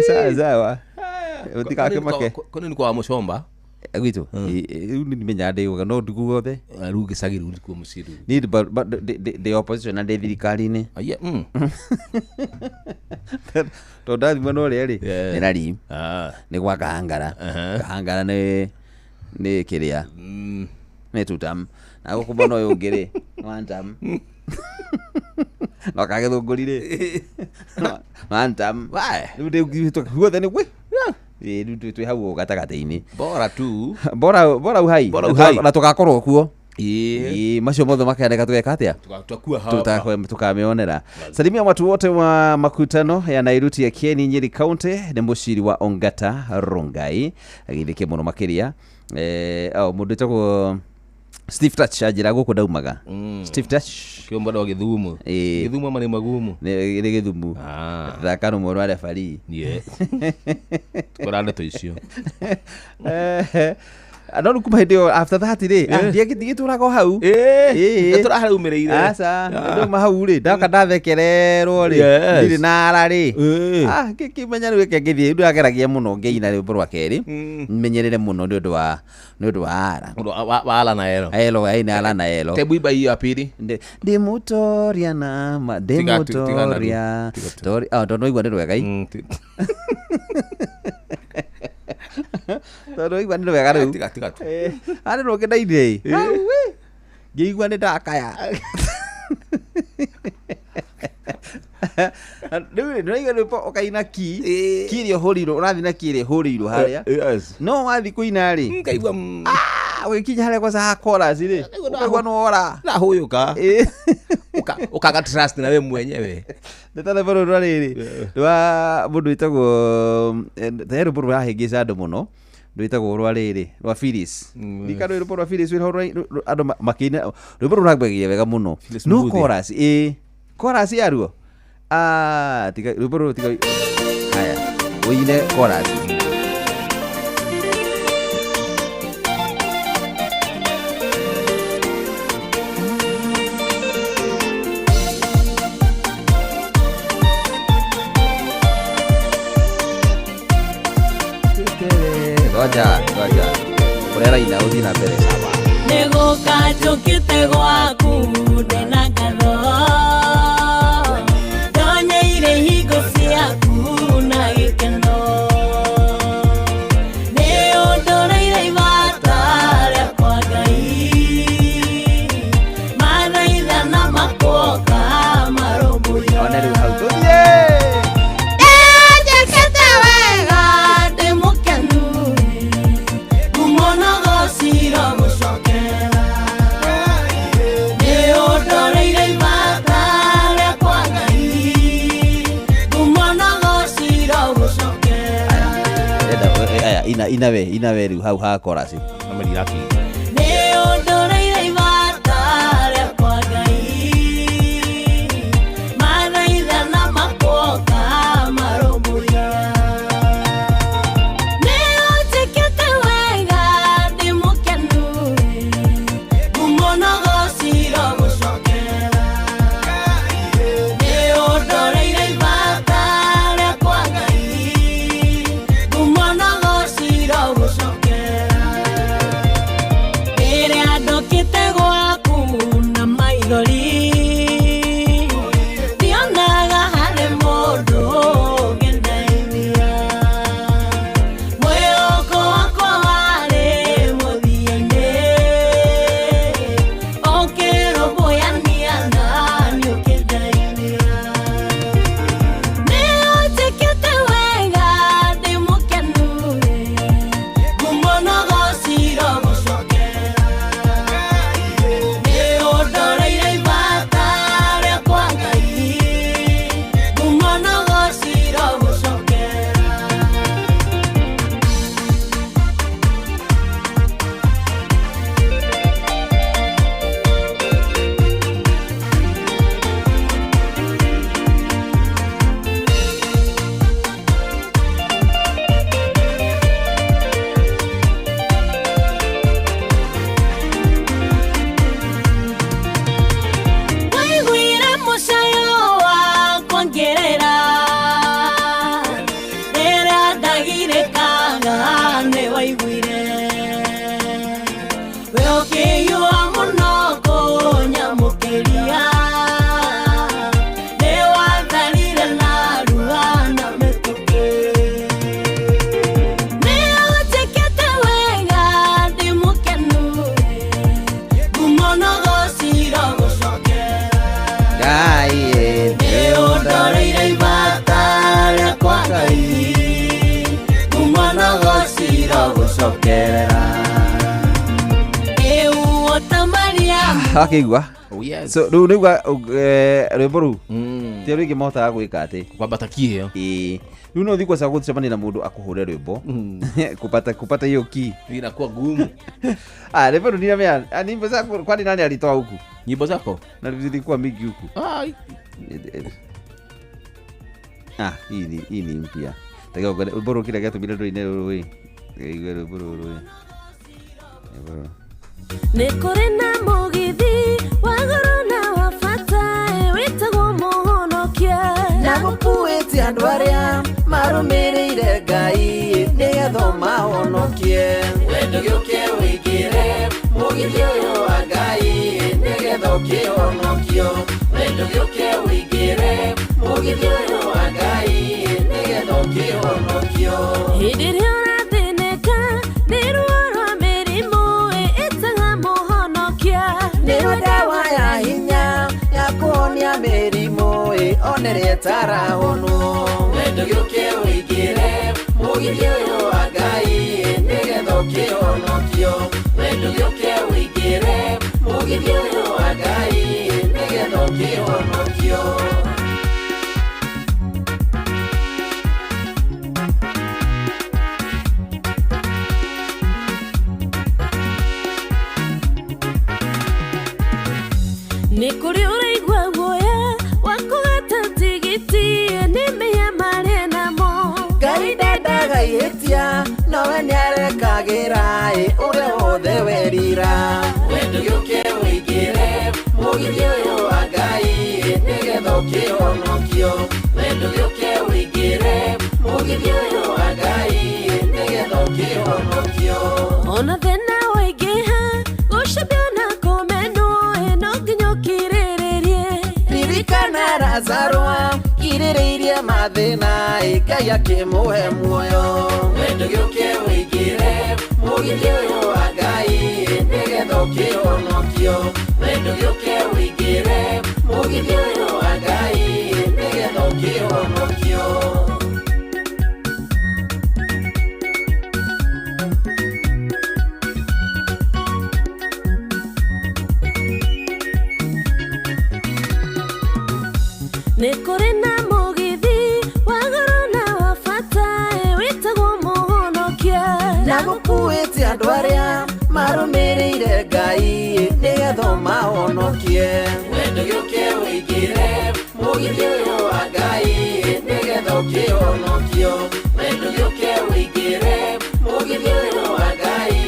S2: Sawa sawa. Ũtigakĩmake.
S1: Kwani ni kwa Mucomba?
S2: Gwitũ. Rĩu nĩ menyaga ndĩugaga no ndugu guothe.
S1: Rĩu gĩcagi rĩu nĩkuo mũciĩ rĩu.
S2: Niĩ ndĩ opposition na ndĩ thirikari-inĩ.
S1: Aya.
S2: Tondũ ndathiĩ mwena ũrĩa rĩ, nĩ rari. Nĩ gwa Kahangara. Kahangara nĩ kĩrĩa. Nĩ tutam. Na gũkũ mwena ũyũ ũngĩ rĩ, nĩ one term. No kagĩthũngũri rĩ. One term. Rĩu ndĩ guothe nĩ gwĩ. Ĩ, rĩu twĩ hau gatagatĩ-inĩ.
S1: Bora tu.
S2: Bora bora uhai.
S1: Bora uhai.
S2: Na tũgakorwo kuo.
S1: Ĩĩ.
S2: Macio mothe makeneka tũgeka atĩa?
S1: Tutakuwa hapa.
S2: Tukamĩonera. Salimia watu wote wa makutano ya Nairuti ya Kieni Nyeri County nĩ mũciri wa Ongata Rongai. Agĩthĩke mũno makĩria. Mũndũ wĩtagwo Steve Touch anjĩra gũkũ ndaumaga. Steve Touch.
S1: Kĩo mwena wa Gĩthumo. Gĩthumo ama nĩ magumu?
S2: Nĩ Gĩthumo. Thaka rũmwe rwa referee.
S1: Yeah. Tukora ndeto icio.
S2: No rĩu kuma hĩndĩ ĩyo after that rĩ, ndigĩtũraga o hau.
S1: Ndatũra haraumĩrĩire.
S2: Aca, ndauma hau rĩ, ndoka ndathekererwo rĩ, ndirĩ na ara rĩ. Ngĩkĩmenya rĩu reke ngĩthiĩ, rĩu ndageragia mũno ngĩina rwĩmbo rwa kerĩ, menyerere mũno nĩ ũndũ wa nĩ ũndũ wa ara.
S1: Wa ala na elo.
S2: Elo, ĩ, ala na elo.
S1: Tebu imba hiyo ya pili.
S2: Ndĩmũtoria na ma, ndĩmũtoria. Tondũ waigua nĩ rwega ĩ. Tondũ waigua nĩ rwega rĩu.
S1: Tiga, tiga tu.
S2: Arĩ rũngĩ ndaire ĩ. Hau ĩ. Ngĩigua nĩ ndakaya. Rĩu rĩ, nĩũraigua rwĩmbo ũkaina ki. Ki ĩrĩa ũhũrĩirwo, ũrathiĩ na ki ĩrĩa ũhũrĩirwo harĩa. No wathiĩ kũina rĩ.
S1: Ngaigua
S2: Ũgĩkinya harĩa kwanza ha chorus rĩ, ũkaigua nĩ wora.
S1: Ndahũyũka. Ũkaga trust na we mwenyewe.
S2: Nĩ ta rwĩmbo rũrũ rwa rĩrĩ, rwa mũndũ wĩtagwo, ta he rwĩmbo rũrahĩngĩca andũ mũno, rwĩtagwo rwa rĩrĩ, rwa Phyllis. Ndirikana rwĩmbo rwa Phyllis wĩho andũ makĩina, rwĩmbo rũu rũrangwegeria wega mũno. No chorus, ĩ, chorus yaruo. Tiga, rwĩmbo rũrũ tiga. Haya, ũine chorus. Ngoja, ngoja. Ũrĩa raina ũthiĩ na mbere sawa.
S12: Nĩgũka njũkĩte gwaku ndĩna ngatho.
S2: Inawe inawe rĩu hau ha chorus.
S12: Nĩ ũndũrĩire ibata rĩakwa Ngai, mathaithana makwoka marũmbũiya. Nĩ ũnjĩkĩte wega ndĩ mũkenu, ngumo na gũcira gũcokera. Nĩ ũndũrĩire ibata rĩakwa Ngai, ngumo na gũcira gũcokera. Rĩrĩa ndokĩte gwaku na maithori, ndionaga harĩ mũndũ ũngĩndeithia. Mwĩhoko wakwa warĩ mũthia-inĩ, ũkĩrũmbũyania naniĩ ũkĩndeithia. Nĩ ũnjĩkĩte wega ndĩ mũkenu, ngumo na gũcira gũcokera. Nĩ ũndoreire ibata rĩakwa Ngai, ngumo na gũcira gũcokera. Waiguire mũcayo wakwa ngĩrĩra, rĩrĩa ndagirĩkaga nĩ waiguire. We ũkĩhiũha mũno kũnyamũkĩria, nĩ watharire narua na mĩtũkĩ. Nĩ ũnjĩkĩte wega ndĩ mũkenu, ngumo na gũcira gũcokera.
S2: Ngai
S12: Nĩ ũndoreire ibata rĩakwa Ngai, ngumo na gũcira gũcokerera. Ĩuo ta Mariamu.
S2: Akĩigua.
S1: Oh, yes.
S2: So rĩu nĩigua rwĩmbo rũu ti andũ aingĩ mahotaga gwĩka atĩ
S1: kwambata kiheo.
S2: Ĩĩ, rĩu no ũthiĩ kwaca gũcemania na mũndũ akũhũre rwĩmbo kupata hiyo key
S1: inakuwa gumu.
S2: Ah, rwĩmbo rũu ninamea ah, nyimbo zako kwani nani alitoa huku
S1: nyimbo zako
S2: na zilikuwa mingi huku.
S1: Ai.
S2: Ah, hii ni mpya. Taka rwĩmbo rũu kĩrĩa gĩatũmire rũine rũrũ ĩ. Igue rwĩmbo rũrũ ĩ. Rwĩmbo rũrũ.
S12: Nĩ kũrĩ na mũgithi wa goro na wa bata wĩtagwo mũhonokia.
S5: Na gũkuĩte andũ arĩa marũmĩrĩire Ngai nĩgetha ũmahonokie. Wendo gĩũke ũingĩre mũgithi ũyũ wa Ngai nĩgetha ũkĩhonokio. Wendo gĩũke ũingĩre mũgithi ũyũ wa Ngai nĩgetha ũkĩhonokio.
S12: Hĩndĩ ĩrĩa ũrathĩnĩka nĩ ruo rwa mĩrimũ ĩtaga mũhonokia.
S5: Nĩwe ndawa ya hinya ya kũhonia mĩrimũ ĩ onerie ĩtarahonwo. Wendo gĩũke ũingĩre mũgithi ũyũ wa Ngai nĩgetha ũkĩhonokio. Wendo gĩũke ũingĩre mũgithi ũyũ wa Ngai nĩgetha ũkĩhonokio.
S12: Nĩ kũrĩ ũraigua guoya wa kũgata tigiti nĩ mehia marĩa namo.
S5: Ngai ndendaga ihĩtia nowe nĩarekagĩra ĩ ũrĩa wothe werira. Wendo gĩũke ũingĩre mũgithi ũyũ wa Ngai nĩgetha ũkĩhonokio. Wendo gĩũke ũingĩre mũgithi ũyũ wa Ngai nĩgetha ũkĩhonokio.
S12: Ona thĩna waingĩha gũcambio na kũmenwo no nginya ũkirĩrĩrie.
S5: Ririkana Lazaro akirĩrĩirie mathĩna ĩ Ngai akĩmũhe muoyo. Wendo gĩũke ũingĩre mũgithi ũyũ wa Ngai nĩgetha ũkĩhonokio. Wendo gĩũke ũingĩre mũgithi ũyũ wa Ngai nĩgetha ũkĩhonokio.
S12: Nĩ kũrĩ na mũgithi wa goro na wa bata wĩtagwo mũhonokia.
S5: Andũ arĩa marũmĩrĩire Ngai nĩgetha mahonokie. Wendo gĩũke ũingĩre mũgithi ũyũ wa Ngai nĩgetha ũkĩhonokio. Wendo gĩũke ũingĩre mũgithi ũyũ wa Ngai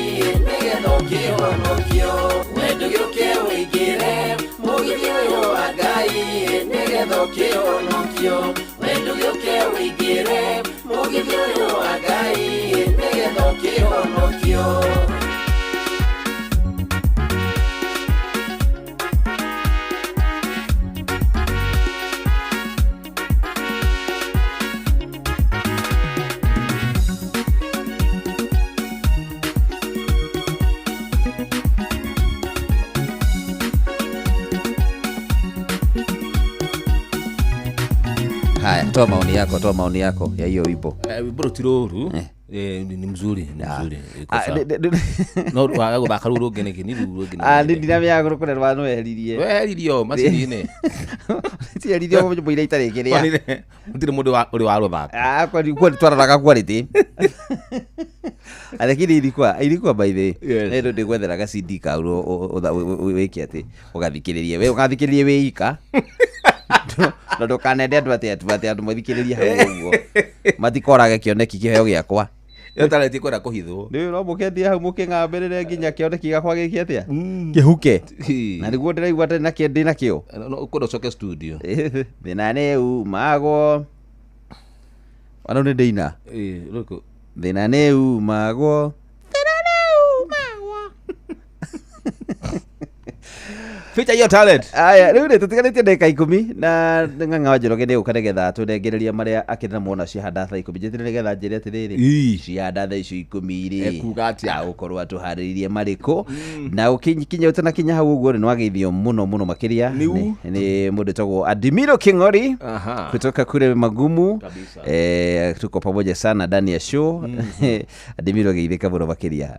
S5: nĩgetha ũkĩhonokio. Wendo gĩũke ũingĩre mũgithi ũyũ wa Ngai nĩgetha ũkĩhonokio. Wendo gĩũke ũingĩre mũgithi ũyũ wa Ngai nĩgetha ũkĩhonokio.
S2: Haya, toa maoni yako, toa maoni yako ya hiyo wimbo.
S1: Wimbo ti rũru. Ni mzuri, ni mzuri. Iko sawa. No waga gũthaka rũu rũngĩ nĩkĩ? Ni rũu rũngĩ.
S2: Ah, ni ndinamenya kũrĩa rwa weheririe.
S1: Weheririo macini-inĩ.
S2: Tieririo nyũmba iria itarĩ kĩrĩa.
S1: Gũtirĩ mũndũ ũrĩ wa rũthaka.
S2: Ah, kwani kwani twararaga quality. Lakini ilikuwa by the way. Nĩ ndĩgwetheraga CD kau wĩke atĩ ũgathikĩrĩrie. We ũgathikĩrĩrie wĩ ika. Na ndũkanende andũ atĩ andũ mathikĩrĩrie hau ũguo. Matikorage kĩoneki kĩheo gĩakwa.
S1: Ĩyo talent ĩkwenda kũhithwo.
S2: Nĩ no mũkendie hau mũkĩng'ambĩrĩre nginya kĩoneki gĩakwa gĩke atĩa? Kĩhuke. Na nĩguo ndĩraigua ndĩ nakĩo ndĩ nakĩo.
S1: No ũkwenda ũcoke studio.
S2: Thĩna nĩ umagwo. Ona nĩ ndĩina.
S1: Rũkũ.
S2: Thĩna nĩ umagwo. Thĩna nĩ umagwo.
S1: Feature your talent.
S2: Aya, rĩu rĩ tũtiganĩtie ndagĩka 10 na Ng'ang'a wa Njoroge nĩ gũka nĩgetha tũnengereria marĩa akĩrĩ namo ona ciahanda thaa 10. Njĩtĩre nĩgetha njĩre atĩrĩrĩ, ciahanda thaa icio 10 rĩ,
S1: Ekuga atĩa?
S2: Agũkorwo atũharĩrĩirie marĩkũ. Na ũkinya ũtanakinya hau ũguo rĩ, nĩwageithio mũno mũno makĩria nĩ mũndũ wĩtagwo Adimiro King'ori kutoka kule Magumu. Tuko pamoja sana ndani ya show. Adimiro geithĩka mũno makĩria.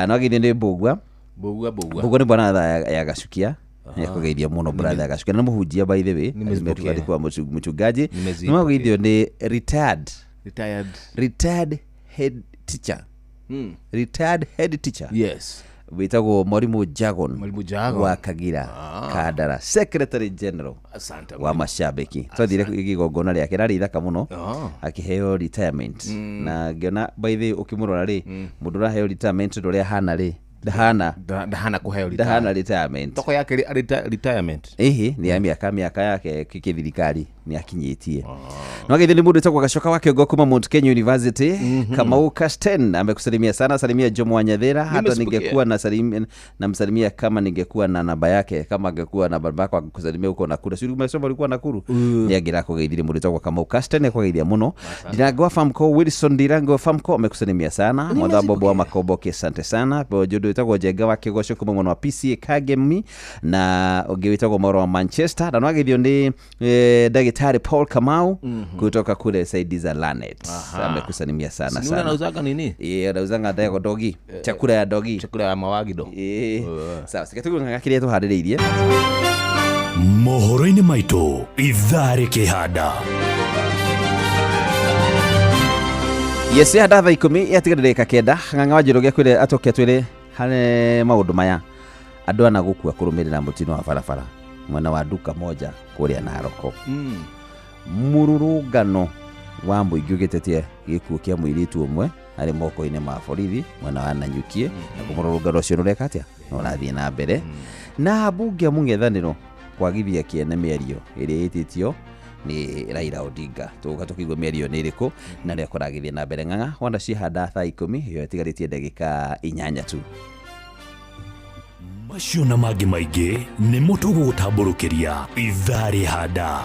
S2: No ageithio nĩ Mbũgua.
S1: Mbũgua.
S2: Mbũgua nĩ bwana ya Gacukia. Nĩakũgeithia mũno brother Gacukia na mũhunjia by the way. Alikuwa mchungaji. Nĩwageithio nĩ retired head teacher. Retired head teacher.
S1: Yes.
S2: Wĩtagwo Mwalimu Jagon wa Kagira Kandara, Secretary General wa mashabiki. Twathire igongona rĩake rarĩ ithaka mũno, akĩheo retirement. Na ngĩona by the way ũkĩmũrora rĩ, mũndũ ũraheo retirement ũrĩa ahana rĩ, ndahana
S1: kũheo
S2: ndahana retirement.
S1: Toko yake retirement.
S2: Ĩhĩ, nĩ ya mĩaka yake kĩthirikari nĩ akinyĩtie. No ageithio nĩ mũndũ wĩtagwo Gacoka wa Kĩongo kuma Mount Kenya University. Kamau Kasten amekusalimia sana, salimia Jomo wa Nyathera. Hata ningekuwa na namsalimia kama ningekuwa na namba yake, kama angekuwa na namba yako angekusalimia huko Nakuru. Si umesoma ulikuwa Nakuru? Nĩ angĩrakũgeithirie mũndũ wĩtagwo Kamau Kasten akũgeithia mũno. Ndirango wa Famco Wilson Ndirango wa Famco amekusalimia sana. Mwathambo wa Makomboki asante sana. Jodo wĩtagwo Njenga wa Kĩgoco kuma mwena wa PCA Kagemi, na ũngĩ wĩtagwo Mauro wa Manchester. Na nĩwageithio nĩ Daktari Paul Kamau kutoka kule saidi za Lanet. Amekusalimia sana sana.
S1: Anauzaga nini?
S2: Anauzanga ndago dogi, chakula ya dogi,
S1: chakula ya mawagido.
S2: Sawa, sikatugu ng'ang'a tũharĩrĩirie.
S16: Mohoro-inĩ maitũ ithaa rĩkĩhanda.
S2: Yes, ya thaa 10 yatigarire ndagĩka 9. Ng'ang'a wa Njoroge akwĩre atoke atwĩre harĩ maũndũ maya andũ ana gũkua kũrũmĩrĩra mũtino wa barabara mwena wa duka moja kũrĩa Naroko. Mũrũrũngano wa mũingĩ ũgĩtetia gĩkuũ kĩa mũirĩtu ũmwe arĩ moko-inĩ ma borithi mwena wa Nanyukie. Naguo mũrũrũngano ũcio nĩũreka atĩa? Nĩũrathiĩ na mbere. Na ambunge a mũng'ethanĩro kwagithia kĩene mĩario ĩrĩa ĩtĩtio nĩ Raila Odinga. Tũgũka tũkĩigua mĩario nĩ ĩrĩkũ na ũrĩa kũragĩthiĩ na mbere. Ng'ang'a wona ciahanda thaa 10 ĩyo ĩtigarĩtie ndagĩka 8 tu.
S16: Macio na mangĩ maingĩ nĩmo tũgũgũtambũrũkĩria ithaa rĩhanda.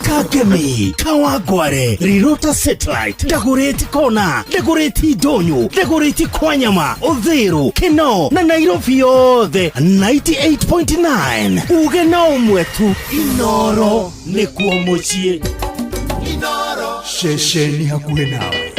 S18: Kagemi, Kawangware, Rirota Satellite, Dagoretti Kona, Dagoretti Ndonyo, Dagoretti Kwanyama, Uthiru, Kinoo na Nairobi yothe 98.9. Uge na ũmwe tu, Inoro nĩkuo mũciĩ.
S24: Inoro
S11: ceceni hakuhĩ nawe.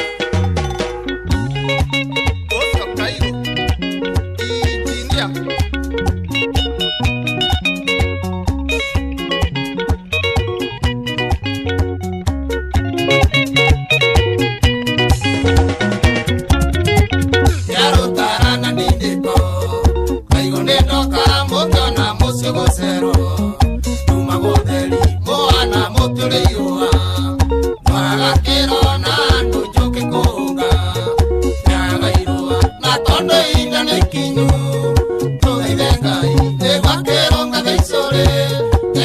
S7: Ndoka mũkĩona mũciĩ gũcerwo Tuma gũtheri mũhana mũtũrĩ iũa Mwagakĩrwo na andũ njũkĩ kũũnga Nyaga irũa na tondũ ihinda nĩ ikinyu Tũthaithe Ngai nĩgwakĩrwo ngathe icũrĩ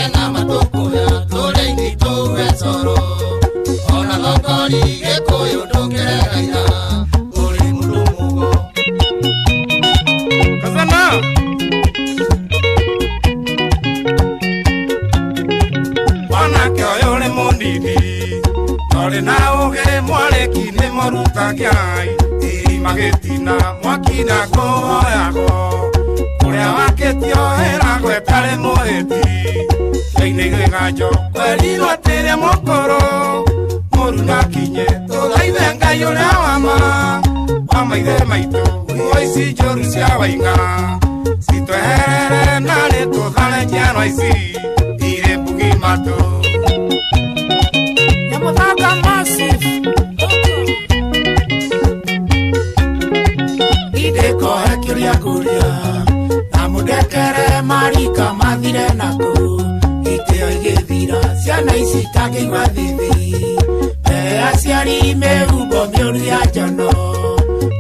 S7: Ena matũkũya tũrĩ ini tũue coro Ona thongori Gĩkũyũ ndũngĩregaira Ũrĩ mũndũ mũgo
S24: Kazana Mwanake ũyũ nĩ mũnini Tũrĩ na ũgĩ mwarĩki nĩ mũrutagiai Irima gĩtina mwaki na kũhoyagwo Ũrĩa wakĩtio ĩragwo ĩtarĩ mũhĩti Thĩinĩ gĩganjo kwerirwo atĩrĩ mũkũrũ Mũru ndakinye tũthaithe Ngai ũrĩa wa ma Wa maithe maitũ nguo ici njũru cia waing'a Citweherere na nĩ tũthare njiarwa ici irĩ mbugi matũ
S13: Nyamuthanga massive
S7: Ndĩkohe kĩũria ngũria na mũndekere marika mathire naku Itĩo igĩthira ciana ici itangĩigua thithi Mbere aciari mĩhumbo mĩũru ya njono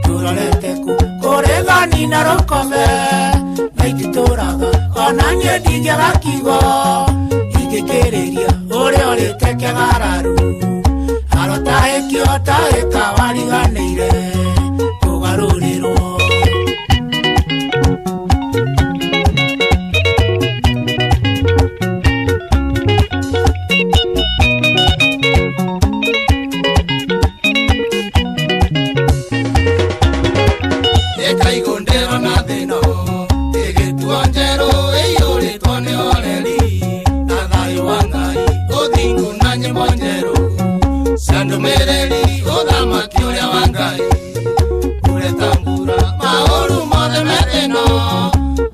S7: Tũrorete kũ kũrĩ thoni na rũkome na ititũraga ona niĩ ndingĩaga kiugo Ingĩkĩrĩria ũrĩa ũrĩte kĩgararu Arotahĩkio tahĩka wariganĩire kũgarũrĩrwo Ĩkaigũndĩrwo na thĩno ĩgĩtuo njerũ ĩiyũrĩtwo nĩ oreri na thayũ wa Ngai ũthingu na nyĩmbo njerũ cia ndũmĩrĩri ũthamaki ũrĩa wa Ngai ũreta mbura maũru mothe me thĩno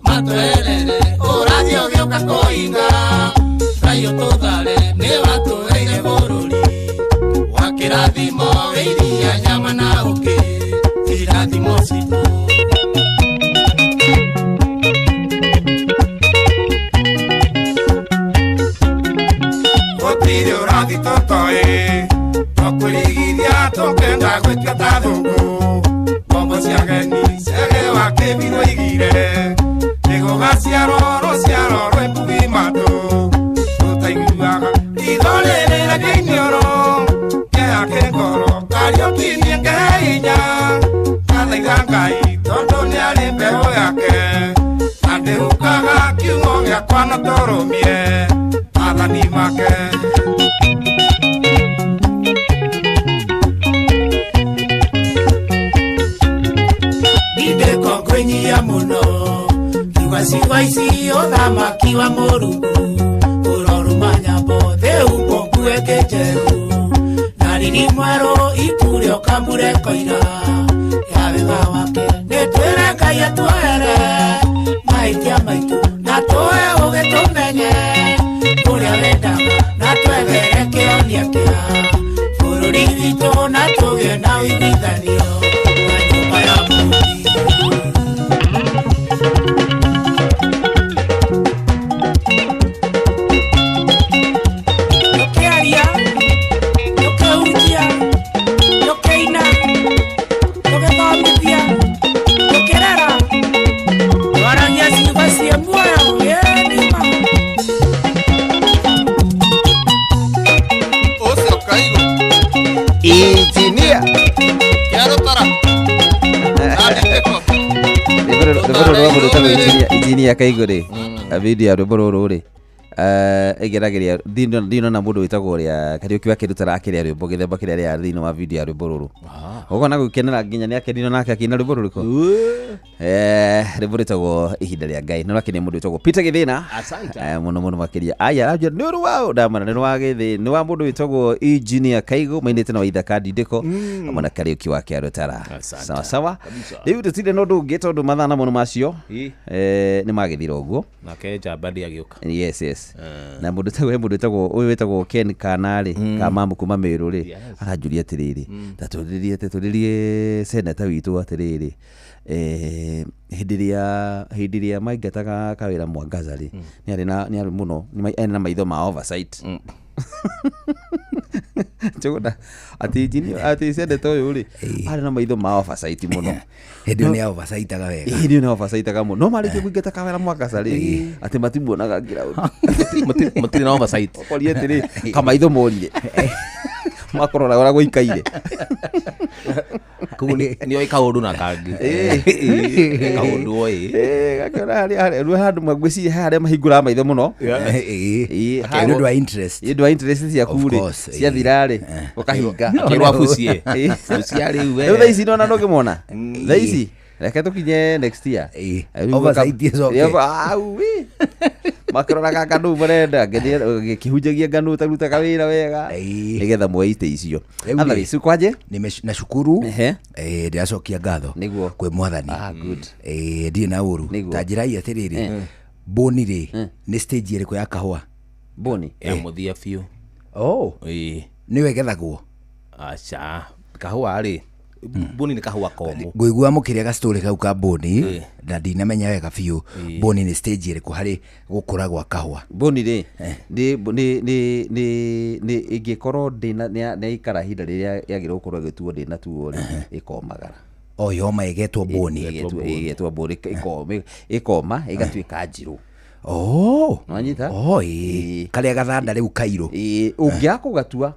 S7: matwerere ũrathiĩ ũgĩũka kũhinga Ngai ũtũthare nĩ watũheire bũrũri wa kĩrathimo iria nyama na ũkĩ irathimo citũ
S24: Gũtirĩ ũrathi tũtoĩ Tũkwĩrigithia tũkenda gwĩtua ta thũngũ Ngombo cia ageni cege wa kĩbirwo igire Nĩgũgaciarwo rũciaro rwĩ mbugi matũ Tũtaiguaga ritho rĩrĩ rĩa iniũrũ Kĩeha kĩ ngoro Kariũki niĩ ngehe hinya Ngathaitha Ngai tondũ nĩarĩ mbeũ yake Na ndĩhukaga kiugo gĩakwa no tũrũmie maathani make
S7: Ndĩko ngwĩnyia mũno kiuga ciugo ici ũthamaki wa Mũrungu ũroruma nyambo thĩ humbwo nguo ĩngĩ njerũ na riri mwerũ itu rĩoka mbura ĩkoira ya wega wake nĩ twĩre Ngai atuohere mahĩtia maitũ na tũhe ũgĩ tũmenye ũrĩa wendaga na twethere kĩhonia kĩa bũrũri witũ na tũgĩe na ũiguithanio na nyũmba ya Mũrungu.
S13: Tũkĩaria, tũkĩhunjia, tũkĩina, tũgĩthomithia, tũkĩrera, twaragia ciugo ciĩ muoyo ĩĩ nĩ ma.
S24: Ũcio Kaigũ
S2: Engineer
S24: Kĩarũtara
S2: Rwĩmbo rũrũ rwa mũndũ wĩtagwo engineer Kaigũ rĩ video ya rwĩmbo rũrũ rĩ ĩgeragĩria ndinona mũndũ wĩtagwo ũrĩa Kariũki wa Kĩrutara akĩrĩa rwĩmbo gĩthemba kĩrĩa arĩa thĩinĩ wa video ya rwĩmbo rũrũ ũkona gũkenera nginya nĩ akenire nake akĩina rwĩmbo rũrĩkũ rwĩmbo rwĩtagwo ihinda rĩa Ngai nĩ rwakenia mũndũ wĩtagwo Peter Gĩthĩna.
S1: Asante.
S2: Mũno mũno makĩria aya aranjĩra nĩ ũru wao ndamana nĩ rwa Gĩthĩ nĩ wa mũndũ wĩtagwo engineer Kaigũ mainĩte na Waithaka Ndindĩko hamwe na Kariũki wa Kĩarũtara. Sawa sawa rĩu tũtirĩ na ũndũ ũngĩ tondũ mathaa namo nĩ macio nĩ magĩthira ũguo
S1: Nake njamba ndĩagĩũka.
S2: Yes yes. Yes, na mũndũ tagwo he mũndũ wĩtagwo ũyũ wĩtagwo Ken Kanarĩ kamamu kuma Meru rĩ, aranjũria atĩrĩrĩ, ta tũrĩrie tũrĩrie seneta witũ atĩrĩrĩ, hĩndĩ ĩrĩa maingataga kawĩra Mwangaza rĩ, nĩ arĩ na nĩ arĩ mũno ena na maitho ma oversight. Njũgũna atĩ engineer, atĩ seneta ũyũ rĩ, arĩ na maitho ma oversight mũno.
S5: Hĩndĩ ĩyo nĩ oversightaga wega.
S2: Hĩndĩ ĩyo nĩ oversightaga mũno, no marĩkia kũingata kawĩra Mwangaza rĩ, atĩ matimuonaga ground.
S1: Matirĩ na oversight.
S2: Okoria atĩrĩ, kamaitho morire makorora ũrĩa gũikaire.
S1: Koguo nĩ oĩ kaũndũ na kangĩ. Kaũndũ oĩ.
S2: Gakĩona harĩa rĩu handũ ngwĩciria he harĩa mahingũraga maitho mũno.
S5: Nĩ ũndũ wa interest.
S2: Nĩ ũndũ wa interest ciaku
S5: Of
S2: rĩ,
S5: course,
S2: ciathira rĩ, ũkahinga.
S1: Akĩrwo abucie. Bucia rĩu we.
S2: Rĩu thaa ici nona ndũngĩmona thaa ici, reke tũkinye next year. Rĩu
S5: Oversight ĩcoke.
S2: Au, ĩ. Makĩroraga ngano marenda ngĩkĩhunjagia ngano ũtarutaga wĩra wega nĩgetha muoe itĩ icio.
S5: Rĩu rĩ,
S2: Otherwise, kwanje?
S5: Nashukuru, ndĩracokia ngatho
S2: Nĩguo.
S5: kwĩ mwathani.
S2: Ah, good.
S5: Ndirĩ na ũru.
S2: Nĩguo.
S5: Ta njĩrai atĩrĩrĩ, boni rĩ, nĩ stage ĩrĩkũ ya kahũa?
S2: Boni
S1: Ya mũthia biũ.
S5: Oh.
S1: Ĩĩ.
S5: Nĩyo ĩgethagwo?
S1: Aca, kahũa rĩ, boni nĩ kahũa komũ.
S5: Ngũigua mũkĩrĩa gastory kau ka boni na ndinamenya wega biũ boni nĩ stage ĩrĩkũ harĩ gũkũra gwa kahũa.
S2: Boni rĩ, nĩ ĩngĩkorwo ndĩna nĩ yaikara ihinda rĩrĩa yagĩrĩirwo gũkorwo ĩgĩtuo ndĩnatuo rĩ, ĩkomagara.
S5: O yoma ĩgetwo boni.
S2: Ĩgetwo boni, ĩkoma ĩgatuĩka njirũ.
S5: Oh.
S2: Nĩwanyita?
S5: Oh, ĩĩ. Karĩa gathanda rĩu kairũ.
S2: Ĩĩ, ũngĩaga kũgatua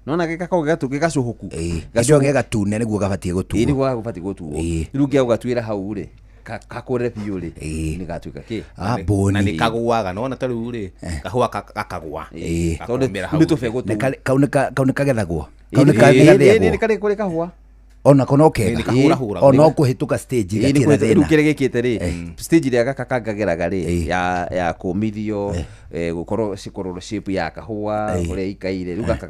S2: nona gĩgakorwo gĩgacũhũku.
S5: Hĩndĩ ĩyo ge gatune nĩguo gabatiĩ gũtuo.
S2: Ĩĩ, nĩguo gabatiĩ gũtuo. Rĩu ũngĩaga gũgatuĩra hau rĩ, kakũre biũ rĩ, nĩ gatuĩka kĩ?
S5: Ah, boni.
S1: Na nĩ kagũaga, nĩwona ta rĩu rĩ, kahũa gakagũa.
S2: Tondũ
S1: Gakomĩra
S2: rĩu
S1: hau.
S2: nĩ tũbegũ
S5: Nĩ
S2: tũu.
S5: kau nĩ kagethagwo? Kau
S2: Ĩĩ,
S5: nĩ gathĩagwo?
S2: nĩ karĩ kũrĩ kahũa.
S5: Onako no kega.
S1: Nĩ kahũrahũragwo.
S5: O no kũhĩtũka stage
S2: Ĩĩ, nĩ
S5: gatirĩ na
S2: kũhĩtũka- rĩu
S5: thĩna.
S2: kĩrĩa gĩkĩte rĩ, stage ĩrĩa gaka kangageraga rĩ, ya kũmithio, gũkorwo cikorwo shape ya kahũa, ũrĩa ikaire, rĩu gaka